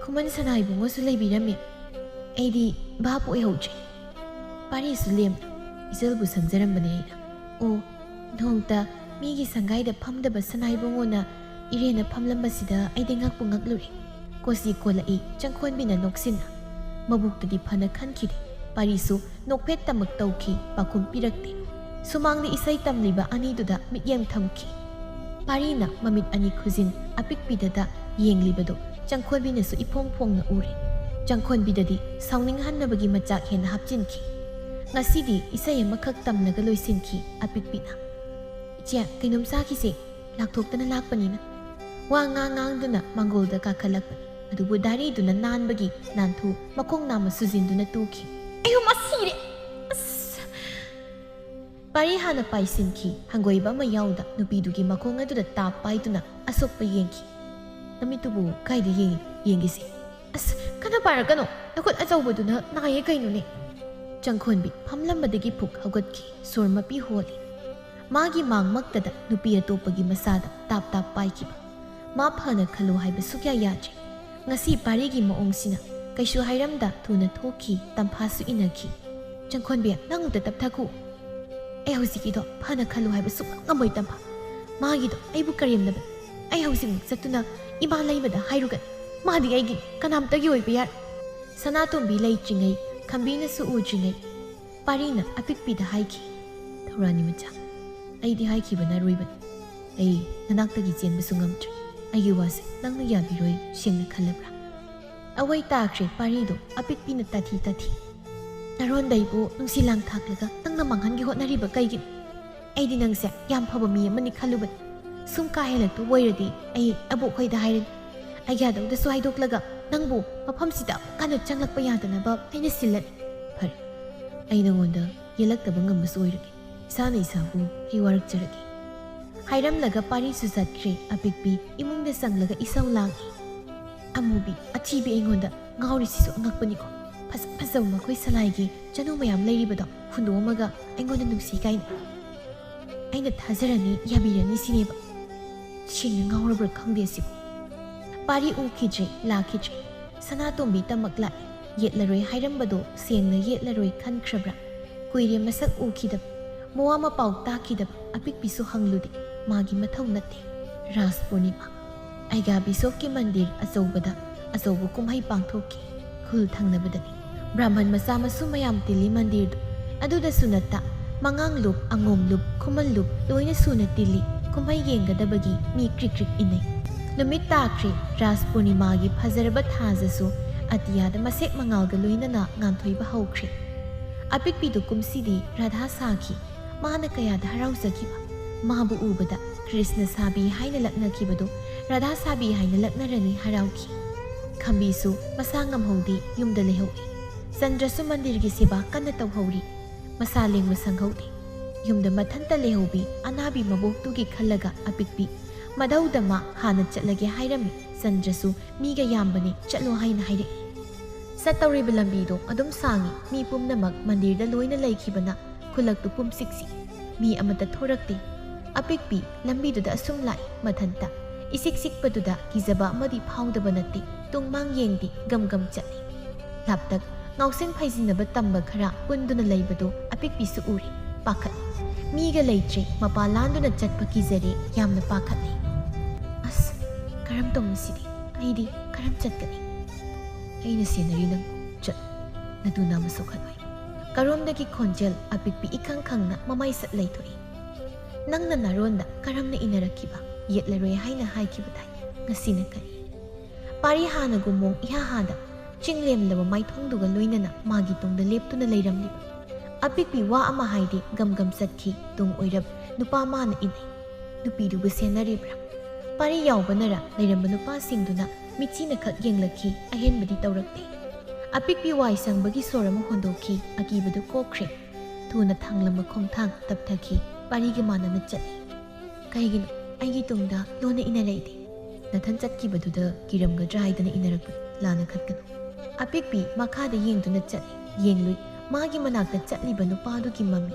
ꯈꯨꯃꯟ ꯁꯅꯥ ꯏꯕꯨꯡꯉꯣꯁꯨ ꯂꯩꯕꯤꯔꯝꯃꯦ꯫ ꯑꯩꯗꯤ ꯚꯥꯞ ꯑꯣꯏꯍꯧꯗ꯭ꯔꯦ꯫" ꯄꯥꯔꯤꯁꯨ ꯂꯦꯝꯅ, "ꯏꯆꯜꯕꯨ ꯁꯪꯖꯔꯝꯕꯅꯦ ꯑꯩꯅ꯫" "ꯑꯣ, ꯅꯣꯡꯇ ꯃꯤꯒꯤ ꯁꯪꯒꯥꯏꯗ ꯐꯝꯗꯕ ꯁꯅꯥ ꯏꯕꯨꯡꯉꯣꯅ ꯏꯔꯦꯟꯅ ꯐꯝꯂꯝꯕꯁꯤꯗ ꯑꯩꯗꯤ ꯉꯛꯄꯨ ꯉꯛꯂꯨꯔꯦ꯫" ꯀꯣꯁꯤ ꯀꯣꯜꯂꯛꯏ ꯆꯪꯈꯣꯟꯕꯤꯅ ꯅꯣꯛꯁꯤꯟꯅ꯫ ꯃꯕꯨꯛꯇꯗꯤ ꯐꯅ ꯈꯟꯈꯤꯗꯦ꯫ ꯄꯥꯔꯤꯁꯨ ꯅꯣꯛꯐꯦꯠꯇꯃꯛ ꯇꯧꯈꯤ, ꯄꯥꯎꯈꯨꯝ ꯄꯤꯔꯛꯇꯦ꯫ ꯁꯨꯃꯥꯡꯗ ꯏꯁꯩ ꯇꯝꯂꯤꯕ ꯑꯅꯤꯗꯨꯗ ꯃꯤꯠꯌꯦꯡ ꯊꯝꯈꯤ꯫ ꯄꯥꯔꯤꯅ ꯃꯃꯤꯠ ꯑꯅꯤ ꯈꯨꯖꯤꯟ ꯑꯄꯤꯛꯄꯤꯗꯗ ꯌꯦꯡꯂꯤꯕꯗꯨ ꯆꯪꯈꯣꯟꯕꯤꯅꯁꯨ ꯏꯐꯣꯡ ꯐꯣꯡꯅ ꯎꯔꯦ꯫ ꯆꯪꯈꯣꯟꯕꯤꯗꯗꯤ ꯁꯥꯎꯅꯤꯡꯍꯟꯅꯕꯒꯤ ꯃꯆꯥꯛ ꯍꯦꯟꯅ ꯍꯥꯞꯆꯤꯟꯈꯤ꯫ ꯉꯁꯤꯗꯤ ꯏꯁꯩ ꯑꯃꯈꯛ ꯇꯝꯂꯒ ꯂꯣꯏꯁꯤꯟꯈꯤ ꯑꯄꯤꯛꯄꯤꯅ꯫ "ꯏꯆꯦ, ꯀꯩꯅꯣꯝ ꯆꯥꯈꯤꯁꯦ, ꯂꯥꯛꯊꯣꯛꯇꯅ ꯂꯥꯛꯄꯅꯤꯅ꯫" ꯋꯥ ꯉꯥꯡ ꯉꯥꯡꯗꯨꯅ ꯃꯥꯡꯒꯣꯜꯗ ꯀꯥꯈꯠꯂꯛꯄꯅꯤ, ꯑꯗꯨꯕꯨ ꯗꯥꯔꯤꯗꯨꯅ ꯅꯥꯟꯕꯒꯤ ꯅꯥꯟꯊꯨ ꯃꯈꯣꯡ ꯅꯥꯝꯃ ꯁꯨꯖꯤꯟꯗꯨꯅ ꯇꯨꯈꯤ꯫ "ꯑꯌꯣ, ꯃꯁꯤꯔꯦ! ꯑꯁ!" ꯄꯥꯔꯤ ꯍꯥꯟꯅ ꯄꯥꯏꯁꯤꯟꯈꯤ꯫ ꯍꯪꯒꯣꯏꯕ ꯑꯃ ꯌꯥꯎꯗ ꯅꯨꯄꯤꯗꯨꯒꯤ ꯃꯈꯣꯡ ꯑꯗꯨꯗ ꯇꯥꯞ ꯄꯥꯏꯗꯨꯅ ꯑꯁꯣꯛꯄ ꯌꯦꯡꯈꯤ꯫ "ꯅꯃꯤꯠꯇꯨꯕꯨ ꯀꯥꯏꯗ ꯌꯦꯡꯉꯤ? ꯌꯦꯡꯒꯦꯁꯦ꯫" "ꯑꯁ, ꯀꯟꯅ ꯄꯥꯏꯔꯛꯀꯅꯣ, ꯅꯈꯨꯠ ꯑꯆꯧꯕꯗꯨꯅ ꯅꯥꯏꯌꯦ ꯀꯩꯅꯣꯅꯦ꯫" ꯆꯪꯈꯣꯟꯕꯤ ꯐꯝꯂꯝꯕꯗꯒꯤ ꯐꯨꯛ ꯍꯧꯒꯠꯈꯤ, ꯁꯣꯔ ꯃꯄꯤ ꯍꯣꯜꯂꯤ꯫ ꯃꯥꯒꯤ ꯃꯥꯡꯃꯛꯇꯗ ꯅꯨꯄꯤ ꯑꯇꯣꯞꯄꯒꯤ ꯃꯁꯥꯗ ꯇꯥꯞ ꯇꯥꯞ ꯄꯥꯏꯈꯤꯕ꯫ ꯃꯥ ꯐꯅ ꯈꯜꯂꯨ ꯍꯥꯏꯕ ꯁꯨꯛꯌꯥ ꯌꯥꯗ꯭ꯔꯦ꯫ ꯉꯁꯤ ꯄꯥꯔꯤꯒꯤ ꯃꯑꯣꯡꯁꯤꯅ꯫ ꯀꯩꯁꯨ ꯍꯥꯏꯔꯝꯗ ꯊꯨꯅ ꯊꯣꯛꯈꯤ, ꯇꯝꯐꯥꯁꯨ ꯏꯟꯅꯈꯤ꯫ "ꯆꯪꯈꯣꯟꯕꯤ, ꯅꯪ ꯑꯝꯇ ꯇꯞꯊꯈꯣ꯫" "ꯑꯩ ꯍꯧꯖꯤꯛꯀꯤꯗꯣ ꯐꯅ ꯈꯜꯂꯨ ꯍꯥꯏꯕ ꯁꯨꯛꯉꯝ ꯉꯝꯃꯣꯏ, ꯇꯝꯐꯥ꯫ ꯃꯥꯒꯤꯗꯣ ꯑꯩꯕꯨ ꯀꯔꯦꯝꯅꯕꯅꯤ꯫ ꯑꯩ ꯍꯧꯖꯤꯛꯃꯛ ꯆꯠꯇꯨꯅ ꯏꯃꯥ ꯂꯩꯃꯗ ꯍꯥꯏꯔꯨꯒꯅꯤ꯫ ꯃꯥꯗꯤ ꯑꯩꯒꯤ ꯀꯅꯥꯝꯇꯒꯤ ꯑꯣꯏꯕ ꯌꯥꯔꯣꯏ꯫" ꯁꯅꯥꯇꯣꯝꯕꯤ ꯂꯩꯇ꯭ꯔꯤꯉꯩ, ꯈꯝꯕꯤꯅꯁꯨ ꯎꯗ꯭ꯔꯤꯉꯩ, ꯄꯥꯔꯤꯅ ꯑꯄꯤꯛꯄꯤꯗ ꯍꯥꯏꯈꯤ, "ꯊꯧꯔꯥꯅꯤ ꯃꯆꯥ, ꯑꯩꯗꯤ ꯍꯥꯏꯈꯤꯕꯅ ꯑꯔꯣꯏꯕꯅꯤ꯫ ꯑꯩ ꯅꯅꯥꯛꯇꯒꯤ ꯆꯦꯟꯕꯁꯨ ꯉꯝꯗ꯭ꯔꯦ꯫ ꯑꯩꯒꯤ ꯋꯥꯁꯦ ꯅꯪꯅ ꯌꯥꯕꯤꯔꯣꯏ, ꯁꯦꯡꯅ ꯈꯜꯂꯕ꯭ꯔꯥ?" ꯑꯋꯩ ꯇꯥꯈ꯭ꯔꯦ ꯄꯥꯔꯤꯗꯣ ꯑꯄꯤꯛꯄꯤꯅ ꯇꯥꯊꯤ ꯇꯥꯊꯤ꯫ ꯅꯔꯣꯟꯗꯩꯕꯨ ꯅꯨꯡꯁꯤ ꯂꯥꯡ ꯊꯥꯛꯂꯒ ꯅꯪꯅ ꯃꯥꯡꯍꯟꯒꯦ ꯍꯣꯠꯅꯔꯤꯕ ꯀꯩꯒꯤꯅꯣ? ꯑꯩꯗꯤ ꯅꯪꯁꯦ ꯌꯥꯝ ꯐꯕ ꯃꯤ ꯑꯃꯅꯤ ꯈꯜꯂꯨꯕꯅꯤ꯫ ꯁꯨꯝ ꯀꯥ ꯍꯦꯜꯂꯛꯇꯨ ꯑꯣꯏꯔꯗꯤ ꯑꯩ ꯑꯕꯣꯛ ꯍꯣꯏꯗ ꯍꯥꯏꯔꯅꯤ꯫ ꯑꯩꯒꯤ ꯑꯗꯧꯗꯁꯨ ꯍꯥꯏꯗꯣꯛꯂꯒ ꯅꯪꯕꯨ ꯃꯐꯝꯁꯤꯗ ꯑꯃꯨꯛ ꯍꯟꯅ ꯆꯪꯂꯛꯄ ꯌꯥꯗꯅꯕ ꯑꯩꯅ ꯁꯤꯜꯂꯅꯤ꯫ ꯐꯔꯦ, ꯑꯩ ꯅꯉꯣꯟꯗ ꯌꯦꯜꯂꯛꯇꯕ ꯉꯝꯕꯁꯨ ꯑꯣꯏꯔꯒꯦ꯫ ꯏꯁꯥꯅ ꯏꯁꯥꯕꯨ ꯑꯩ ꯋꯥꯔꯛꯆꯔꯒꯦ꯫ ꯍꯥꯏꯔꯝꯂꯒ ꯄꯥꯔꯤꯁꯨ ꯆꯠꯈ꯭ꯔꯦ꯫ ꯑꯄꯤꯛꯄꯤ ꯏꯃꯨꯡꯗ ꯆꯪꯂꯒ ꯏꯁꯧ ꯂꯥꯡꯏ꯫ ꯑꯃꯨꯕꯤ, ꯑꯊꯤꯕꯤ ꯑꯩꯉꯣꯟꯗ ꯉꯥꯎꯔꯤꯁꯤꯁꯨ ꯑꯉꯛꯄꯅꯤꯀꯣ꯫ ꯐꯖ ꯐꯖꯕ ꯃꯈꯣꯏ ꯁꯂꯥꯏꯒꯤ ꯆꯅꯨ ꯃꯌꯥꯝ ꯂꯩꯔꯤꯕꯗꯣ ꯍꯨꯟꯗꯣꯛꯑꯝꯃꯒ ꯑꯩꯉꯣꯟꯗ ꯅꯨꯡꯁꯤ ꯀꯥꯏꯅ꯫ ꯑꯩꯅ ꯊꯥꯖꯔꯅꯤ, ꯌꯥꯕꯤꯔꯅꯤ ꯁꯤꯅꯦꯕ꯫ ꯁꯦꯡꯅ ꯉꯥꯎꯔꯕ꯭ꯔꯥ ꯈꯪꯗꯦ ꯑꯁꯤꯕꯨ꯫ ꯄꯥꯔꯤ ꯎꯈꯤꯗ꯭ꯔꯦ, ꯂꯥꯛꯈꯤꯗ꯭ꯔꯦ꯫ ꯁꯅꯥꯇꯣꯝꯕꯤ ꯇꯃꯛ ꯂꯥꯛꯏ꯫ ꯌꯦꯠꯂꯔꯣꯏ ꯍꯥꯏꯔꯝꯕꯗꯣ ꯁꯦꯡꯅ ꯌꯦꯠꯂꯔꯣꯏ ꯈꯟꯈ꯭ꯔꯕ꯭ꯔꯥ? ꯀꯨꯏꯔꯦ ꯃꯁꯛ ꯎꯈꯤꯗꯕ, ꯃꯋꯥ ꯃꯄꯥꯎ ꯇꯥꯈꯤꯗꯕ꯫ ꯑꯄꯤꯛꯄꯤꯁꯨ ꯍꯪꯂꯨꯗꯦ, ꯃꯥꯒꯤ ꯃꯊꯧ ꯅꯠꯇꯦ꯫ ꯔꯥꯁ ꯄꯨꯔꯅꯤꯃꯥ꯫ ꯑꯩꯒꯥ ꯕꯤꯁꯣꯞꯀꯤ ꯃꯟꯗꯤꯔ ꯑꯆꯧꯕꯗ ꯑꯆꯧꯕ ꯀꯨꯝꯍꯩ ꯄꯥꯡꯊꯣꯛꯈꯤ꯫ ꯈꯨꯜ ꯊꯪꯅꯕꯗꯅꯤ꯫ ꯕ꯭ꯔꯥꯍꯃꯟ ꯃꯆꯥ ꯃꯁꯨ ꯃꯌꯥꯝ ꯇꯤꯜꯂꯤ ꯃꯟꯗꯤꯔꯗꯨ꯫ ꯑꯗꯨꯗꯁꯨ ꯅꯠꯇ, ꯃꯉꯥꯡꯂꯨꯞ, ꯑꯉꯣꯝꯂꯨꯞ, ꯈꯨꯃꯟꯂꯨꯞ ꯂꯣꯏꯅ ꯁꯨꯅ ꯇꯤꯜꯂꯤ꯫ ꯀꯨꯝꯍꯩ ꯌꯦꯡꯒꯗꯕꯒꯤ ꯃꯤ ꯀ꯭ꯔꯤꯛ ꯀ꯭ꯔꯤꯛ ꯏꯟꯅꯩ꯫ ꯅꯨꯃꯤꯠ ꯇꯥꯈ꯭ꯔꯦ꯫ ꯔꯥꯁ ꯄꯨꯔꯅꯤꯃꯥꯒꯤ ꯐꯖꯔꯕ ꯊꯥꯖꯁꯨ ꯑꯇꯤꯌꯥꯗ ꯃꯁꯦꯛ ꯃꯉꯥꯜꯒ ꯂꯣꯏꯅꯅ ꯉꯥꯟꯊꯣꯏꯕ ꯍꯧꯈ꯭ꯔꯦ꯫ ꯑꯄꯤꯛꯄꯤꯗꯨ ꯀꯨꯝꯁꯤꯗꯤ ꯔꯥꯙꯥ ꯁꯥꯈꯤ꯫ ꯃꯥꯅ ꯀꯌꯥꯗ ꯍꯔꯥꯎꯖꯈꯤꯕ! ꯃꯥꯕꯨ ꯎꯕꯗ ꯀ꯭ꯔꯤꯁꯅ ꯁꯥꯕꯤ ꯍꯥꯏꯅ ꯂꯛꯅꯈꯤꯕꯗꯨ ꯔꯥꯙꯥ ꯁꯥꯕꯤ ꯍꯥꯏꯅ ꯂꯛꯅꯔꯅꯤ ꯍꯔꯥꯎꯈꯤ꯫ ꯈꯝꯕꯤꯁꯨ ꯃꯁꯥ ꯉꯝꯍꯧꯗꯦ, ꯌꯨꯝꯗ ꯂꯩꯍꯧꯏ꯫ ꯆꯟꯗ꯭ꯔꯁꯨ ꯃꯟꯗꯤꯔꯒꯤ ꯁꯦꯕꯥ ꯀꯟꯅ ꯇꯧꯍꯧꯔꯤ꯫ ꯃꯁꯥ ꯂꯦꯡꯕ ꯁꯪꯍꯧꯗꯦ꯫ ꯌꯨꯝꯗ ꯃꯊꯟꯇ ꯂꯩꯍꯧꯕꯤ ꯑꯅꯥꯕꯤ ꯃꯕꯣꯛꯇꯨꯒꯤ ꯈꯜꯂꯒ ꯑꯄꯤꯛꯄꯤ, ꯃꯗꯧꯗ ꯃꯥ ꯍꯥꯟꯅ ꯆꯠꯂꯒꯦ ꯍꯥꯏꯔꯝꯃꯤ꯫ ꯆꯟꯗ꯭ꯔꯁꯨ ꯃꯤꯒ ꯌꯥꯝꯕꯅꯦ, ꯆꯠꯂꯣ ꯍꯥꯏꯅ ꯍꯥꯏꯔꯛꯏ꯫ ꯆꯠꯇꯧꯔꯤꯕ ꯂꯝꯕꯤꯗꯣ ꯑꯗꯨꯝ ꯁꯥꯡꯉꯤ꯫ ꯃꯤ ꯄꯨꯝꯅꯃꯛ ꯃꯟꯗꯤꯔꯗ ꯂꯣꯏꯅ ꯂꯩꯈꯤꯕꯅ ꯈꯨꯜꯂꯛꯇꯨ ꯄꯨꯝꯁꯤꯛꯁꯤ꯫ ꯃꯤ ꯑꯃꯠꯇ ꯊꯣꯔꯛꯇꯦ꯫ ꯑꯄꯤꯛꯄꯤ ꯂꯝꯕꯤꯗꯨꯗ ꯑꯁꯨꯝ ꯂꯥꯛꯏ꯫ ꯃꯊꯟꯇ ꯏꯁꯤꯛ ꯁꯤꯛꯄꯗꯨꯗ ꯀꯤꯖꯕ ꯑꯃꯗꯤ ꯐꯥꯎꯗꯕ ꯅꯠꯇꯦ꯫ ꯇꯨꯡ ꯃꯥꯡ ꯌꯦꯡꯗꯦ, ꯒꯝ ꯒꯝ ꯆꯠꯂꯤ꯫ ꯂꯥꯞꯇꯛ ꯉꯥꯎꯁꯤꯟ ꯐꯩꯖꯤꯟꯅꯕ ꯇꯝꯕ ꯈꯔ ꯄꯨꯟꯗꯨꯅ ꯂꯩꯕꯗꯨ ꯑꯄꯤꯛꯄꯤꯁꯨ ꯎꯔꯦ꯫ ꯄꯥꯈꯠꯂꯤ꯫ ꯃꯤꯒ ꯂꯩꯇ꯭ꯔꯦ꯫ ꯃꯄꯥ ꯂꯥꯟꯗꯨꯅ ꯆꯠꯄ ꯀꯤꯖꯔꯦ꯫ ꯌꯥꯝꯅ ꯄꯥꯈꯠꯂꯤ꯫ ꯑꯁ, ꯀꯔꯝ ꯇꯧꯅꯤ ꯁꯤꯗꯤ? ꯑꯩꯗꯤ ꯀꯔꯝ ꯆꯠꯀꯅꯤ? ꯑꯩꯅ ꯁꯦꯟꯅꯔꯤ ꯅꯪ꯫ ꯆꯠꯂꯨ꯫ ꯅꯇꯨ ꯅꯥꯝꯃ ꯁꯣꯛꯍꯜꯂꯣꯏ꯫ ꯀꯔꯣꯝꯗꯒꯤ ꯈꯣꯟꯖꯦꯜ ꯑꯄꯤꯛꯄꯤ ꯏꯈꯪ ꯈꯪꯅ ꯃꯃꯥꯏ ꯁꯠ ꯂꯩꯊꯣꯛꯏ꯫ ꯅꯪꯅ ꯅꯔꯣꯟꯗ ꯀꯔꯝꯅ ꯏꯟꯅꯔꯛꯈꯤꯕ? ꯌꯦꯠꯂꯔꯣꯏ ꯍꯥꯏꯅ ꯍꯥꯏꯈꯤꯕꯗꯥꯏ? ꯉꯁꯤꯅ ꯀꯔꯤ? ꯄꯥꯔꯤ ꯍꯥꯟꯅꯒꯨꯝ ꯃꯣꯡ ꯏꯍꯥ ꯍꯥꯗ ꯆꯤꯡꯂꯦꯝꯂꯕ ꯃꯥꯏꯊꯣꯡꯗꯨꯒ ꯂꯣꯏꯅꯅ ꯃꯥꯒꯤ ꯇꯨꯡꯗ ꯂꯦꯞꯇꯨꯅ ꯂꯩꯔꯝꯂꯤꯕ꯫ ꯑꯄꯤꯛꯄꯤ ꯋꯥ ꯑꯃ ꯍꯥꯏꯗꯦ, ꯒꯝ ꯒꯝ ꯆꯠꯈꯤ꯫ ꯇꯨꯡ ꯑꯣꯏꯔꯞ ꯅꯨꯄꯥ ꯃꯥꯅ ꯏꯟꯅꯩ꯫ ꯅꯨꯄꯤꯗꯨꯕꯨ ꯁꯦꯟꯅꯔꯤꯕ꯭ꯔꯥ? ꯄꯥꯔꯤ ꯌꯥꯎꯕꯅꯔ ꯂꯩꯔꯝꯕ ꯅꯨꯄꯥꯁꯤꯡꯗꯨꯅ ꯃꯤꯆꯤꯅ ꯈꯛ ꯌꯦꯡꯂꯛꯈꯤ, ꯑꯍꯦꯟꯕꯗꯤ ꯇꯧꯔꯛꯇꯦ꯫ ꯑꯄꯤꯛꯄꯤ ꯋꯥꯏ ꯁꯪꯕꯒꯤ ꯁꯣꯔ ꯑꯃ ꯍꯣꯟꯗꯣꯛꯈꯤ, ꯑꯀꯤꯕꯗꯨ ꯀꯣꯛꯈ꯭ꯔꯦ꯫ ꯊꯨꯅ ꯊꯥꯡꯂꯝꯕ ꯈꯣꯡꯊꯥꯡ ꯇꯞꯊꯈꯤ, ꯄꯥꯔꯤꯒ ꯃꯥꯟꯅꯅ ꯆꯠꯂꯤ꯫ "ꯀꯩꯒꯤꯅꯣ ꯑꯩꯒꯤ ꯇꯨꯡꯗ ꯂꯣꯟꯅ ꯏꯟꯅꯔꯛꯏꯗꯤ? ꯅꯊꯟ ꯆꯠꯈꯤꯕꯗꯨꯗ ꯀꯤꯔꯝꯒꯗ꯭ꯔꯥ ꯍꯥꯏꯗꯅ ꯏꯟꯅꯔꯛꯄꯅꯤ, ꯂꯥꯟꯅ ꯈꯟꯒꯅꯨ꯫" ꯑꯄꯤꯛꯄꯤ ꯃꯈꯥꯗ ꯌꯦꯡꯗꯨꯅ ꯆꯠꯂꯤ, ꯌꯦꯡꯂꯨꯏ꯫ ꯃꯥꯒꯤ ꯃꯅꯥꯛꯇ ꯆꯠꯂꯤꯕ ꯅꯨꯄꯥꯗꯨꯒꯤ ꯃꯃꯤ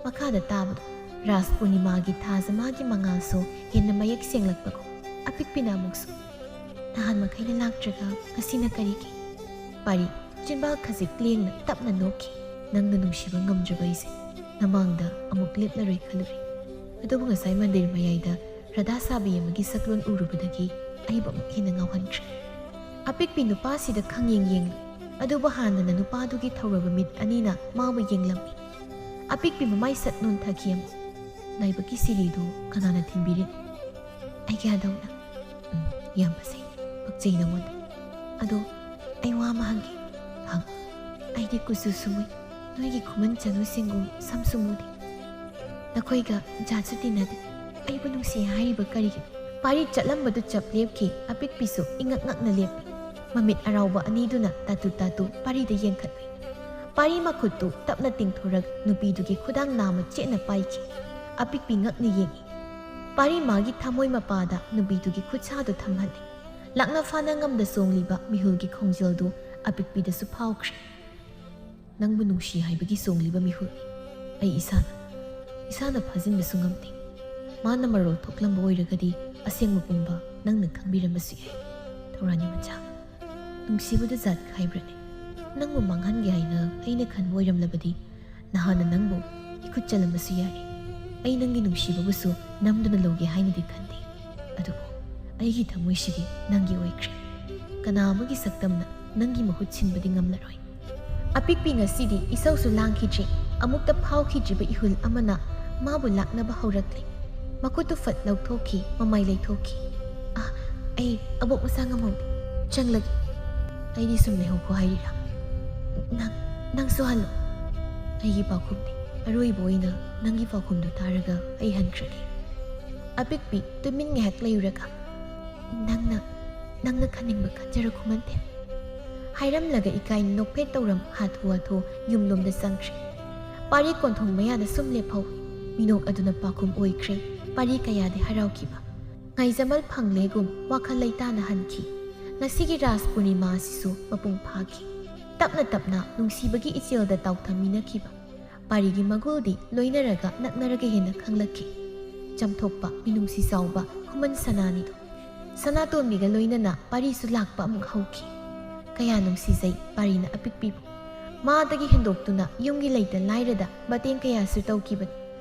ꯃꯈꯥꯗ ꯇꯥꯕꯗꯣ꯫ ꯔꯥꯁ ꯄꯨꯔꯅꯤꯃꯥꯒꯤ ꯊꯥꯖ ꯃꯥꯒꯤ ꯃꯉꯥꯜꯁꯨ ꯍꯦꯟꯅ ꯃꯌꯦꯛ ꯁꯦꯡꯂꯛꯄꯒꯨꯝ꯫ ꯑꯄꯤꯛꯄꯤꯅ ꯑꯃꯨꯛꯁꯨ, "ꯅꯍꯥꯟ ꯃꯈꯩꯅ ꯂꯥꯛꯇ꯭ꯔꯒ ꯉꯁꯤꯅ ꯀꯔꯤꯒꯤ?" ꯄꯥꯔꯤ ꯆꯤꯟꯕꯥꯜ ꯈꯖꯤꯛ ꯂꯦꯡꯅ ꯇꯞꯅ ꯅꯣꯛꯈꯤ꯫ "ꯅꯪꯅ ꯅꯨꯡꯁꯤꯕ ꯉꯝꯗ꯭ꯔꯕ ꯑꯩꯁꯦ ꯅꯃꯥꯡꯗ ꯑꯃꯨꯛ ꯂꯦꯞꯂꯔꯣꯏ ꯈꯜꯂꯨꯔꯦ꯫ ꯑꯗꯨꯕꯨ ꯉꯁꯥꯏ ꯃꯟꯗꯤꯔ ꯃꯌꯥꯏꯗ ꯔꯥꯙꯥ ꯁꯥꯕꯤ ꯑꯃꯒꯤ ꯁꯛꯂꯣꯟ ꯎꯔꯨꯕꯗꯒꯤ ꯑꯩꯕꯨ ꯑꯃꯨꯛ ꯍꯦꯟꯅ ꯉꯥꯎꯍꯟꯈ꯭ꯔꯦ꯫" ꯑꯄꯤꯛꯄꯤ ꯅꯨꯄꯥꯁꯤꯗ ꯈꯪꯌꯦꯡ ꯌꯦꯡꯂꯨꯏ꯫ ꯑꯗꯨꯕꯨ ꯍꯥꯟꯅꯅ ꯅꯨꯄꯥꯗꯨꯒꯤ ꯊꯧꯔꯕ ꯃꯤꯠ ꯑꯅꯤꯅ ꯃꯥꯕꯨ ꯌꯦꯡꯂꯝꯃꯤ꯫ ꯑꯄꯤꯛꯄꯤ ꯃꯃꯥꯏ ꯁꯠ ꯅꯣꯟꯊꯈꯤ ꯑꯃꯨꯛ꯫ "ꯂꯥꯏꯕꯛꯀꯤ ꯁꯤꯔꯤꯗꯨ ꯀꯅꯥꯅ ꯊꯤꯟꯕꯤꯔꯤꯅꯣ?" "ꯑꯩꯒꯤ ꯑꯗꯣꯝꯅ꯫" "ꯎꯝ, ꯌꯥꯝ ꯐꯖꯩ꯫ ꯄꯛꯆꯩ ꯅꯉꯣꯟꯗ꯫ ꯑꯗꯣ ꯑꯩ ꯋꯥ ꯑꯃ ꯍꯪꯒꯦ꯫" "ꯍꯪꯉꯨ꯫" "ꯑꯩꯗꯤ ꯀꯨꯆꯨꯁꯨ ꯃꯨꯏ, ꯅꯣꯏꯒꯤ ꯈꯨꯃꯟ ꯆꯅꯨꯁꯤꯡꯒꯨꯝ ꯁꯝꯁꯨ ꯃꯨꯗꯦ꯫ ꯅꯈꯣꯏꯒ ꯖꯥꯠꯁꯨ ꯇꯤꯟꯅꯗꯦ꯫ ꯑꯩꯕꯨ ꯅꯨꯡꯁꯤ ꯍꯥꯏꯔꯤꯕ ꯀꯔꯤꯒꯤꯅꯣ?" ꯄꯥꯔꯤ ꯆꯠꯂꯝꯕꯗꯨ ꯆꯞ ꯂꯦꯞꯈꯤ꯫ ꯑꯄꯤꯛꯄꯤꯁꯨ ꯏꯉꯛ ꯉꯛꯅ ꯂꯦꯞꯄꯤ꯫ ꯃꯃꯤꯠ ꯑꯔꯥꯎꯕ ꯑꯅꯤꯗꯨꯅ ꯇꯥꯇꯨ ꯇꯥꯇꯨ ꯄꯥꯔꯤꯗ ꯌꯦꯡꯈꯠꯂꯨꯏ꯫ ꯄꯥꯔꯤ ꯃꯈꯨꯠꯇꯨ ꯇꯞꯅ ꯇꯤꯡꯊꯣꯔꯛ ꯅꯨꯄꯤꯗꯨꯒꯤ ꯈꯨꯗꯥꯡ ꯅꯥꯝꯃ ꯆꯦꯠꯅ ꯄꯥꯏꯈꯤ꯫ ꯑꯄꯤꯛꯄꯤ ꯉꯛꯅ ꯌꯦꯡꯉꯤ꯫ ꯄꯥꯔꯤ ꯃꯥꯒꯤ ꯊꯃꯣꯏ ꯃꯄꯥꯗ ꯅꯨꯄꯤꯗꯨꯒꯤ ꯈꯨꯠꯁꯥꯗꯨ ꯊꯝꯍꯜꯂꯤ꯫ ꯂꯥꯛꯅ ꯐꯥꯅ ꯉꯝꯗ ꯆꯣꯡꯂꯤꯕ ꯃꯤꯍꯨꯜꯒꯤ ꯈꯣꯡꯖꯦꯜꯗꯨ ꯑꯄꯤꯛꯄꯤꯗꯁꯨ ꯐꯥꯎꯈ꯭ꯔꯦ꯫ "ꯅꯪꯕꯨ ꯅꯨꯡꯁꯤ ꯍꯥꯏꯕꯒꯤ ꯆꯣꯡꯂꯤꯕ ꯃꯤꯍꯨꯜꯅꯤ꯫ ꯑꯩ ꯏꯁꯥꯅ, ꯏꯁꯥꯅ ꯐꯥꯖꯤꯟꯕꯁꯨ ꯉꯝꯗꯦ꯫ ꯃꯥꯅ ꯃꯔꯣꯜ ꯊꯣꯛꯂꯝꯕ ꯑꯣꯏꯔꯒꯗꯤ ꯑꯁꯦꯡꯕ ꯄꯨꯝꯕ ꯅꯪꯅ ꯈꯪꯕꯤꯔꯝꯕꯁꯨ ꯌꯥꯏ, ꯊꯧꯔꯥꯅꯤ ꯃꯆꯥ꯫ ꯅꯨꯡꯁꯤꯕꯗ ꯖꯥꯠ ꯈꯥꯏꯕ꯭ꯔꯅꯦ? ꯅꯪꯕꯨ ꯃꯥꯡꯍꯟꯒꯦ ꯍꯥꯏꯅ ꯑꯩꯅ ꯈꯟꯕ ꯑꯣꯏꯔꯝꯂꯕꯗꯤ ꯅꯍꯥꯟꯅ ꯅꯪꯕꯨ ꯏꯈꯨꯠ ꯆꯜꯂꯝꯕꯁꯨ ꯌꯥꯏ꯫ ꯑꯩ ꯅꯪꯒꯤ ꯅꯨꯡꯁꯤꯕꯕꯨꯁꯨ ꯅꯝꯗꯨꯅ ꯂꯧꯒꯦ ꯍꯥꯏꯅꯗꯤ ꯈꯟꯗꯦ꯫ ꯑꯗꯨꯕꯨ ꯑꯩꯒꯤ ꯊꯃꯣꯏꯁꯤꯗꯤ ꯅꯪꯒꯤ ꯑꯣꯏꯈ꯭ꯔꯦ꯫ ꯀꯅꯥ ꯑꯃꯒꯤ ꯁꯛꯇꯝꯅ ꯅꯪꯒꯤ ꯃꯍꯨꯠ ꯁꯤꯟꯕꯗꯤ ꯉꯝꯂꯔꯣꯏ꯫" ꯑꯄꯤꯛꯄꯤ ꯉꯁꯤꯗꯤ ꯏꯁꯧꯁꯨ ꯂꯥꯡꯈꯤꯗ꯭ꯔꯦ꯫ ꯑꯃꯨꯛꯇ ꯐꯥꯎꯈꯤꯗ꯭ꯔꯤꯕ ꯏꯍꯨꯜ ꯑꯃꯅ ꯃꯥꯕꯨ ꯂꯥꯛꯅꯕ ꯍꯧꯔꯛꯂꯦ꯫ ꯃꯈꯨꯠꯇꯨ ꯐꯠ ꯂꯧꯊꯣꯛꯈꯤ, ꯃꯃꯥꯏ ꯂꯩꯊꯣꯛꯈꯤ꯫ "ꯑꯥ, ꯑꯩ ꯑꯕꯣꯛ ꯃꯆꯥ ꯉꯝꯍꯧꯗꯦ꯫ ꯆꯪꯂꯒꯦ꯫" ꯑꯩꯗꯤ ꯁꯨꯝ ꯂꯩꯍꯧꯈꯣ ꯍꯥꯏꯔꯤꯔꯥ? ꯅꯪ, ꯅꯪꯁꯨ ꯍꯜꯂꯣ꯫ ꯑꯩꯒꯤ ꯄꯥꯎꯈꯨꯝꯗꯤ ꯑꯔꯣꯏꯕ ꯑꯣꯏꯅ ꯅꯪꯒꯤ ꯄꯥꯎꯈꯨꯝꯗꯨ ꯇꯥꯔꯒ ꯑꯩ ꯍꯟꯈ꯭ꯔꯒꯦ꯫ ꯑꯄꯤꯛꯄꯤ ꯇꯨꯃꯤꯟ ꯉꯥꯏꯍꯥꯛ ꯂꯩꯔꯨꯔꯒ, "ꯅꯪꯅ, ꯅꯪꯅ ꯈꯟꯅꯤꯡꯕ ꯈꯟꯖꯔꯣ ꯈꯨꯃꯟꯊꯦꯝ" ꯍꯥꯏꯔꯝꯂꯒ ꯏꯀꯥꯏꯅ ꯅꯣꯛꯐꯦꯠ ꯇꯧꯔꯝ ꯍꯥꯊꯨ ꯍꯥꯊꯨ ꯌꯨꯝꯂꯣꯝꯗ ꯆꯪꯈ꯭ꯔꯦ꯫ ꯄꯥꯔꯤ ꯀꯣꯟꯊꯣꯡ ꯃꯌꯥꯗ ꯁꯨꯝ ꯂꯦꯞꯍꯧꯏ꯫ ꯃꯤꯅꯣꯛ ꯑꯗꯨꯅ ꯄꯥꯎꯈꯨꯝ ꯑꯣꯏꯈ꯭ꯔꯦ꯫ ꯄꯥꯔꯤ ꯀꯌꯥꯗꯤ ꯍꯔꯥꯎꯈꯤꯕ, ꯉꯥꯏꯖꯃꯜ ꯐꯪꯂꯦꯒꯨꯝ ꯋꯥꯈꯜ ꯂꯩꯇꯥꯅ ꯍꯟꯈꯤ꯫ ꯉꯁꯤꯒꯤ ꯔꯥꯁ ꯄꯨꯔꯅꯤꯃꯥ ꯑꯁꯤꯁꯨ ꯃꯄꯨꯡ ꯐꯥꯈꯤ꯫ ꯇꯞꯅ ꯇꯞꯅ ꯅꯨꯡꯁꯤꯕꯒꯤ ꯏꯆꯦꯜꯗ ꯇꯥꯎꯊꯃꯤꯟꯅꯈꯤꯕ ꯄꯥꯔꯤꯒꯤ ꯃꯒꯨꯜꯗꯤ ꯂꯣꯏꯅꯔꯒ ꯅꯛꯅꯔꯒ ꯍꯦꯟꯅ ꯈꯪꯂꯛꯈꯤ꯫ ꯆꯝꯊꯣꯛꯄ, ꯃꯤꯅꯨꯡꯁꯤ ꯆꯥꯎꯕ ꯈꯨꯃꯟ ꯁꯅꯥꯅꯤꯗꯣ꯫ ꯁꯅꯥꯇꯣꯟꯕꯤꯒ ꯂꯣꯏꯅꯅ ꯄꯥꯔꯤꯁꯨ ꯂꯥꯛꯄ ꯑꯃꯨꯛ ꯍꯧꯈꯤ꯫ ꯀꯌꯥ ꯅꯨꯡꯁꯤꯖꯩ ꯄꯥꯔꯤꯅ ꯑꯄꯤꯛꯄꯤꯕꯨ꯫ ꯃꯥꯗꯒꯤ ꯍꯦꯟꯗꯣꯛꯇꯨꯅ ꯌꯨꯝꯒꯤ ꯂꯩꯇ ꯂꯥꯏꯔꯗ ꯃꯇꯦꯡ ꯀꯌꯥꯁꯨ ꯇꯧꯈꯤꯕꯅꯤ꯫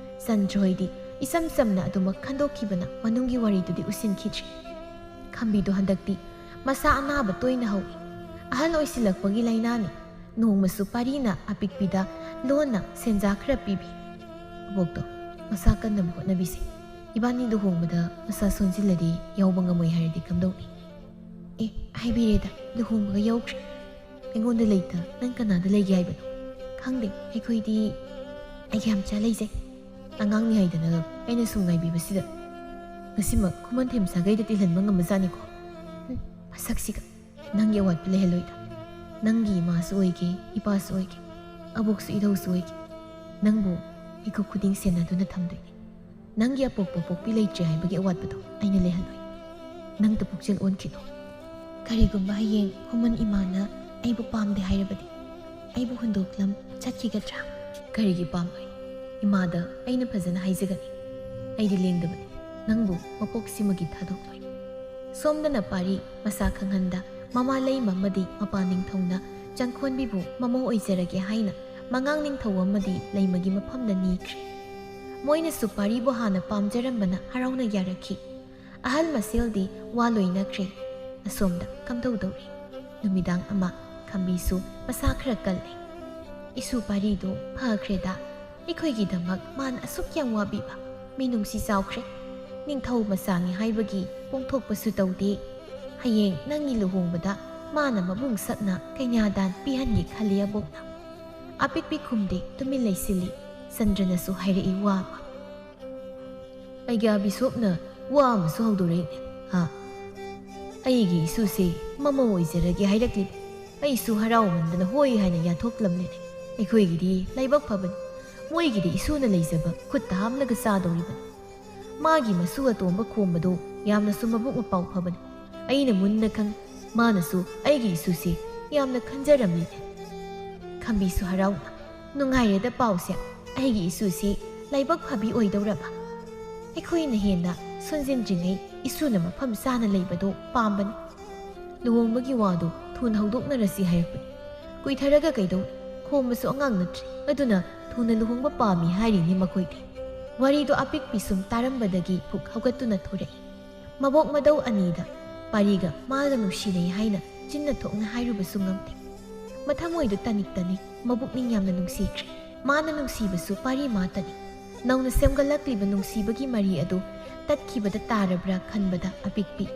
ꯆꯟꯗ꯭ꯔꯍꯣꯏꯗꯤ ꯏꯆꯝ ꯆꯝꯅ ꯑꯗꯨꯃꯛ ꯈꯟꯗꯣꯛꯈꯤꯕꯅ ꯃꯅꯨꯡꯒꯤ ꯋꯥꯔꯤꯗꯨꯗꯤ ꯎꯁꯤꯟꯈꯤꯗ꯭ꯔꯤ꯫ ꯈꯝꯕꯤꯗꯣ ꯍꯟꯗꯛꯇꯤ ꯃꯁꯥ ꯑꯅꯥꯕ ꯇꯣꯏꯅ ꯍꯧꯏ꯫ ꯑꯍꯜ ꯑꯣꯏꯁꯤꯜꯂꯛꯄꯒꯤ ꯂꯥꯏꯅꯥꯅꯤ꯫ ꯅꯣꯡꯃꯁꯨ ꯄꯥꯔꯤꯅ ꯑꯄꯤꯛꯄꯤꯗ ꯂꯣꯟꯅ ꯁꯦꯟꯖꯥ ꯈꯔ ꯄꯤꯕꯤ꯫ "ꯑꯕꯣꯛꯇꯣ ꯃꯁꯥ ꯀꯟꯅꯕ ꯍꯣꯠꯅꯕꯤꯁꯦ꯫ ꯏꯕꯥꯅꯤ ꯂꯨꯍꯣꯡꯕꯗ ꯃꯁꯥ ꯁꯣꯟꯖꯤꯜꯂꯗꯤ ꯌꯥꯎꯕ ꯉꯝꯃꯣꯏ ꯍꯥꯏꯔꯗꯤ ꯀꯝꯗꯧꯅꯤ?" "ꯑꯦ, ꯍꯥꯏꯕꯤꯔꯦꯗ, ꯂꯨꯍꯣꯡꯕꯒ ꯌꯥꯎꯈ꯭ꯔꯦ꯫ ꯑꯩꯉꯣꯟꯗ ꯂꯩꯇ ꯅꯪ ꯀꯅꯥꯗ ꯂꯩꯒꯦ ꯍꯥꯏꯕꯅꯣ?" "ꯈꯪꯗꯦ, ꯑꯩꯈꯣꯏꯗꯤ ꯑꯩꯒꯤ ꯌꯥꯝꯆꯥ ꯂꯩꯖꯩ꯫ ꯑꯉꯥꯡꯅꯤ ꯍꯥꯏꯗꯅ ꯑꯩꯅ ꯁꯨꯝ ꯉꯥꯏꯕꯤꯕꯁꯤꯗ ꯉꯁꯤꯃꯛ ꯈꯨꯃꯟꯊꯦꯝ ꯁꯥꯒꯩꯗ ꯇꯤꯜꯍꯟꯕ ꯉꯝꯕꯖꯥꯠꯅꯤꯀꯣ꯫ ꯍꯨꯝ, ꯃꯁꯛꯁꯤꯒ꯫ ꯅꯪꯒꯤ ꯑꯋꯥꯠꯄ ꯂꯩꯍꯜꯂꯣꯏꯗ꯫ ꯅꯪꯒꯤ ꯏꯃꯥꯁꯨ ꯑꯣꯏꯒꯦ, ꯏꯄꯥꯁꯨ ꯑꯣꯏꯒꯦ, ꯑꯕꯣꯛꯁꯨ ꯏꯙꯧꯁꯨ ꯑꯣꯏꯒꯦ꯫ ꯅꯪꯕꯨ ꯃꯤꯀꯨꯞ ꯈꯨꯗꯤꯡ ꯁꯦꯟꯅꯗꯨꯅ ꯊꯝꯗꯣꯏꯅꯤ꯫ ꯅꯪꯒꯤ ꯑꯄꯣꯛꯄ ꯄꯣꯛꯄꯤ ꯂꯩꯇ꯭ꯔꯦ ꯍꯥꯏꯕꯒꯤ ꯑꯋꯥꯠꯄꯗꯣ ꯑꯩꯅ ꯂꯩꯍꯜꯂꯣꯏ꯫ ꯅꯪꯇ ꯄꯨꯛꯆꯦꯜ ꯑꯣꯟꯈꯤꯅꯨ꯫ ꯀꯔꯤꯒꯨꯝꯕ ꯍꯌꯦꯡ ꯈꯨꯃꯟ ꯏꯃꯥꯅ ꯑꯩꯕꯨ ꯄꯥꯝꯗꯦ ꯍꯥꯏꯔꯕꯗꯤ ꯑꯩꯕꯨ ꯍꯨꯟꯗꯣꯛꯂꯝ ꯆꯠꯈꯤꯒꯗ꯭ꯔꯥ?" "ꯀꯔꯤꯒꯤ ꯄꯥꯝꯂꯣꯏ? ꯏꯃꯥꯗ ꯑꯩꯅ ꯐꯖꯅ ꯍꯥꯏꯖꯒꯅꯤ꯫ ꯑꯩꯗꯤ ꯂꯦꯡꯗꯕꯅꯤ꯫ ꯅꯪꯕꯨ ꯃꯄꯣꯛꯁꯤꯃꯒꯤ ꯊꯥꯗꯣꯛꯂꯣꯏ꯫" ꯁꯣꯝꯗꯅ ꯄꯥꯔꯤ ꯃꯁꯥ ꯈꯪꯍꯟꯗ ꯃꯃꯥ ꯂꯩꯃ ꯑꯃꯗꯤ ꯃꯄꯥ ꯅꯤꯡꯊꯧꯅ ꯆꯪꯈꯣꯟꯕꯤꯕꯨ ꯃꯃꯧ ꯑꯣꯏꯖꯔꯒꯦ ꯍꯥꯏꯅ ꯃꯉꯥꯡ ꯅꯤꯡꯊꯧ ꯑꯃꯗꯤ ꯂꯩꯃꯒꯤ ꯃꯐꯝꯗ ꯅꯤꯈ꯭ꯔꯦ꯫ ꯃꯣꯏꯅꯁꯨ ꯄꯥꯔꯤꯕꯨ ꯍꯥꯟꯅ ꯄꯥꯝꯖꯔꯝꯕꯅ ꯍꯔꯥꯎꯅ ꯌꯥꯔꯛꯈꯤ꯫ ꯑꯍꯜ ꯃꯁꯦꯜꯗꯤ ꯋꯥ ꯂꯣꯏꯅꯈ꯭ꯔꯦ꯫ ꯑꯁꯣꯝꯗ ꯀꯝꯗꯧꯗꯧꯔꯤ? ꯅꯨꯃꯤꯗꯥꯡ ꯑꯃ ꯈꯝꯕꯤꯁꯨ ꯃꯁꯥ ꯈꯔ ꯀꯜꯂꯦ꯫ "ꯏꯁꯨ ꯄꯥꯔꯤꯗꯣ ꯐꯈ꯭ꯔꯦꯗ꯫ ꯑꯩꯈꯣꯏꯒꯤꯗꯃꯛ ꯃꯥꯅ ꯑꯁꯨꯛ ꯌꯥꯝ ꯋꯥꯕꯤꯕ꯫ ꯃꯤꯅꯨꯡꯁꯤ ꯆꯥꯎꯈ꯭ꯔꯦ꯫ ꯅꯤꯡꯊꯧ ꯃꯆꯥꯅꯤ ꯍꯥꯏꯕꯒꯤ ꯄꯣꯡꯊꯣꯛꯄꯁꯨ ꯇꯧꯗꯦ꯫ ꯍꯌꯦꯡ ꯅꯪꯒꯤ ꯂꯨꯍꯣꯡꯕꯗ ꯃꯥꯅ ꯃꯕꯨꯡ ꯁꯛꯅ ꯀꯩꯅꯥꯗꯥꯟ ꯄꯤꯍꯟꯒꯦ ꯈꯜꯂꯤ ꯑꯕꯣꯛꯅ꯫ ꯑꯄꯤꯛꯄꯤ ꯈꯨꯝꯗꯦ, ꯇꯨꯃꯤꯟ ꯂꯩꯁꯤꯜꯂꯤ꯫ ꯆꯟꯗ꯭ꯔꯅꯁꯨ ꯍꯥꯏꯔꯛꯏ ꯋꯥ ꯑꯃ꯫ "ꯑꯩꯒꯤ ꯑꯕꯤꯁꯣꯞꯅ ꯋꯥ ꯑꯃꯁꯨ ꯍꯧꯗꯣꯔꯛꯏꯅꯦ꯫ ꯍꯥ? ꯑꯩꯒꯤ ꯏꯁꯨꯁꯦ ꯃꯃꯧ ꯑꯣꯏꯖꯔꯒꯦ ꯍꯥꯏꯔꯛꯂꯤꯕ꯫ ꯑꯩꯁꯨ ꯍꯔꯥꯎꯃꯟꯗꯅ ꯍꯣꯏ ꯍꯥꯏꯅ ꯌꯥꯊꯣꯛꯂꯝꯂꯦꯅꯦ꯫ ꯑꯩꯈꯣꯏꯒꯤꯗꯤ ꯂꯥꯏꯕꯛ ꯐꯕꯅꯤ꯫ ꯃꯣꯏꯒꯤꯗꯤ ꯏꯁꯨꯅ ꯂꯩꯖꯕ ꯈꯨꯠꯇ ꯍꯥꯞꯂꯒ ꯆꯥꯗꯧꯔꯤꯕꯅꯤ꯫ ꯃꯥꯒꯤ ꯃꯁꯨ ꯑꯇꯣꯝꯕ ꯈꯣꯝꯕꯗꯣ ꯌꯥꯝꯅꯁꯨ ꯃꯕꯨꯛ ꯃꯄꯥꯎ ꯐꯕꯅꯤ꯫ ꯑꯩꯅ ꯃꯨꯟꯅ ꯈꯪ, ꯃꯥꯅꯁꯨ ꯑꯩꯒꯤ ꯏꯁꯨꯁꯦ ꯌꯥꯝꯅ ꯈꯟꯖꯔꯝꯂꯤꯅꯦ꯫" ꯈꯝꯕꯤꯁꯨ ꯍꯔꯥꯎꯅ, "ꯅꯨꯡꯉꯥꯏꯔꯦꯗ ꯄꯥꯎꯁꯦ, ꯑꯩꯒꯤ ꯏꯁꯨꯁꯦ ꯂꯥꯏꯕꯛ ꯐꯕꯤ ꯑꯣꯏꯗꯧꯔꯕ꯫ ꯑꯩꯈꯣꯏꯅ ꯍꯦꯟꯅ ꯁꯣꯟꯖꯤꯟꯗ꯭ꯔꯤꯉꯩ ꯏꯁꯨꯅ ꯃꯐꯝ ꯆꯥꯅ ꯂꯩꯕꯗꯣ ꯄꯥꯝꯕꯅꯤ꯫ ꯂꯨꯍꯣꯡꯕꯒꯤ ꯋꯥꯗꯣ ꯊꯨꯅ ꯍꯧꯗꯣꯛꯅꯔꯁꯤ ꯍꯥꯏꯔꯛꯄꯅꯤ꯫ ꯀꯨꯏꯊꯔꯒ ꯀꯩꯗꯧ? ꯈꯣꯝꯕꯁꯨ ꯑꯉꯥꯡ ꯅꯠꯇ꯭ꯔꯤ, ꯑꯗꯨꯅ ꯊꯨꯅ ꯂꯨꯍꯣꯡꯕ ꯄꯥꯝꯃꯤ ꯍꯥꯏꯔꯤꯅꯤ ꯃꯈꯣꯏꯗꯤ꯫" ꯋꯥꯔꯤꯗꯣ ꯑꯄꯤꯛꯄꯤ ꯁꯨꯝ ꯇꯥꯔꯝꯕꯗꯒꯤ ꯄꯨꯛ ꯍꯧꯒꯠꯇꯨꯅ ꯊꯣꯔꯛꯏ꯫ ꯃꯕꯣꯛ ꯃꯗꯧ ꯑꯅꯤꯗ ꯄꯥꯔꯤꯒ ꯃꯥꯒ ꯅꯨꯡꯁꯤꯅꯩ ꯍꯥꯏꯅ ꯆꯤꯟꯅ ꯊꯣꯛꯅ ꯍꯥꯏꯔꯨꯕꯁꯨ ꯉꯝꯗꯦ꯫ ꯃꯊꯃꯣꯏꯗꯨ ꯇꯅꯤꯛ ꯇꯅꯤꯛ, ꯃꯕꯨꯛꯅꯤꯡ ꯌꯥꯝꯅ ꯅꯨꯡꯁꯤꯈ꯭ꯔꯦ꯫ ꯃꯥꯅ ꯅꯨꯡꯁꯤꯕꯁꯨ ꯄꯥꯔꯤ ꯃꯥꯇꯅꯤ꯫ ꯅꯧꯅ ꯁꯦꯝꯒꯠꯂꯛꯂꯤꯕ ꯅꯨꯡꯁꯤꯕꯒꯤ ꯃꯔꯤ ꯑꯗꯨ ꯇꯠꯈꯤꯕꯗ ꯇꯥꯔꯕ꯭ꯔꯥ ꯈꯟꯕꯗ ꯑꯄꯤꯛꯄꯤ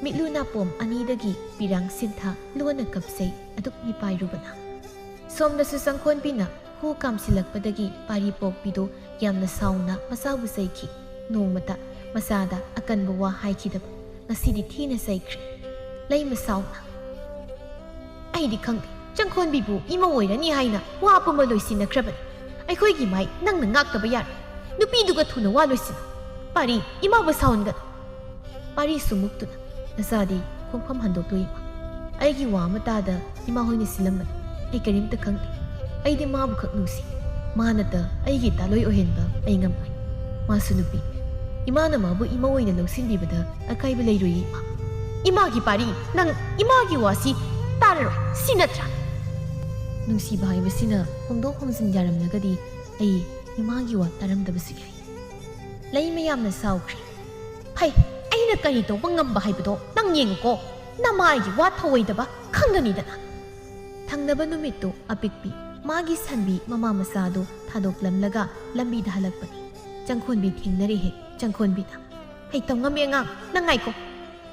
ꯃꯤꯠꯂꯨ ꯅꯥꯄꯣꯝ ꯑꯅꯤꯗꯒꯤ ꯄꯤꯔꯥꯡ ꯁꯤꯟꯊꯥ ꯂꯣꯟꯅ ꯀꯞꯆꯩ ꯑꯗꯨꯛ ꯃꯤꯄꯥꯏꯔꯨꯕꯅ꯫ ꯁꯣꯝꯗꯁꯨ ꯆꯪꯈꯣꯟꯕꯤꯅ ꯍꯨ ꯀꯥꯝꯁꯤꯜꯂꯛꯄꯗꯒꯤ ꯄꯥꯔꯤ ꯄꯣꯛꯄꯤꯗꯨ ꯌꯥꯝꯅ ꯁꯥꯎꯅ ꯃꯆꯥꯕꯨ ꯆꯩꯈꯤ꯫ ꯅꯣꯡꯃꯇ ꯃꯆꯥꯗ ꯑꯀꯟꯕ ꯋꯥ ꯍꯥꯏꯈꯤꯗꯕ, ꯉꯁꯤꯗꯤ ꯊꯤꯅ ꯆꯩꯈ꯭ꯔꯦ꯫ ꯂꯩꯃ ꯁꯥꯎꯅ, "ꯑꯩꯗꯤ ꯈꯪꯗꯦ, ꯆꯪꯈꯣꯟꯕꯤꯕꯨ ꯏꯃꯧ ꯑꯣꯏꯔꯅꯤ ꯍꯥꯏꯅ ꯋꯥ ꯄꯨꯝꯕ ꯂꯣꯏꯁꯤꯟꯅꯈ꯭ꯔꯕꯅꯤ꯫ ꯑꯩꯈꯣꯏꯒꯤ ꯃꯥꯏ ꯅꯪꯅ ꯉꯥꯛꯇꯕ ꯌꯥꯔꯣꯏ꯫ ꯅꯨꯄꯤꯗꯨꯒ ꯊꯨꯅ ꯋꯥ ꯂꯣꯏꯁꯤꯟꯅꯧ꯫ ꯄꯥꯔꯤ, ꯏꯃꯥꯕꯨ ꯁꯥꯎꯍꯟꯒꯅꯨ꯫" ꯄꯥꯔꯤꯁꯨ ꯃꯨꯛꯇꯨꯅ, "ꯅꯆꯥꯗꯤ ꯈꯣꯡꯐꯝ ꯍꯟꯗꯣꯛꯂꯣꯏ ꯏꯃꯥ꯫ ꯑꯩꯒꯤ ꯋꯥ ꯑꯃ ꯇꯥꯗ ꯏꯃꯥ ꯍꯣꯏꯅ ꯁꯤꯜꯂꯝꯕꯅꯤ꯫ ꯑꯩ ꯀꯔꯤꯝꯇ ꯈꯪꯗꯦ꯫ ꯑꯩꯗꯤ ꯃꯥꯕꯨ ꯈꯛ ꯅꯨꯡꯁꯤ꯫ ꯃꯥꯅꯇ ꯑꯩꯒꯤ ꯇꯥꯂꯣꯏ ꯑꯣꯏꯍꯟꯕ ꯑꯩ ꯉꯝꯃꯣꯏ꯫ ꯃꯥꯁꯨ ꯅꯨꯄꯤ꯫ ꯏꯃꯥꯅ ꯃꯥꯕꯨ ꯏꯃꯧ ꯑꯣꯏꯅ ꯂꯧꯁꯤꯟꯕꯤꯕꯗ ꯑꯀꯥꯏꯕ ꯂꯩꯔꯣꯏꯌꯦ ꯏꯃꯥ꯫" "ꯏꯃꯥꯒꯤ ꯄꯥꯔꯤ, ꯅꯪ ꯏꯃꯥꯒꯤ ꯋꯥꯁꯤ ꯇꯥꯔꯔꯣꯏ, ꯁꯤ ꯅꯠꯇ꯭ꯔꯥ?" ꯅꯨꯡꯁꯤꯕ ꯍꯥꯏꯕꯁꯤꯅ ꯍꯣꯡꯗꯣꯛ ꯍꯣꯡꯖꯤꯟ ꯌꯥꯔꯝꯂꯒꯗꯤ ꯑꯩ ꯏꯃꯥꯒꯤ ꯋꯥ ꯇꯥꯔꯝꯗꯕꯁꯨ ꯌꯥꯏ꯫ ꯂꯩꯃ ꯌꯥꯝꯅ ꯁꯥꯎꯈ꯭ꯔꯦ꯫ "ꯐꯩ, ꯑꯩꯅ ꯀꯔꯤ ꯇꯧꯕ ꯉꯝꯕ ꯍꯥꯏꯕꯗꯣ ꯅꯪ ꯌꯦꯡꯉꯨꯀꯣ꯫ ꯅꯃꯥꯏꯒꯤ ꯋꯥ ꯊꯧꯑꯣꯏꯗꯕ ꯈꯪꯒꯅꯤꯗꯅ꯫" ꯊꯪꯅꯕ ꯅꯨꯃꯤꯠꯇꯨ ꯑꯄꯤꯛꯄꯤ ꯃꯥꯒꯤ ꯁꯟꯕꯤ ꯃꯃꯥ ꯃꯆꯥꯗꯨ ꯊꯥꯗꯣꯛꯂꯝꯂꯒ ꯂꯝꯕꯤꯗ ꯍꯜꯂꯛꯄꯅꯤ꯫ ꯆꯪꯈꯣꯟꯕꯤ ꯊꯦꯡꯅꯔꯦ ꯍꯦꯛ꯫ ꯆꯪꯈꯣꯟꯕꯤꯅ, "ꯑꯩ ꯇꯧ ꯉꯝꯃꯦ ꯑꯉꯥꯡ, ꯅꯪ ꯉꯥꯏꯈꯣ꯫"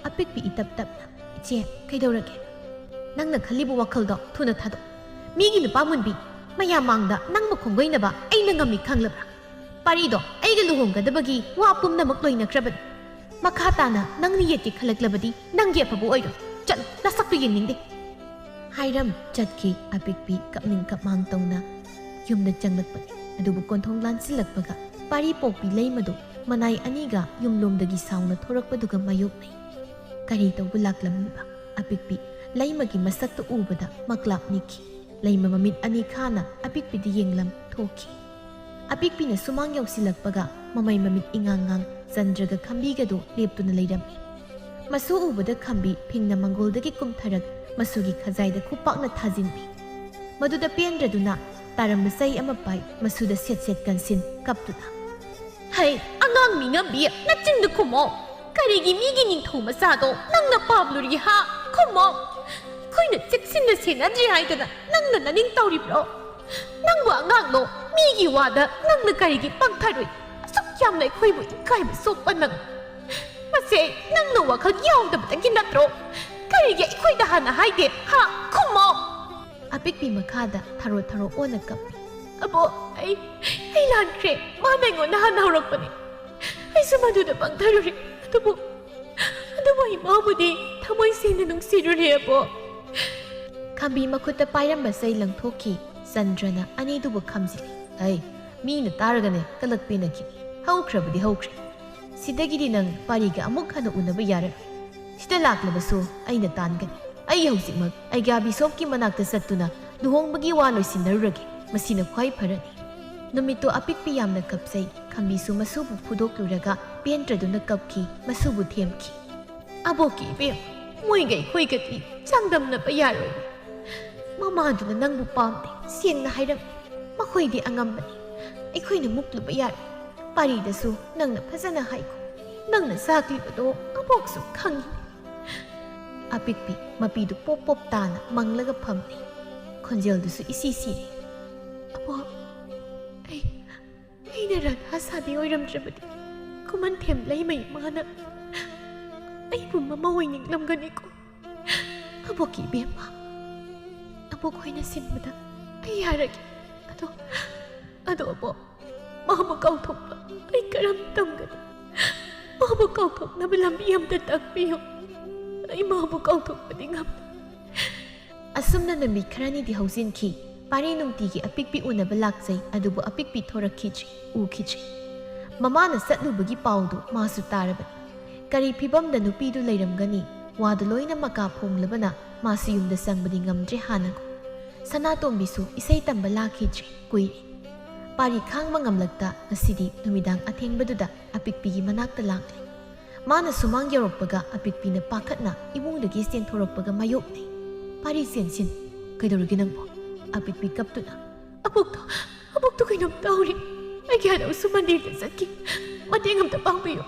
ꯑꯄꯤꯛꯄꯤ ꯏꯇꯞ ꯇꯞꯅ, "ꯏꯆꯦ, ꯀꯩꯗꯧꯔꯒꯦ?" ꯅꯪꯅ ꯈꯜꯂꯤꯕ ꯋꯥꯈꯜꯗꯣ ꯊꯨꯅ ꯊꯥꯗꯣꯛ꯫ ꯃꯤꯒꯤ ꯅꯨꯄꯥ ꯃꯨꯟꯕꯤ ꯃꯌꯥꯝ ꯃꯥꯡꯗ ꯅꯪꯕꯨ ꯈꯣꯡꯒꯣꯏꯅꯕ ꯑꯩꯅ ꯉꯝꯃꯤ ꯈꯪꯂꯕ꯭ꯔꯥ? ꯄꯥꯔꯤꯗꯣ ꯑꯩꯒ ꯂꯨꯍꯣꯡꯒꯗꯕꯒꯤ ꯋꯥ ꯄꯨꯝꯅꯃꯛ ꯂꯣꯏꯅꯈ꯭ꯔꯕꯅꯤ꯫ ꯃꯈꯥ ꯇꯥꯅ ꯅꯪꯅ ꯌꯦꯠꯀꯦ ꯈꯜꯂꯛꯂꯕꯗꯤ ꯅꯪꯒꯤ ꯑꯐꯕ ꯑꯣꯏꯔꯣꯏ꯫ ꯆꯠꯂꯨ, ꯅꯁꯛꯇꯨ ꯌꯦꯡꯅꯤꯡꯗꯦ꯫ ꯍꯥꯏꯔꯝ ꯆꯠꯈꯤ꯫ ꯑꯄꯤꯛꯄꯤ ꯀꯞꯅꯤꯡ ꯀꯞꯃꯥꯡ ꯇꯧꯅ ꯌꯨꯝꯗ ꯆꯪꯂꯛꯄꯅꯤ꯫ ꯑꯗꯨꯕꯨ ꯀꯣꯟꯊꯣꯡ ꯂꯥꯟꯁꯤꯜꯂꯛꯄꯒ ꯄꯥꯔꯤ ꯄꯣꯛꯄꯤ ꯂꯩꯃꯗꯨ ꯃꯅꯥꯏ ꯑꯅꯤꯒ ꯌꯨꯝꯂꯣꯝꯗꯒꯤ ꯁꯥꯎꯅ ꯊꯣꯔꯛꯄꯗꯨꯒ ꯃꯥꯌꯣꯛꯅꯩ꯫ ꯀꯔꯤ ꯇꯧꯕ ꯂꯥꯛꯂꯝꯂꯤꯕ? ꯑꯄꯤꯛꯄꯤ ꯂꯩꯃꯒꯤ ꯃꯁꯛꯇꯨ ꯎꯕꯗ ꯃꯛꯂꯥꯞ ꯅꯤꯛꯈꯤ꯫ ꯂꯩꯃ ꯃꯃꯤꯠ ꯑꯅꯤ ꯈꯥꯅ ꯑꯄꯤꯛꯄꯤꯗ ꯌꯦꯡꯂꯝ ꯊꯣꯛꯈꯤ꯫ ꯑꯄꯤꯛꯄꯤꯅ ꯁꯨꯃꯥꯡ ꯌꯧꯁꯤꯜꯂꯛꯄꯒ ꯃꯃꯩ ꯃꯃꯤꯠ ꯏꯉꯥꯡ ꯉꯥꯡ ꯆꯟꯗ꯭ꯔꯒ ꯈꯝꯕꯤꯒꯗꯨ ꯂꯦꯞꯇꯨꯅ ꯂꯩꯔꯝꯃꯤ꯫ ꯃꯁꯨ ꯎꯕꯗ ꯈꯝꯕꯤ ꯐꯤꯡꯅ ꯃꯪꯒꯣꯜꯗꯒꯤ ꯀꯨꯝꯊꯔꯛ ꯃꯁꯨꯒꯤ ꯈꯖꯥꯏꯗ ꯈꯨꯄꯥꯛꯅ ꯊꯥꯖꯤꯟꯕꯤ꯫ ꯃꯗꯨꯗ ꯄꯦꯟꯗ꯭ꯔꯗꯨꯅ ꯇꯥꯔꯝꯕ ꯆꯩ ꯑꯃ ꯄꯥꯏ ꯃꯁꯨꯗ ꯁꯦꯠ ꯁꯦꯠ ꯀꯟꯁꯤꯟ ꯀꯞꯇꯨꯅ, "ꯍꯩ, ꯑꯉꯥꯡ ꯃꯤꯉꯝꯕꯤ, ꯅꯆꯤꯟꯗꯨ ꯈꯨꯝꯃꯣ꯫ ꯀꯔꯤꯒꯤ ꯃꯤꯒꯤ ꯅꯤꯡꯊꯧ ꯃꯆꯥꯗꯣ ꯅꯪꯅ ꯄꯥꯝꯂꯨꯔꯤ ꯍꯥ? ꯈꯨꯝꯃꯣ꯫ ꯑꯩꯈꯣꯏꯅ ꯆꯦꯛꯁꯤꯟꯅ ꯁꯦꯟꯅꯗ꯭ꯔꯤ ꯍꯥꯏꯗꯅ ꯅꯪꯅ ꯅꯅꯤꯡ ꯇꯧꯔꯤꯕ꯭ꯔꯣ? ꯅꯪꯕꯨ ꯑꯉꯥꯡꯂꯣ? ꯃꯤꯒꯤ ꯋꯥꯗ ꯅꯪꯅ ꯀꯔꯤꯒꯤ ꯄꯪꯊꯔꯨꯏ? ꯑꯁꯨꯛ ꯌꯥꯝꯅ ꯑꯩꯈꯣꯏꯕꯨ ꯏꯀꯥꯏꯕ ꯁꯣꯛꯄ ꯅꯪ꯫ ꯃꯁꯦ ꯅꯪꯅ ꯋꯥꯈꯜ ꯌꯥꯎꯗꯕꯗꯒꯤ ꯅꯠꯇ꯭ꯔꯣ? ꯀꯔꯤꯒꯤ ꯑꯩꯈꯣꯏꯗ ꯍꯥꯟꯅ ꯍꯥꯏꯗꯦ ꯍꯥ? ꯈꯨꯝꯃꯣ!" ꯑꯄꯤꯛꯄꯤ ꯃꯈꯥꯗ ꯊꯔꯣ ꯊꯔꯣ ꯑꯣꯟꯅ ꯀꯞꯄꯤ꯫ "ꯑꯕꯣ, ꯑꯩ, ꯑꯩ ꯂꯥꯟꯈ꯭ꯔꯦ꯫ ꯃꯥꯅ ꯑꯩꯉꯣꯟꯗ ꯍꯥꯟꯅ ꯍꯧꯔꯛꯄꯅꯤ꯫ ꯑꯩꯁꯨ ꯃꯗꯨꯗ ꯄꯪꯊꯔꯨꯔꯦ꯫ ꯑꯗꯨꯕꯨ, ꯑꯗꯨꯕꯨ ꯑꯩ ꯃꯥꯕꯨꯗꯤ ꯊꯃꯣꯏ ꯁꯦꯡꯅ ꯅꯨꯡꯁꯤꯔꯨꯔꯦ, ꯑꯕꯣ꯫" ꯈꯝꯕꯤ ꯃꯈꯨꯠꯇ ꯄꯥꯏꯔꯝꯕ ꯆꯩ ꯂꯪꯊꯣꯛꯈꯤ꯫ ꯆꯟꯗ꯭ꯔꯅ ꯑꯅꯤꯗꯨꯕꯨ ꯈꯥꯝꯖꯤꯜꯂꯤ꯫ "ꯑꯩ, ꯃꯤꯅ ꯇꯥꯔꯒꯅꯦ ꯀꯂꯛ ꯄꯦꯟꯅꯈꯤꯅꯤ꯫ ꯍꯧꯈ꯭ꯔꯕꯗꯤ ꯍꯧꯈ꯭ꯔꯦ꯫ ꯁꯤꯗꯒꯤꯗꯤ ꯅꯪ ꯄꯥꯔꯤꯒ ꯑꯃꯨꯛ ꯍꯟꯅ ꯎꯅꯕ ꯌꯥꯔꯔꯣꯏ꯫ ꯁꯤꯗ ꯂꯥꯛꯂꯕꯁꯨ ꯑꯩꯅ ꯇꯥꯟꯒꯅꯤ꯫ ꯑꯩ ꯍꯧꯖꯤꯛꯃꯛ ꯑꯩꯒꯤ ꯕꯤꯁꯣꯞꯀꯤ ꯃꯅꯥꯛꯇ ꯆꯠꯇꯨꯅ ꯂꯨꯍꯣꯡꯕꯒꯤ ꯋꯥ ꯂꯣꯏꯁꯤꯟꯅꯔꯨꯔꯒꯦ꯫ ꯃꯁꯤꯅ ꯈ꯭ꯋꯥꯏ ꯐꯔꯅꯤ꯫" ꯅꯨꯃꯤꯠꯇꯨ ꯑꯄꯤꯛꯄꯤ ꯌꯥꯝꯅ ꯀꯞꯆꯩ꯫ ꯈꯝꯕꯤꯁꯨ ꯃꯁꯨꯕꯨ ꯐꯨꯗꯣꯛꯂꯨꯔꯒ ꯄꯦꯟꯗ꯭ꯔꯗꯨꯅ ꯀꯞꯈꯤ, ꯃꯁꯨꯕꯨ ꯊꯦꯝꯈꯤ꯫ "ꯑꯕꯣꯛꯀꯤ ꯏꯕꯦꯝ, ꯃꯣꯏꯒ ꯑꯩꯈꯣꯏꯒꯗꯤ ꯆꯥꯡꯗꯝꯅꯕ ꯌꯥꯔꯣꯏ꯫ ꯃꯃꯥꯗꯨꯅ ꯅꯪꯕꯨ ꯄꯥꯝꯗꯦ, ꯁꯦꯡꯅ ꯍꯥꯏꯔꯝꯃꯤ꯫ ꯃꯈꯣꯏꯗꯤ ꯑꯉꯝꯕꯅꯤ꯫ ꯑꯩꯈꯣꯏꯅ ꯃꯨꯛꯂꯨꯕ ꯌꯥꯔꯣꯏ꯫ ꯄꯥꯔꯤꯗꯁꯨ ꯅꯪꯅ ꯐꯖꯅ ꯍꯥꯏꯈꯣ꯫ ꯅꯪꯅ ꯁꯥꯈꯤꯕꯗꯣ ꯑꯕꯣꯛꯁꯨ ꯈꯪꯉꯤ꯫" ꯑꯄꯤꯛꯄꯤ ꯃꯄꯤꯗꯨ ꯄꯣꯞ ꯄꯣꯞ ꯇꯥꯅ ꯃꯪꯂꯒ ꯐꯝꯂꯤ꯫ ꯈꯣꯟꯖꯦꯜꯗꯨꯁꯨ ꯏꯁꯤ ꯁꯤꯔꯦ꯫ "ꯑꯕꯣꯛ, ꯑꯩ, ꯑꯩꯅ ꯔꯥꯙꯥ ꯁꯥꯕꯤ ꯑꯣꯏꯔꯝꯗ꯭ꯔꯕꯗꯤ ꯈꯨꯃꯟꯊꯦꯝ ꯂꯩꯃ ꯏꯃꯥꯅ ꯑꯩꯕꯨ ꯃꯃꯧ ꯑꯣꯏꯅꯤꯡꯂꯝꯒꯅꯤꯀꯣ꯫ ꯄꯣꯛꯀꯤ ꯏꯕꯦꯝꯃ, ꯑꯕꯣꯛ ꯍꯣꯏꯅ ꯁꯤꯟꯕꯗ ꯑꯩ ꯌꯥꯔꯒꯦ꯫ ꯑꯗꯣ, ꯑꯗꯣ ꯑꯕꯣꯛ, ꯃꯥꯕꯨ ꯀꯥꯎꯊꯣꯛꯄ ꯑꯩ ꯀꯔꯝ ꯇꯝꯒꯅꯤ? ꯃꯥꯕꯨ ꯀꯥꯎꯊꯣꯛꯅꯕ ꯂꯝꯕꯤ ꯑꯝꯇ ꯇꯥꯛꯄꯤꯌꯨ꯫ ꯑꯩ ꯃꯥꯕꯨ ꯀꯥꯎꯊꯣꯛꯄꯗꯤ ꯉꯝꯗꯦ꯫ ꯑꯁꯨꯝꯅ ꯅꯨꯃꯤꯠ ꯈꯔꯅꯤꯗꯤ ꯍꯧꯖꯤꯟꯈꯤ꯫ ꯄꯥꯔꯤ ꯅꯨꯡꯇꯤꯒꯤ ꯑꯄꯤꯛꯄꯤ ꯎꯅꯕ ꯂꯥꯛꯆꯩ, ꯑꯗꯨꯕꯨ ꯑꯄꯤꯛꯄꯤ ꯊꯣꯔꯛꯈꯤꯗ꯭ꯔꯤ, ꯎꯈꯤꯗ꯭ꯔꯤ꯫ ꯃꯃꯥꯅ ꯆꯠꯂꯨꯕꯒꯤ ꯄꯥꯎꯗꯨ ꯃꯥꯁꯨ ꯇꯥꯔꯕꯅꯤ꯫ ꯀꯔꯤ ꯐꯤꯚꯝꯗ ꯅꯨꯄꯤꯗꯨ ꯂꯩꯔꯝꯒꯅꯤ? ꯋꯥꯗꯨ ꯂꯣꯏꯅ ꯃꯀꯥ ꯐꯣꯡꯂꯕꯅ ꯃꯥꯁꯨ ꯌꯨꯝꯗ ꯆꯪꯕꯗꯤ ꯉꯝꯗ꯭ꯔꯦ ꯍꯥꯟꯅꯒꯨꯝ꯫ ꯁꯅꯥꯇꯣꯝꯕꯤꯁꯨ ꯏꯁꯩ ꯇꯝꯕ ꯂꯥꯛꯈꯤꯗ꯭ꯔꯦ ꯀꯨꯏꯔꯦ꯫ ꯄꯥꯔꯤ ꯈꯥꯡꯕ ꯉꯝꯂꯛꯇ ꯉꯁꯤꯗꯤ ꯅꯨꯃꯤꯗꯥꯡ ꯑꯊꯦꯡꯕꯗꯨꯗ ꯑꯄꯤꯛꯄꯤꯒꯤ ꯃꯅꯥꯛꯇ ꯂꯥꯛꯂꯦ꯫ ꯃꯥꯅ ꯁꯨꯃꯥꯡ ꯌꯧꯔꯛꯄꯒ ꯑꯄꯤꯛꯄꯤꯅ ꯄꯥꯈꯠꯅ ꯏꯃꯨꯡꯗꯒꯤ ꯆꯦꯟꯊꯣꯔꯛꯄꯒ ꯃꯥꯌꯣꯛꯅꯩ꯫ "ꯄꯥꯔꯤ, ꯆꯦꯟꯁꯤꯟ꯫ ꯀꯩꯗꯧꯔꯒꯦ ꯅꯪꯕꯣ?" ꯑꯄꯤꯛꯄꯤ ꯀꯞꯇꯨꯅ, "ꯑꯕꯣꯛꯇꯣ, ꯑꯕꯣꯛꯇꯣ ꯀꯩꯅꯣꯝ ꯇꯧꯔꯦ꯫ ꯑꯩꯒꯤ ꯍꯟꯗꯛꯁꯨ ꯃꯟꯗꯤꯔꯗ ꯆꯠꯈꯤ꯫ ꯃꯇꯦꯡ ꯑꯝꯇ ꯄꯥꯡꯕꯤꯌꯨ꯫"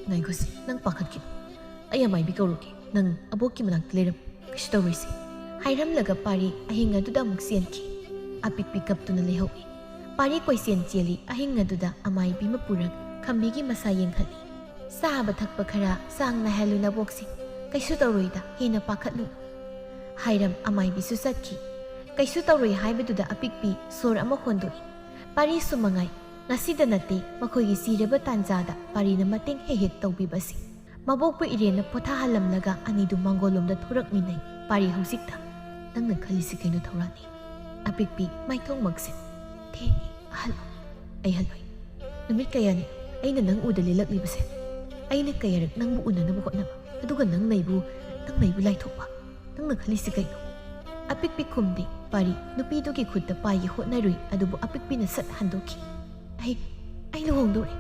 "ꯉꯥꯏꯈꯣꯁꯤ, ꯅꯪ ꯄꯥꯈꯠꯈꯤꯅꯨ꯫ ꯑꯩ ꯑꯃꯥꯏꯕꯤ ꯀꯧꯔꯨꯒꯦ꯫ ꯅꯪ ꯑꯕꯣꯛꯀꯤ ꯃꯅꯥꯛꯇ ꯂꯩꯔꯝꯃꯨ꯫ ꯀꯩꯁꯨ ꯇꯧꯔꯣꯏꯁꯦ," ꯍꯥꯏꯔꯝꯂꯒ ꯄꯥꯔꯤ ꯑꯍꯤꯡ ꯑꯗꯨꯗ ꯑꯃꯨꯛ ꯆꯦꯟꯈꯤ꯫ ꯑꯄꯤꯛꯄꯤ ꯀꯞꯇꯨꯅ ꯂꯩꯍꯧꯏ꯫ ꯄꯥꯔꯤ ꯀꯣꯏꯆꯦꯟ ꯆꯦꯜꯂꯤ꯫ ꯑꯍꯤꯡ ꯑꯗꯨꯗ ꯑꯃꯥꯏꯕꯤ ꯑꯃ ꯄꯨꯔꯒ ꯈꯝꯕꯤꯒꯤ ꯃꯁꯥ ꯌꯦꯡꯍꯜꯂꯤ꯫ "ꯆꯥꯕ ꯊꯛꯄ ꯈꯔ ꯆꯥꯡ ꯅꯥꯏꯍꯜꯂꯨ ꯅꯕꯣꯛꯁꯦ꯫ ꯀꯩꯁꯨ ꯇꯧꯔꯣꯏꯗ, ꯍꯦꯟꯅ ꯄꯥꯈꯠꯂꯨꯅꯨ," ꯍꯥꯏꯔꯝ ꯑꯃꯥꯏꯕꯤꯁꯨ ꯆꯠꯈꯤ꯫ ꯀꯩꯁꯨ ꯇꯧꯔꯣꯏ ꯍꯥꯏꯕꯗꯨꯗ ꯑꯄꯤꯛꯄꯤ ꯁꯣꯔ ꯑꯃ ꯍꯣꯟꯗꯣꯛꯏ꯫ ꯄꯥꯔꯤꯁꯨ ꯃꯉꯥꯏ꯫ ꯉꯁꯤꯗ ꯅꯠꯇꯦ, ꯃꯈꯣꯏꯒꯤ ꯁꯤꯔꯕ ꯇꯥꯟꯖꯥꯗ ꯄꯥꯔꯤꯅ ꯃꯇꯦꯡ ꯍꯦꯛ ꯍꯦꯛ ꯇꯧꯕꯤꯕꯁꯤ꯫ ꯃꯕꯣꯛꯄꯨ ꯏꯔꯦꯟꯅ ꯄꯣꯊꯥꯍꯜꯂꯝꯂꯒ ꯑꯅꯤꯗꯨ ꯃꯥꯡꯒꯣꯜꯂꯣꯝꯗ ꯊꯣꯔꯛꯃꯤꯟꯅꯩ꯫ "ꯄꯥꯔꯤ, ꯍꯧꯖꯤꯛꯇ ꯅꯪꯅ ꯈꯜꯂꯤꯁꯤ ꯀꯩꯅꯣ ꯊꯧꯔꯥꯅꯤ?" ꯑꯄꯤꯛꯄꯤ ꯃꯥꯏꯊꯣꯡꯃꯛꯁꯦ꯫ "ꯊꯦꯡꯉꯦ, ꯍꯜꯂꯣ꯫" "ꯑꯩ ꯍꯜꯂꯣꯏ꯫ ꯅꯨꯃꯤꯠ ꯀꯌꯥꯅꯤ ꯑꯩꯅ ꯅꯪ ꯎꯗ ꯂꯦꯜꯂꯛꯂꯤꯕꯁꯦ? ꯑꯩꯅ ꯀꯌꯥꯔꯛ ꯅꯪꯕꯨ ꯎꯅꯅꯕ ꯍꯣꯠꯅꯕ, ꯑꯗꯨꯒ ꯅꯪꯅ ꯑꯩꯕꯨ, ꯅꯪꯅ ꯑꯩꯕꯨ ꯂꯥꯏꯊꯣꯛꯄ? ꯅꯪꯅ ꯈꯜꯂꯤꯁꯤ ꯀꯩꯅꯣ?" ꯑꯄꯤꯛꯄꯤ ꯈꯨꯝꯗꯦ꯫ ꯄꯥꯔꯤ ꯅꯨꯄꯤꯗꯨꯒꯤ ꯈꯨꯠꯇ ꯄꯥꯏꯒꯦ ꯍꯣꯠꯅꯔꯨꯏ, ꯑꯗꯨꯕꯨ ꯑꯄꯤꯛꯄꯤꯅ ꯁꯠ ꯍꯟꯗꯣꯛꯈꯤ꯫ "ꯑꯩ, ꯑꯩ ꯂꯨꯍꯣꯡꯗꯣꯔꯦ꯫"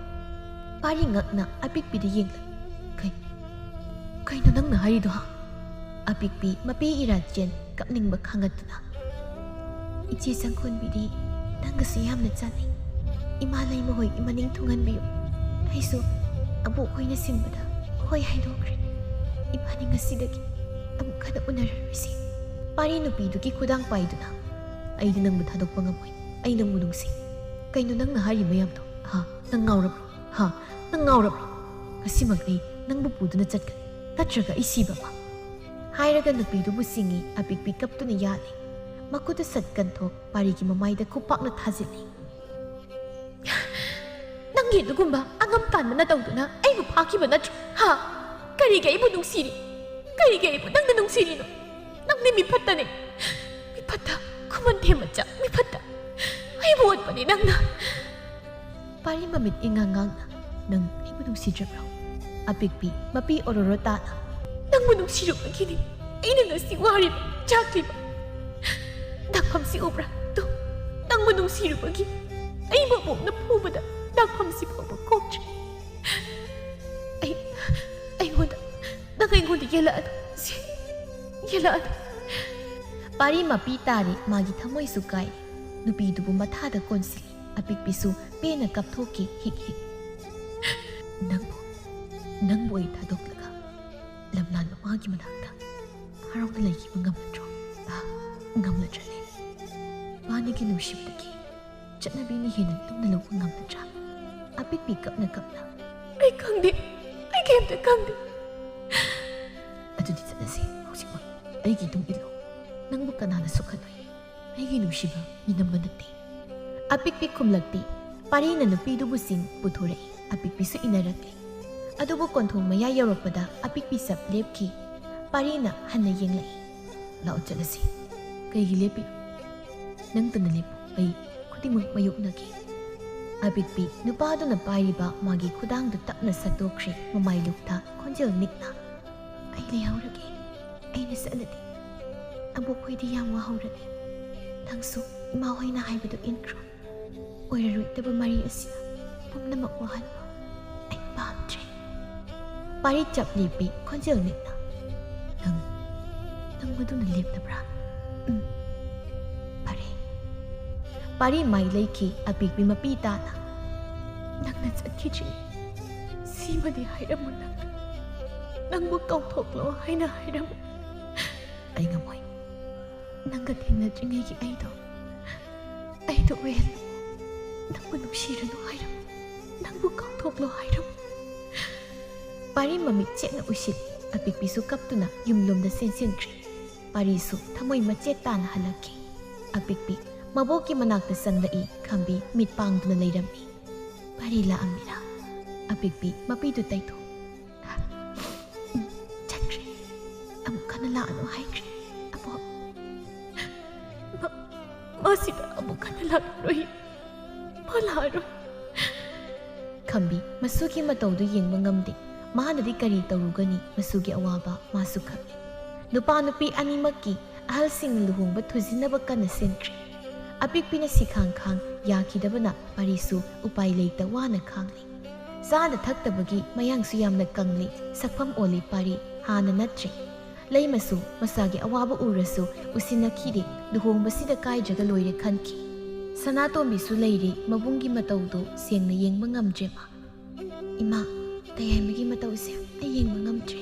ꯄꯥꯔꯤ ꯉꯛꯅ ꯑꯄꯤꯛꯄꯤꯗ ꯌꯦꯡꯂꯝꯃꯤ꯫ "ꯀꯩ, ꯀꯩꯅꯣ ꯅꯪꯅ ꯍꯥꯏꯔꯤꯗꯣ, ꯍꯥ?" ꯑꯄꯤꯛꯄꯤ ꯃꯄꯤ ꯏꯔꯥ ꯆꯦꯟ ꯀꯞꯅꯤꯡꯕ ꯈꯥꯡꯒꯠꯇꯨꯅ, "ꯏꯆꯦ ꯆꯪꯈꯣꯟꯕꯤꯗꯤ ꯅꯪꯒꯁꯨ ꯌꯥꯝꯅ ꯆꯥꯟꯅꯩ꯫ ꯏꯃꯥ ꯂꯩꯃ ꯍꯣꯏꯒꯤ ꯃꯅꯤꯡ ꯊꯨꯡꯍꯟꯕꯤꯌꯨ꯫ ꯑꯩꯁꯨ ꯑꯕꯣꯛ ꯍꯣꯏꯅ ꯁꯤꯟꯕꯗ ꯍꯣꯏ ꯍꯥꯏꯗꯣꯛꯈ꯭ꯔꯦ꯫ ꯏꯕꯥꯅꯤ ꯉꯁꯤꯗꯒꯤ ꯑꯃꯨꯛ ꯍꯟꯅ ꯎꯅꯔꯔꯣꯏꯁꯤ꯫" ꯄꯥꯔꯤ ꯅꯨꯄꯤꯗꯨꯒꯤ ꯈꯨꯗꯥꯡ ꯄꯥꯏꯗꯨꯅ, "ꯑꯩꯗꯤ ꯅꯪꯕꯨ ꯊꯥꯗꯣꯛꯄ ꯉꯝꯃꯣꯏ꯫ ꯑꯩ ꯅꯪꯕꯨ ꯅꯨꯡꯁꯤ꯫" "ꯀꯩꯅꯣ ꯅꯪꯅ ꯍꯥꯏꯔꯤ ꯃꯌꯥꯝꯗꯣ? ꯍꯥ? ꯅꯪ ꯉꯥꯎꯔꯕ꯭ꯔꯣ? ꯍꯥ? ꯅꯪ ꯉꯥꯎꯔꯕ꯭ꯔꯣ? ꯉꯁꯤꯃꯛ ꯑꯩ ꯅꯪꯕꯨ ꯄꯨꯗꯨꯅ ꯆꯠꯀꯅꯤ, ꯅꯠꯇ꯭ꯔꯒ ꯑꯩ ꯁꯤꯕ ꯑꯃ꯫" ꯍꯥꯏꯔꯒ ꯅꯨꯄꯤꯗꯨꯕꯨ ꯁꯤꯡꯉꯤ꯫ ꯑꯄꯤꯛꯄꯤ ꯀꯞꯇꯨꯅ ꯌꯥꯜꯂꯤ꯫ ꯃꯈꯨꯠꯇ ꯁꯠ ꯀꯟꯊꯣꯛ ꯄꯥꯔꯤꯒꯤ ꯃꯃꯥꯏꯗ ꯈꯨꯄꯥꯛꯅ ꯊꯥꯖꯤꯜꯂꯤ꯫ "ꯅꯪꯒꯤ ꯑꯗꯨꯒꯨꯝꯕ ꯑꯉꯝ ꯇꯥꯟꯕ ꯅꯇꯧꯗꯨꯅ ꯑꯩꯕꯨ ꯐꯥꯈꯤꯕ ꯅꯠꯇ꯭ꯔꯣ? ꯍꯥ? ꯀꯔꯤꯒꯤ ꯑꯩꯕꯨ ꯅꯨꯡꯁꯤꯔꯤ? ꯀꯔꯤꯒꯤ ꯑꯩꯕꯨ ꯅꯪꯅ ꯅꯨꯡꯁꯤꯔꯤꯅꯣ? ꯅꯪꯗꯤ ꯃꯤꯐꯠꯇꯅꯦ꯫ ꯃꯤꯐꯠꯇ, ꯈꯨꯃꯟ ꯊꯦꯝ ꯃꯆꯥ, ꯃꯤꯐꯠꯇ꯫ ꯑꯩꯕꯨ ꯑꯣꯠꯄꯅꯤ ꯅꯪꯅ꯫" ꯄꯥꯔꯤ ꯃꯃꯤꯠ ꯏꯉꯥꯡ ꯉꯥꯡꯅ, "ꯅꯪ ꯑꯩꯕꯨ ꯅꯨꯡꯁꯤꯗ꯭ꯔꯕ꯭ꯔꯣ?" ꯑꯄꯤꯛꯄꯤ ꯃꯄꯤ ꯑꯣꯔꯣꯔꯣ ꯇꯥꯅ, "ꯅꯪꯕꯨ ꯅꯨꯡꯁꯤꯔꯨꯕꯒꯤꯅꯤ ꯑꯩꯅ ꯉꯁꯤ ꯋꯥꯔꯤꯕ, ꯆꯥꯛꯂꯤꯕ꯫ ꯗꯥꯛꯐꯝꯁꯤ ꯎꯕ꯭ꯔꯥ? ꯇꯨ, ꯅꯪꯕꯨ ꯅꯨꯡꯁꯤꯔꯨꯕꯒꯤ ꯑꯩ ꯃꯕꯣꯛꯅ ꯐꯨꯕꯗ ꯗꯥꯛꯐꯝꯁꯤ ꯐꯥꯎꯕ ꯀꯣꯛꯇ꯭ꯔꯤ꯫ ꯑꯩ, ꯑꯩꯉꯣꯟꯗ, ꯅꯪ ꯑꯩꯉꯣꯟꯗ ꯌꯦꯜꯂꯛꯑꯅꯨ, ꯁꯤ, ꯌꯦꯜꯂꯛꯑꯅꯨ꯫" ꯄꯥꯔꯤ ꯃꯄꯤ ꯇꯥꯔꯦ, ꯃꯥꯒꯤ ꯊꯃꯣꯏꯁꯨ ꯀꯥꯏꯔꯦ꯫ ꯅꯨꯄꯤꯗꯨꯕꯨ ꯃꯊꯥꯗ ꯀꯣꯟꯁꯤꯜꯂꯤ꯫ ꯑꯄꯤꯛꯄꯤꯁꯨ ꯄꯦꯟꯅ ꯀꯞꯊꯣꯛꯈꯤ, ꯍꯤꯛ ꯍꯤꯛ꯫ "ꯅꯪꯕꯨ, ꯅꯪꯕꯨ ꯑꯩ ꯊꯥꯗꯣꯛꯂꯒ ꯂꯝꯂꯥꯟ ꯃꯃꯥꯒꯤ ꯃꯅꯥꯛꯇ ꯍꯔꯥꯎꯅ ꯂꯩꯈꯤꯕ ꯉꯝꯂꯗ꯭ꯔꯣ? ꯑꯥ, ꯉꯝꯂꯗ꯭ꯔꯅꯦ? ꯃꯥꯅꯤꯒꯤ ꯅꯨꯡꯁꯤꯕꯗꯒꯤ ꯆꯠꯅꯕꯤꯅ ꯍꯦꯟꯅ ꯂꯨꯝꯅ ꯂꯧꯕ ꯉꯝꯂꯗ꯭ꯔꯥ?" ꯑꯄꯤꯛꯄꯤ ꯀꯞꯅ ꯀꯞꯅ, "ꯑꯩ ꯈꯪꯗꯦ, ꯑꯩ ꯀꯩꯝꯇ ꯈꯪꯗꯦ꯫" "ꯑꯗꯨꯗꯤ ꯆꯠꯂꯁꯤ ꯍꯧꯖꯤꯛꯃꯛ꯫ ꯑꯩꯒꯤ ꯏꯇꯨꯡ ꯏꯜꯂꯣ꯫ ꯅꯪꯕꯨ ꯀꯅꯥꯅ ꯁꯣꯛꯍꯜꯂꯣꯏ? ꯑꯩꯒꯤ ꯅꯨꯡꯁꯤꯕ ꯃꯤꯅꯝꯕ ꯅꯠꯇꯦ꯫" ꯑꯄꯤꯛꯄꯤ ꯈꯨꯝꯂꯛꯇꯦ꯫ ꯄꯥꯔꯤꯅ ꯅꯨꯄꯤꯗꯨꯕꯨ ꯁꯤꯡ ꯄꯨꯊꯣꯔꯛꯏ꯫ ꯑꯄꯤꯛꯄꯤꯁꯨ ꯏꯟꯅꯔꯛꯂꯦ꯫ ꯑꯗꯨꯕꯨ ꯀꯣꯟꯊꯣꯡ ꯃꯌꯥ ꯌꯧꯔꯛꯄꯗ ꯑꯄꯤꯛꯄꯤ ꯆꯞ ꯂꯦꯞꯈꯤ꯫ ꯄꯥꯔꯤꯅ ꯍꯟꯅ ꯌꯦꯡꯂꯛꯏ꯫ "ꯂꯥꯛꯑꯣ ꯆꯠꯂꯁꯤ꯫" "ꯀꯩꯒꯤ ꯂꯦꯞꯄꯤꯅꯣ? ꯅꯪꯇꯅ ꯂꯦꯞꯄꯨ, ꯑꯩ ꯈꯨꯗꯤꯡꯃꯛ ꯃꯥꯌꯣꯛꯅꯒꯦ꯫" ꯑꯄꯤꯛꯄꯤ ꯅꯨꯄꯥꯗꯨꯅ ꯄꯥꯏꯔꯤꯕ ꯃꯥꯒꯤ ꯈꯨꯗꯥꯡꯗꯨ ꯇꯞꯅ ꯁꯠꯇꯣꯛꯈ꯭ꯔꯦ꯫ ꯃꯃꯥꯏ ꯂꯨꯞꯊ ꯈꯣꯟꯖꯦꯜ ꯅꯤꯛꯅ, "ꯑꯩ ꯂꯩꯍꯧꯔꯒꯦ꯫ ꯑꯩꯅ ꯆꯠꯂꯗꯤ ꯑꯕꯣꯛ ꯍꯣꯏꯗꯤ ꯌꯥꯝ ꯋꯥꯍꯧꯔꯅꯤ꯫ ꯅꯪꯁꯨ ꯏꯃꯥ ꯍꯣꯏꯅ ꯍꯥꯏꯕꯗꯨ ꯏꯟꯈ꯭ꯔꯣ꯫ ꯑꯣꯏꯔꯔꯣꯏꯗꯕ ꯃꯔꯤ ꯑꯁꯤꯅ ꯄꯨꯝꯅꯃꯛ ꯋꯥꯍꯟꯕ ꯑꯩ ꯄꯥꯝꯗ꯭ꯔꯦ꯫" ꯄꯥꯔꯤ ꯆꯞ ꯂꯦꯞꯄꯤ, ꯈꯣꯟꯖꯦꯜ ꯅꯤꯛꯅ, "ꯅꯪ, ꯅꯪ ꯃꯗꯨꯅ ꯂꯦꯞꯇꯕ꯭ꯔꯥ?" "ꯎꯝ, ꯐꯔꯦ꯫" ꯄꯥꯔꯤ ꯃꯥꯏ ꯂꯩꯈꯤ, ꯑꯄꯤꯛꯄꯤ ꯃꯄꯤ ꯇꯥꯅ, "ꯅꯪꯅ ꯆꯠꯈꯤꯗ꯭ꯔꯤ, ꯁꯤꯃꯗꯤ ꯍꯥꯏꯔꯝꯃꯨ ꯅꯪ꯫ ꯅꯪꯕꯨ ꯀꯥꯎꯊꯣꯛꯂꯣ ꯍꯥꯏꯅ ꯍꯥꯏꯔꯝꯃꯨ꯫" "ꯑꯩ ꯉꯝꯃꯣꯏ꯫ ꯅꯪꯒ ꯊꯦꯡꯅꯗ꯭ꯔꯤꯉꯩꯒꯤ ꯑꯩꯗꯣ, ꯑꯩꯗꯣ ꯑꯣꯏꯍꯜꯂꯣ꯫ ꯅꯪꯕꯨ ꯅꯨꯡꯁꯤꯔꯅꯨ ꯍꯥꯏꯔꯝꯃꯨ꯫ ꯅꯪꯕꯨ ꯀꯥꯎꯊꯣꯛꯂꯣ ꯍꯥꯏꯔꯝꯃꯨ꯫" ꯄꯥꯔꯤ ꯃꯃꯤꯠ ꯆꯦꯠꯅ ꯎꯏꯁꯤꯜꯂꯤ꯫ ꯑꯄꯤꯛꯄꯤꯁꯨ ꯀꯞꯇꯨꯅ ꯌꯨꯝꯂꯣꯝꯗ ꯆꯦꯟꯁꯤꯟꯈ꯭ꯔꯦ꯫ ꯄꯥꯔꯤꯁꯨ ꯊꯃꯣꯏ ꯃꯆꯦꯠ ꯇꯥꯅ ꯍꯜꯂꯛꯈꯤ꯫ ꯑꯄꯤꯛꯄꯤ ꯃꯕꯣꯛꯀꯤ ꯃꯅꯥꯛꯇ ꯆꯪꯂꯛꯏ꯫ ꯈꯝꯕꯤ ꯃꯤꯠ ꯄꯥꯡꯗꯨꯅ ꯂꯩꯔꯝꯃꯤ꯫ "ꯄꯥꯔꯤ ꯂꯥꯛꯑꯝꯃꯤꯔꯥ?" ꯑꯄꯤꯛꯄꯤ ꯃꯄꯤꯗꯨ ꯇꯩꯊꯣꯛ ꯆꯠꯈ꯭ꯔꯦ꯫ ꯑꯃꯨꯛ ꯍꯟꯅ ꯂꯥꯛꯑꯅꯨ ꯍꯥꯏꯈ꯭ꯔꯦ꯫ ꯑꯕꯣꯛ, ꯃꯥ-, ꯃꯥꯁꯤꯗ ꯑꯃꯨꯛ ꯍꯟꯅ ꯂꯥꯛꯑꯔꯣꯏ꯫ ꯃꯥ ꯂꯥꯛꯑꯔꯣꯏ꯫ ꯈꯝꯕꯤ ꯃꯁꯨꯒꯤ ꯃꯇꯧꯗꯨ ꯌꯦꯡꯕ ꯉꯝꯗꯦ꯫ ꯃꯥꯅꯗꯤ ꯀꯔꯤ ꯇꯧꯔꯨꯒꯅꯤ? ꯃꯁꯨꯒꯤ ꯑꯋꯥꯕ ꯃꯥꯁꯨ ꯈꯪꯏ꯫ ꯅꯨꯄꯥ ꯅꯨꯄꯤ ꯑꯅꯤꯃꯛꯀꯤ ꯑꯍꯜꯁꯤꯡꯅ ꯂꯨꯍꯣꯡꯕ ꯊꯨꯖꯤꯟꯅꯕ ꯀꯟꯅ ꯁꯤꯟꯈ꯭ꯔꯦ꯫ ꯑꯄꯤꯛꯄꯤꯅ ꯁꯤꯈꯥꯡ ꯈꯥꯡ ꯌꯥꯈꯤꯗꯕꯅ ꯄꯥꯔꯤꯁꯨ ꯎꯄꯥꯏ ꯂꯩꯇ ꯋꯥꯅ ꯈꯥꯡꯂꯤ꯫ ꯆꯥꯅ ꯊꯛꯇꯕꯒꯤ ꯃꯌꯥꯡꯁꯨ ꯌꯥꯝꯅ ꯀꯪꯂꯤ꯫ ꯁꯛꯐꯝ ꯑꯣꯜꯂꯤ ꯄꯥꯔꯤ, ꯍꯥꯟꯅ ꯅꯠꯇ꯭ꯔꯦ꯫ ꯂꯩꯃꯁꯨ ꯃꯆꯥꯒꯤ ꯑꯋꯥꯕ ꯎꯔꯁꯨ ꯎꯁꯤꯟꯅꯈꯤꯗꯦ꯫ ꯂꯨꯍꯣꯡꯕꯁꯤꯗ ꯀꯥꯏꯗ꯭ꯔꯒ ꯂꯣꯏꯔꯦ ꯈꯟꯈꯤ꯫ ꯁꯅꯥꯇꯣꯝꯕꯤꯁꯨ ꯂꯩꯔꯤ꯫ ꯃꯕꯨꯡꯒꯤ ꯃꯇꯧꯗꯣ ꯁꯦꯡꯅ ꯌꯦꯡꯕ ꯉꯝꯗ꯭ꯔꯦ ꯃꯥ꯫ "ꯏꯃꯥ, ꯇꯌꯥꯏꯃꯒꯤ ꯃꯇꯧꯁꯦ ꯑꯩ ꯌꯦꯡꯕ ꯉꯝꯗ꯭ꯔꯦ꯫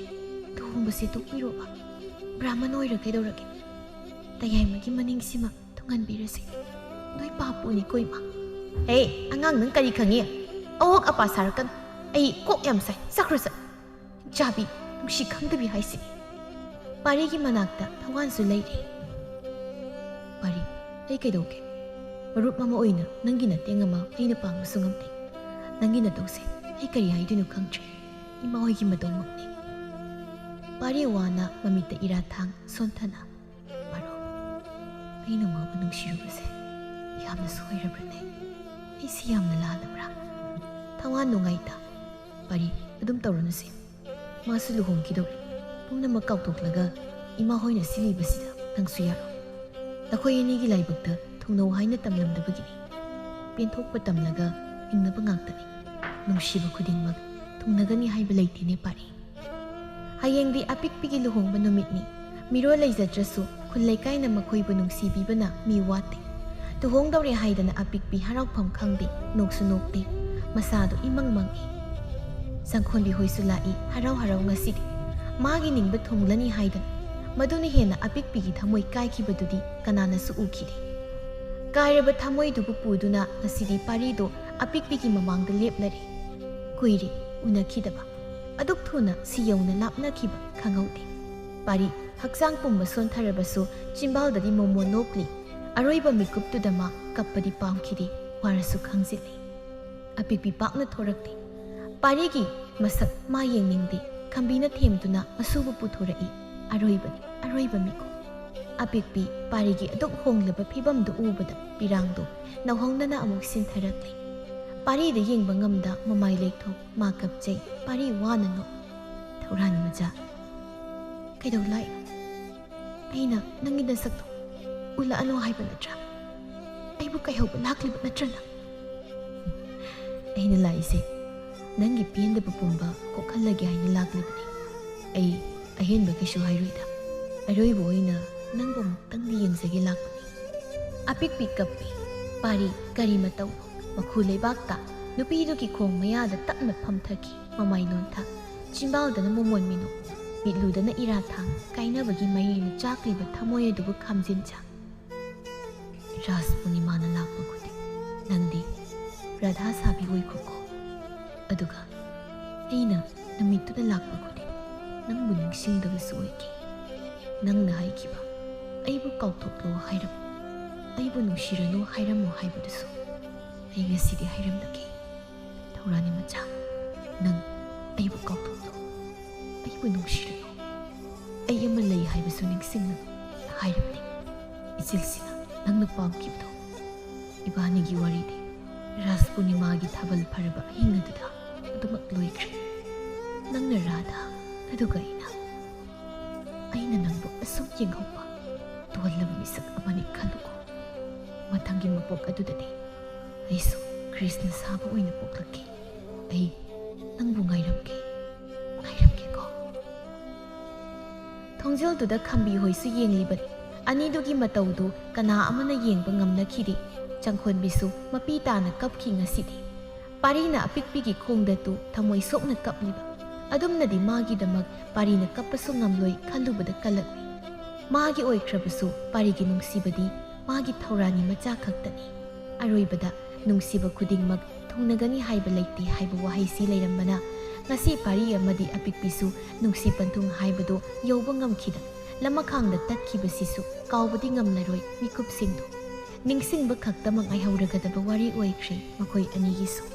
ꯂꯨꯍꯣꯡꯕꯁꯦ ꯇꯣꯛꯄꯤꯔꯣꯕ꯫ ꯕ꯭ꯔꯥꯍꯃꯟ ꯑꯣꯏꯔ ꯀꯩꯗꯧꯔꯒꯦ? ꯇꯌꯥꯏꯃꯒꯤ ꯃꯅꯤꯡꯁꯤꯃ ꯊꯨꯡꯍꯟꯕꯤꯔꯁꯦ꯫ ꯅꯣꯏ ꯄꯥꯞꯄꯨꯅꯤꯀꯣ, ꯏꯃꯥ꯫" "ꯍꯦ, ꯑꯉꯥꯡ, ꯅꯪ ꯀꯔꯤ ꯈꯪꯉꯤ? ꯑꯋꯣꯛ ꯑꯄꯥ ꯁꯥꯔꯛꯀꯅꯨ꯫ ꯑꯩ ꯀꯣꯛ ꯌꯥꯝ ꯁꯥꯏ꯫ ꯆꯠꯈ꯭ꯔꯣ, ꯆꯠ-" "ꯆꯥꯕꯤ, ꯅꯨꯡꯁꯤ ꯈꯪꯗꯕꯤ ꯍꯥꯏꯁꯤꯅꯤ꯫" ꯄꯥꯔꯤꯒꯤ ꯃꯅꯥꯛꯇ ꯊꯋꯥꯟꯁꯨ ꯂꯩꯔꯤ꯫ "ꯄꯥꯔꯤ, ꯑꯩ ꯀꯩꯗꯧꯒꯦ? ꯃꯔꯨꯞ ꯑꯃ ꯑꯣꯏꯅ ꯅꯪꯒꯤ ꯃꯇꯦꯡ ꯑꯃ ꯑꯩꯅ ꯄꯥꯡꯕꯁꯨ ꯉꯝꯗꯦ꯫ ꯅꯪꯒꯤ ꯅꯇꯧꯁꯦ ꯑꯩ ꯀꯔꯤ ꯍꯥꯏꯗꯣꯏꯅꯣ ꯈꯪꯗ꯭ꯔꯦ꯫ ꯏꯃꯥ ꯍꯣꯏꯒꯤ ꯃꯇꯧꯃꯛꯅꯤ꯫" ꯄꯥꯔꯤ ꯋꯥꯅ ꯃꯃꯤꯠꯇ ꯏꯔꯥ ꯊꯥꯡ ꯁꯣꯟꯊꯅ, "ꯃꯔꯨꯞ, ꯑꯩꯅ ꯃꯥꯕꯨ ꯅꯨꯡꯁꯤꯔꯨꯕꯁꯦ ꯌꯥꯝꯅ ꯁꯣꯏꯔꯕ꯭ꯔꯅꯦ? ꯑꯩꯁꯤ ꯌꯥꯝꯅ ꯂꯥꯜꯂꯕ꯭ꯔꯥ?" ꯊꯋꯥꯟ ꯅꯨꯡꯉꯥꯏꯇ, "ꯄꯥꯔꯤ, ꯑꯗꯨꯝ ꯇꯧꯔꯅꯨꯁꯦ꯫ ꯃꯥꯁꯨ ꯂꯨꯍꯣꯡꯈꯤꯗꯧꯔꯦ꯫ ꯄꯨꯝꯅꯃꯛ ꯀꯥꯎꯊꯣꯛꯂꯒ ꯏꯃꯥ ꯍꯣꯏꯅ ꯁꯤꯜꯂꯤꯕꯁꯤꯗ ꯅꯪꯁꯨ ꯌꯥꯔꯣ꯫ ꯅꯈꯣꯏ ꯑꯅꯤꯒꯤ ꯂꯥꯏꯕꯛꯇ ꯊꯨꯡꯅꯧ ꯍꯥꯏꯅ ꯇꯝꯂꯝꯗꯕꯒꯤꯅꯤ꯫ ꯄꯦꯟꯊꯣꯛꯄ ꯇꯝꯂꯒ ꯍꯤꯡꯅꯕ ꯉꯥꯛꯇꯅꯤ꯫ ꯅꯨꯡꯁꯤꯕ ꯈꯨꯗꯤꯡꯃꯛ ꯊꯨꯡꯅꯒꯅꯤ ꯍꯥꯏꯕ ꯂꯩꯇꯦꯅꯦ ꯄꯥꯔꯤ꯫ ꯍꯌꯦꯡꯗꯤ ꯑꯄꯤꯛꯄꯤꯒꯤ ꯂꯨꯍꯣꯡꯕ ꯅꯨꯃꯤꯠꯅꯤ꯫ ꯃꯤꯔꯣꯜ ꯂꯩꯖꯗ꯭ꯔꯁꯨ ꯈꯨꯜ ꯂꯩꯀꯥꯏꯅ ꯃꯈꯣꯏꯕꯨ ꯅꯨꯡꯁꯤꯕꯤꯕꯅ ꯃꯤ ꯋꯥꯠꯇꯦ꯫ ꯂꯨꯍꯣꯡꯗꯧꯔꯦ ꯍꯥꯏꯗꯅ ꯑꯄꯤꯛꯄꯤ ꯍꯔꯥꯎꯐꯝ ꯈꯪꯗꯦ, ꯅꯣꯛꯁꯨ ꯅꯣꯛꯇꯦ꯫ ꯃꯁꯥꯗꯣ ꯏꯃꯪ ꯃꯪꯏ꯫ ꯆꯪꯈꯣꯟꯕꯤ ꯍꯣꯏꯁꯨ ꯂꯥꯛꯏ, ꯍꯔꯥꯎ ꯍꯔꯥꯎ ꯉꯁꯤꯗꯤ꯫ ꯃꯥꯒꯤ ꯅꯤꯡꯕ ꯊꯨꯡꯂꯅꯤ ꯍꯥꯏꯗꯅ꯫ ꯃꯗꯨꯅ ꯍꯦꯟꯅ ꯑꯄꯤꯛꯄꯤꯒꯤ ꯊꯃꯣꯏ ꯀꯥꯏꯈꯤꯕꯗꯨꯗꯤ ꯀꯅꯥꯅꯁꯨ ꯎꯈꯤꯗꯦ꯫ ꯀꯥꯏꯔꯕ ꯊꯃꯣꯏꯗꯨꯕꯨ ꯄꯨꯗꯨꯅ ꯉꯁꯤꯗꯤ ꯄꯥꯔꯤꯗꯣ ꯑꯄꯤꯛꯄꯤꯒꯤ ꯃꯃꯥꯡꯗ ꯂꯦꯞꯂꯔꯦ꯫ ꯀꯨꯏꯔꯦ ꯎꯅꯈꯤꯗꯕ꯫ ꯑꯗꯨꯛ ꯊꯨꯅ ꯁꯤ ꯌꯧꯅ ꯂꯥꯞꯅꯈꯤꯕ ꯈꯪꯍꯧꯗꯦ꯫ ꯄꯥꯔꯤ ꯍꯛꯆꯥꯡ ꯄꯨꯝꯕ ꯁꯣꯟꯊꯔꯕꯁꯨ ꯆꯤꯝꯕꯥꯜꯗꯗꯤ ꯃꯣꯃꯣꯟ ꯅꯣꯛꯂꯤ꯫ ꯑꯔꯣꯏꯕ ꯃꯤꯀꯨꯞꯇꯨꯗ ꯃꯥ ꯀꯞꯄꯗꯤ ꯄꯥꯝꯈꯤꯗꯦ, ꯋꯥꯔꯁꯨ ꯈꯪꯖꯤꯜꯂꯤ꯫ ꯑꯄꯤꯛꯄꯤ ꯄꯥꯛꯅ ꯊꯣꯔꯛꯇꯦ꯫ ꯄꯥꯔꯤꯒꯤ ꯃꯁꯛ ꯃꯥ ꯌꯦꯡꯅꯤꯡꯗꯦ꯫ ꯈꯝꯕꯤꯅ ꯊꯦꯝꯗꯨꯅ ꯃꯁꯨꯕꯨ ꯄꯨꯊꯣꯔꯛꯏ꯫ ꯑꯔꯣꯏꯕꯅꯤ, ꯑꯔꯣꯏꯕ ꯃꯤꯀꯨꯞ꯫ ꯑꯄꯤꯛꯄꯤ ꯄꯥꯔꯤꯒꯤ ꯑꯗꯨꯛ ꯍꯣꯡꯂꯕ ꯐꯤꯕꯝꯗꯨ ꯎꯕꯗ ꯄꯤꯔꯥꯡꯗꯨ ꯅꯧꯍꯧꯅꯅ ꯑꯃꯨꯛ ꯁꯤꯟꯊꯔꯛꯂꯤ꯫ ꯄꯥꯔꯤꯗ ꯌꯦꯡꯕ ꯉꯝꯗ ꯃꯃꯥꯏ ꯂꯩꯊꯣꯛ ꯃꯥ ꯀꯞꯆꯩ꯫ ꯄꯥꯔꯤ ꯋꯥꯅ ꯅꯣꯛ꯫ "ꯊꯧꯔꯥꯅꯤ ꯃꯆꯥ, ꯀꯩꯗꯧ ꯂꯥꯛꯏ? ꯑꯩꯅ ꯅꯪꯒꯤ ꯅꯁꯛꯇꯣ ꯎꯠꯂꯛꯑꯅꯨ ꯍꯥꯏꯕ ꯅꯠꯇ꯭ꯔꯥ? ꯑꯩꯕꯨ ꯀꯩꯍꯧꯕ ꯂꯥꯛꯂꯤꯕ ꯅꯠꯇ꯭ꯔꯅ?" "ꯑꯩꯅ ꯂꯥꯛꯏꯁꯦ ꯅꯪꯒꯤ ꯄꯦꯟꯗꯕ ꯄꯨꯝꯕ ꯀꯣꯛꯍꯜꯂꯒꯦ ꯍꯥꯏꯅ ꯂꯥꯛꯂꯤꯕꯅꯤ꯫ ꯑꯩ ꯑꯍꯦꯟꯕ ꯀꯩꯁꯨ ꯍꯥꯏꯔꯣꯏꯗ꯫ ꯑꯔꯣꯏꯕ ꯑꯣꯏꯅ ꯅꯪꯕꯨ ꯑꯃꯨꯛꯇꯪꯗꯤ ꯌꯦꯡꯖꯒꯦ ꯂꯥꯛꯄꯅꯤ꯫" ꯑꯄꯤꯛꯄꯤ ꯀꯞꯄꯤ꯫ ꯄꯥꯔꯤ ꯀꯔꯤ ꯃꯇꯧ? ꯃꯈꯨ ꯂꯩꯕꯥꯛꯇ ꯅꯨꯄꯤꯗꯨꯒꯤ ꯈꯣꯡ ꯃꯌꯥꯗ ꯇꯞꯅ ꯐꯝꯊꯈꯤ꯫ ꯃꯃꯥꯏ ꯅꯣꯟꯊ, ꯆꯤꯝꯕꯥꯜꯗꯅ ꯃꯣꯃꯣꯟ ꯃꯤꯅꯣꯛ, ꯃꯤꯠꯂꯨꯗꯅ ꯏꯔꯥ ꯊꯥꯡ ꯀꯥꯏꯅꯕꯒꯤ ꯃꯩꯅ ꯆꯥꯛꯂꯤꯕ ꯊꯃꯣꯏ ꯑꯗꯨꯕꯨ ꯈꯥꯝꯖꯤꯟꯖ꯫ "ꯔꯥꯁ ꯄꯨꯔꯅꯤꯃꯥꯅ ꯂꯥꯛꯄ ꯈꯨꯗꯤꯡ ꯅꯪꯗꯤ ꯔꯥꯙꯥ ꯁꯥꯕꯤ ꯑꯣꯏꯈꯣꯀꯣ꯫ ꯑꯗꯨꯒ ꯑꯩꯅ ꯅꯨꯃꯤꯠꯇꯨꯗ ꯂꯥꯛꯄ ꯈꯨꯗꯤꯡ ꯅꯪꯕꯨ ꯅꯤꯡꯁꯤꯡꯗꯕꯁꯨ ꯑꯣꯏꯒꯦ꯫ ꯅꯪꯅ ꯍꯥꯏꯈꯤꯕ 'ꯑꯩꯕꯨ ꯀꯥꯎꯊꯣꯛꯂꯣ' ꯍꯥꯏꯔꯝꯃꯨ, 'ꯑꯩꯕꯨ ꯅꯨꯡꯁꯤꯔꯅꯨ' ꯍꯥꯏꯔꯝꯃꯨ ꯍꯥꯏꯕꯗꯨꯁꯨ ꯑꯩ ꯉꯁꯤꯗꯤ ꯍꯥꯏꯔꯝꯂꯒꯦ꯫ ꯊꯧꯔꯥꯅꯤ ꯃꯆꯥ, ꯅꯪ ꯑꯩꯕꯨ ꯀꯥꯎꯊꯣꯛꯂꯣ, ꯑꯩꯕꯨ ꯅꯨꯡꯁꯤꯔꯅꯨ, ꯑꯩ ꯑꯃ ꯂꯩ ꯍꯥꯏꯕꯁꯨ ꯅꯤꯡꯁꯤꯡꯂꯅꯨ ꯍꯥꯏꯔꯕꯅꯤ꯫ ꯏꯆꯤꯜꯁꯤꯅ ꯅꯪꯅ ꯄꯥꯝꯈꯤꯕꯗꯣ, ꯏꯕꯥꯅꯤꯒꯤ ꯋꯥꯔꯤꯗꯤ ꯔꯥꯁ ꯄꯨꯔꯅꯤꯃꯥꯒꯤ ꯊꯥꯕꯜ ꯐꯔꯕ ꯑꯍꯤꯡ ꯑꯗꯨꯗ ꯑꯗꯨꯃꯛ ꯂꯣꯏꯈ꯭ꯔꯦ꯫ ꯅꯪꯅ ꯔꯥꯙꯥ, ꯑꯗꯨꯒ ꯑꯩꯅ, ꯑꯩꯅ ꯅꯪꯕꯨ ꯑꯁꯨꯛ ꯌꯦꯡꯍꯧꯕ ꯇꯣꯜꯂꯕ ꯃꯤꯁꯛ ꯑꯃꯅꯤ ꯈꯜꯂꯨꯀꯣ꯫ ꯃꯊꯪꯒꯤ ꯃꯄꯣꯛ ꯑꯗꯨꯗꯗꯤ ꯑꯩꯁꯨ ꯀ꯭ꯔꯤꯁꯅ ꯁꯥꯕ ꯑꯣꯏꯅ ꯄꯣꯛꯂꯛꯀꯦ꯫ ꯑꯩ ꯅꯪꯕꯨ ꯉꯥꯏꯔꯝꯒꯦ, ꯉꯥꯏꯔꯝꯒꯦꯀꯣ꯫" ꯊꯣꯡꯖꯤꯜꯗꯨꯗ ꯈꯝꯕꯤ ꯍꯣꯏꯁꯨ ꯌꯦꯡꯂꯤꯕꯅꯤ꯫ ꯑꯅꯤꯗꯨꯒꯤ ꯃꯇꯧꯗꯨ ꯀꯅꯥ ꯑꯃꯅ ꯌꯦꯡꯕ ꯉꯝꯅꯈꯤꯗꯦ꯫ ꯆꯪꯈꯣꯟꯕꯤꯁꯨ ꯃꯄꯤ ꯇꯥꯅ ꯀꯞꯈꯤ ꯉꯁꯤꯗꯤ꯫ ꯄꯥꯔꯤꯅ ꯑꯄꯤꯛꯄꯤꯒꯤ ꯈꯣꯡꯗ ꯇꯨ ꯊꯃꯣꯏ ꯁꯣꯛꯅ ꯀꯞꯂꯤꯕ꯫ ꯑꯗꯨꯝꯅꯗꯤ ꯃꯥꯒꯤꯗꯃꯛ ꯄꯥꯔꯤꯅ ꯀꯞꯄꯁꯨ ꯉꯝꯂꯣꯏ ꯈꯜꯂꯨꯕꯗ ꯀꯜꯂꯛꯂꯤ꯫ ꯃꯥꯒꯤ ꯑꯣꯏꯈ꯭ꯔꯕꯁꯨ ꯄꯥꯔꯤꯒꯤ ꯅꯨꯡꯁꯤꯕꯗꯤ ꯃꯥꯒꯤ ꯊꯧꯔꯥꯅꯤ ꯃꯆꯥ ꯈꯛꯇꯅꯤ꯫ ꯑꯔꯣꯏꯕꯗ ꯅꯨꯡꯁꯤꯕ ꯈꯨꯗꯤꯡꯃꯛ ꯊꯨꯡꯅꯒꯅꯤ ꯍꯥꯏꯕ ꯂꯩꯇꯦ ꯍꯥꯏꯕ ꯋꯥꯍꯩꯁꯤ ꯂꯩꯔꯝꯕꯅ ꯉꯁꯤ ꯄꯥꯔꯤ ꯑꯃꯗꯤ ꯑꯄꯤꯛꯄꯤꯁꯨ ꯅꯨꯡꯁꯤ ꯄꯟꯊꯨꯡ ꯍꯥꯏꯕꯗꯨ ꯌꯧꯕ ꯉꯝꯈꯤꯗ ꯂꯃꯈꯥꯡꯗ ꯇꯠꯈꯤꯕꯁꯤꯁꯨ ꯀꯥꯎꯕꯗꯤ ꯉꯝꯂꯔꯣꯏ ꯃꯤꯀꯨꯞꯁꯤꯡꯗꯨ꯫ ꯅꯤꯡꯁꯤꯡꯕ ꯈꯛꯇꯃꯛ ꯉꯥꯏꯍꯧꯔꯒꯗꯕ ꯋꯥꯔꯤ ꯑꯣꯏꯈ꯭ꯔꯦ ꯃꯈꯣꯏ ꯑꯅꯤꯒꯤꯁꯨ꯫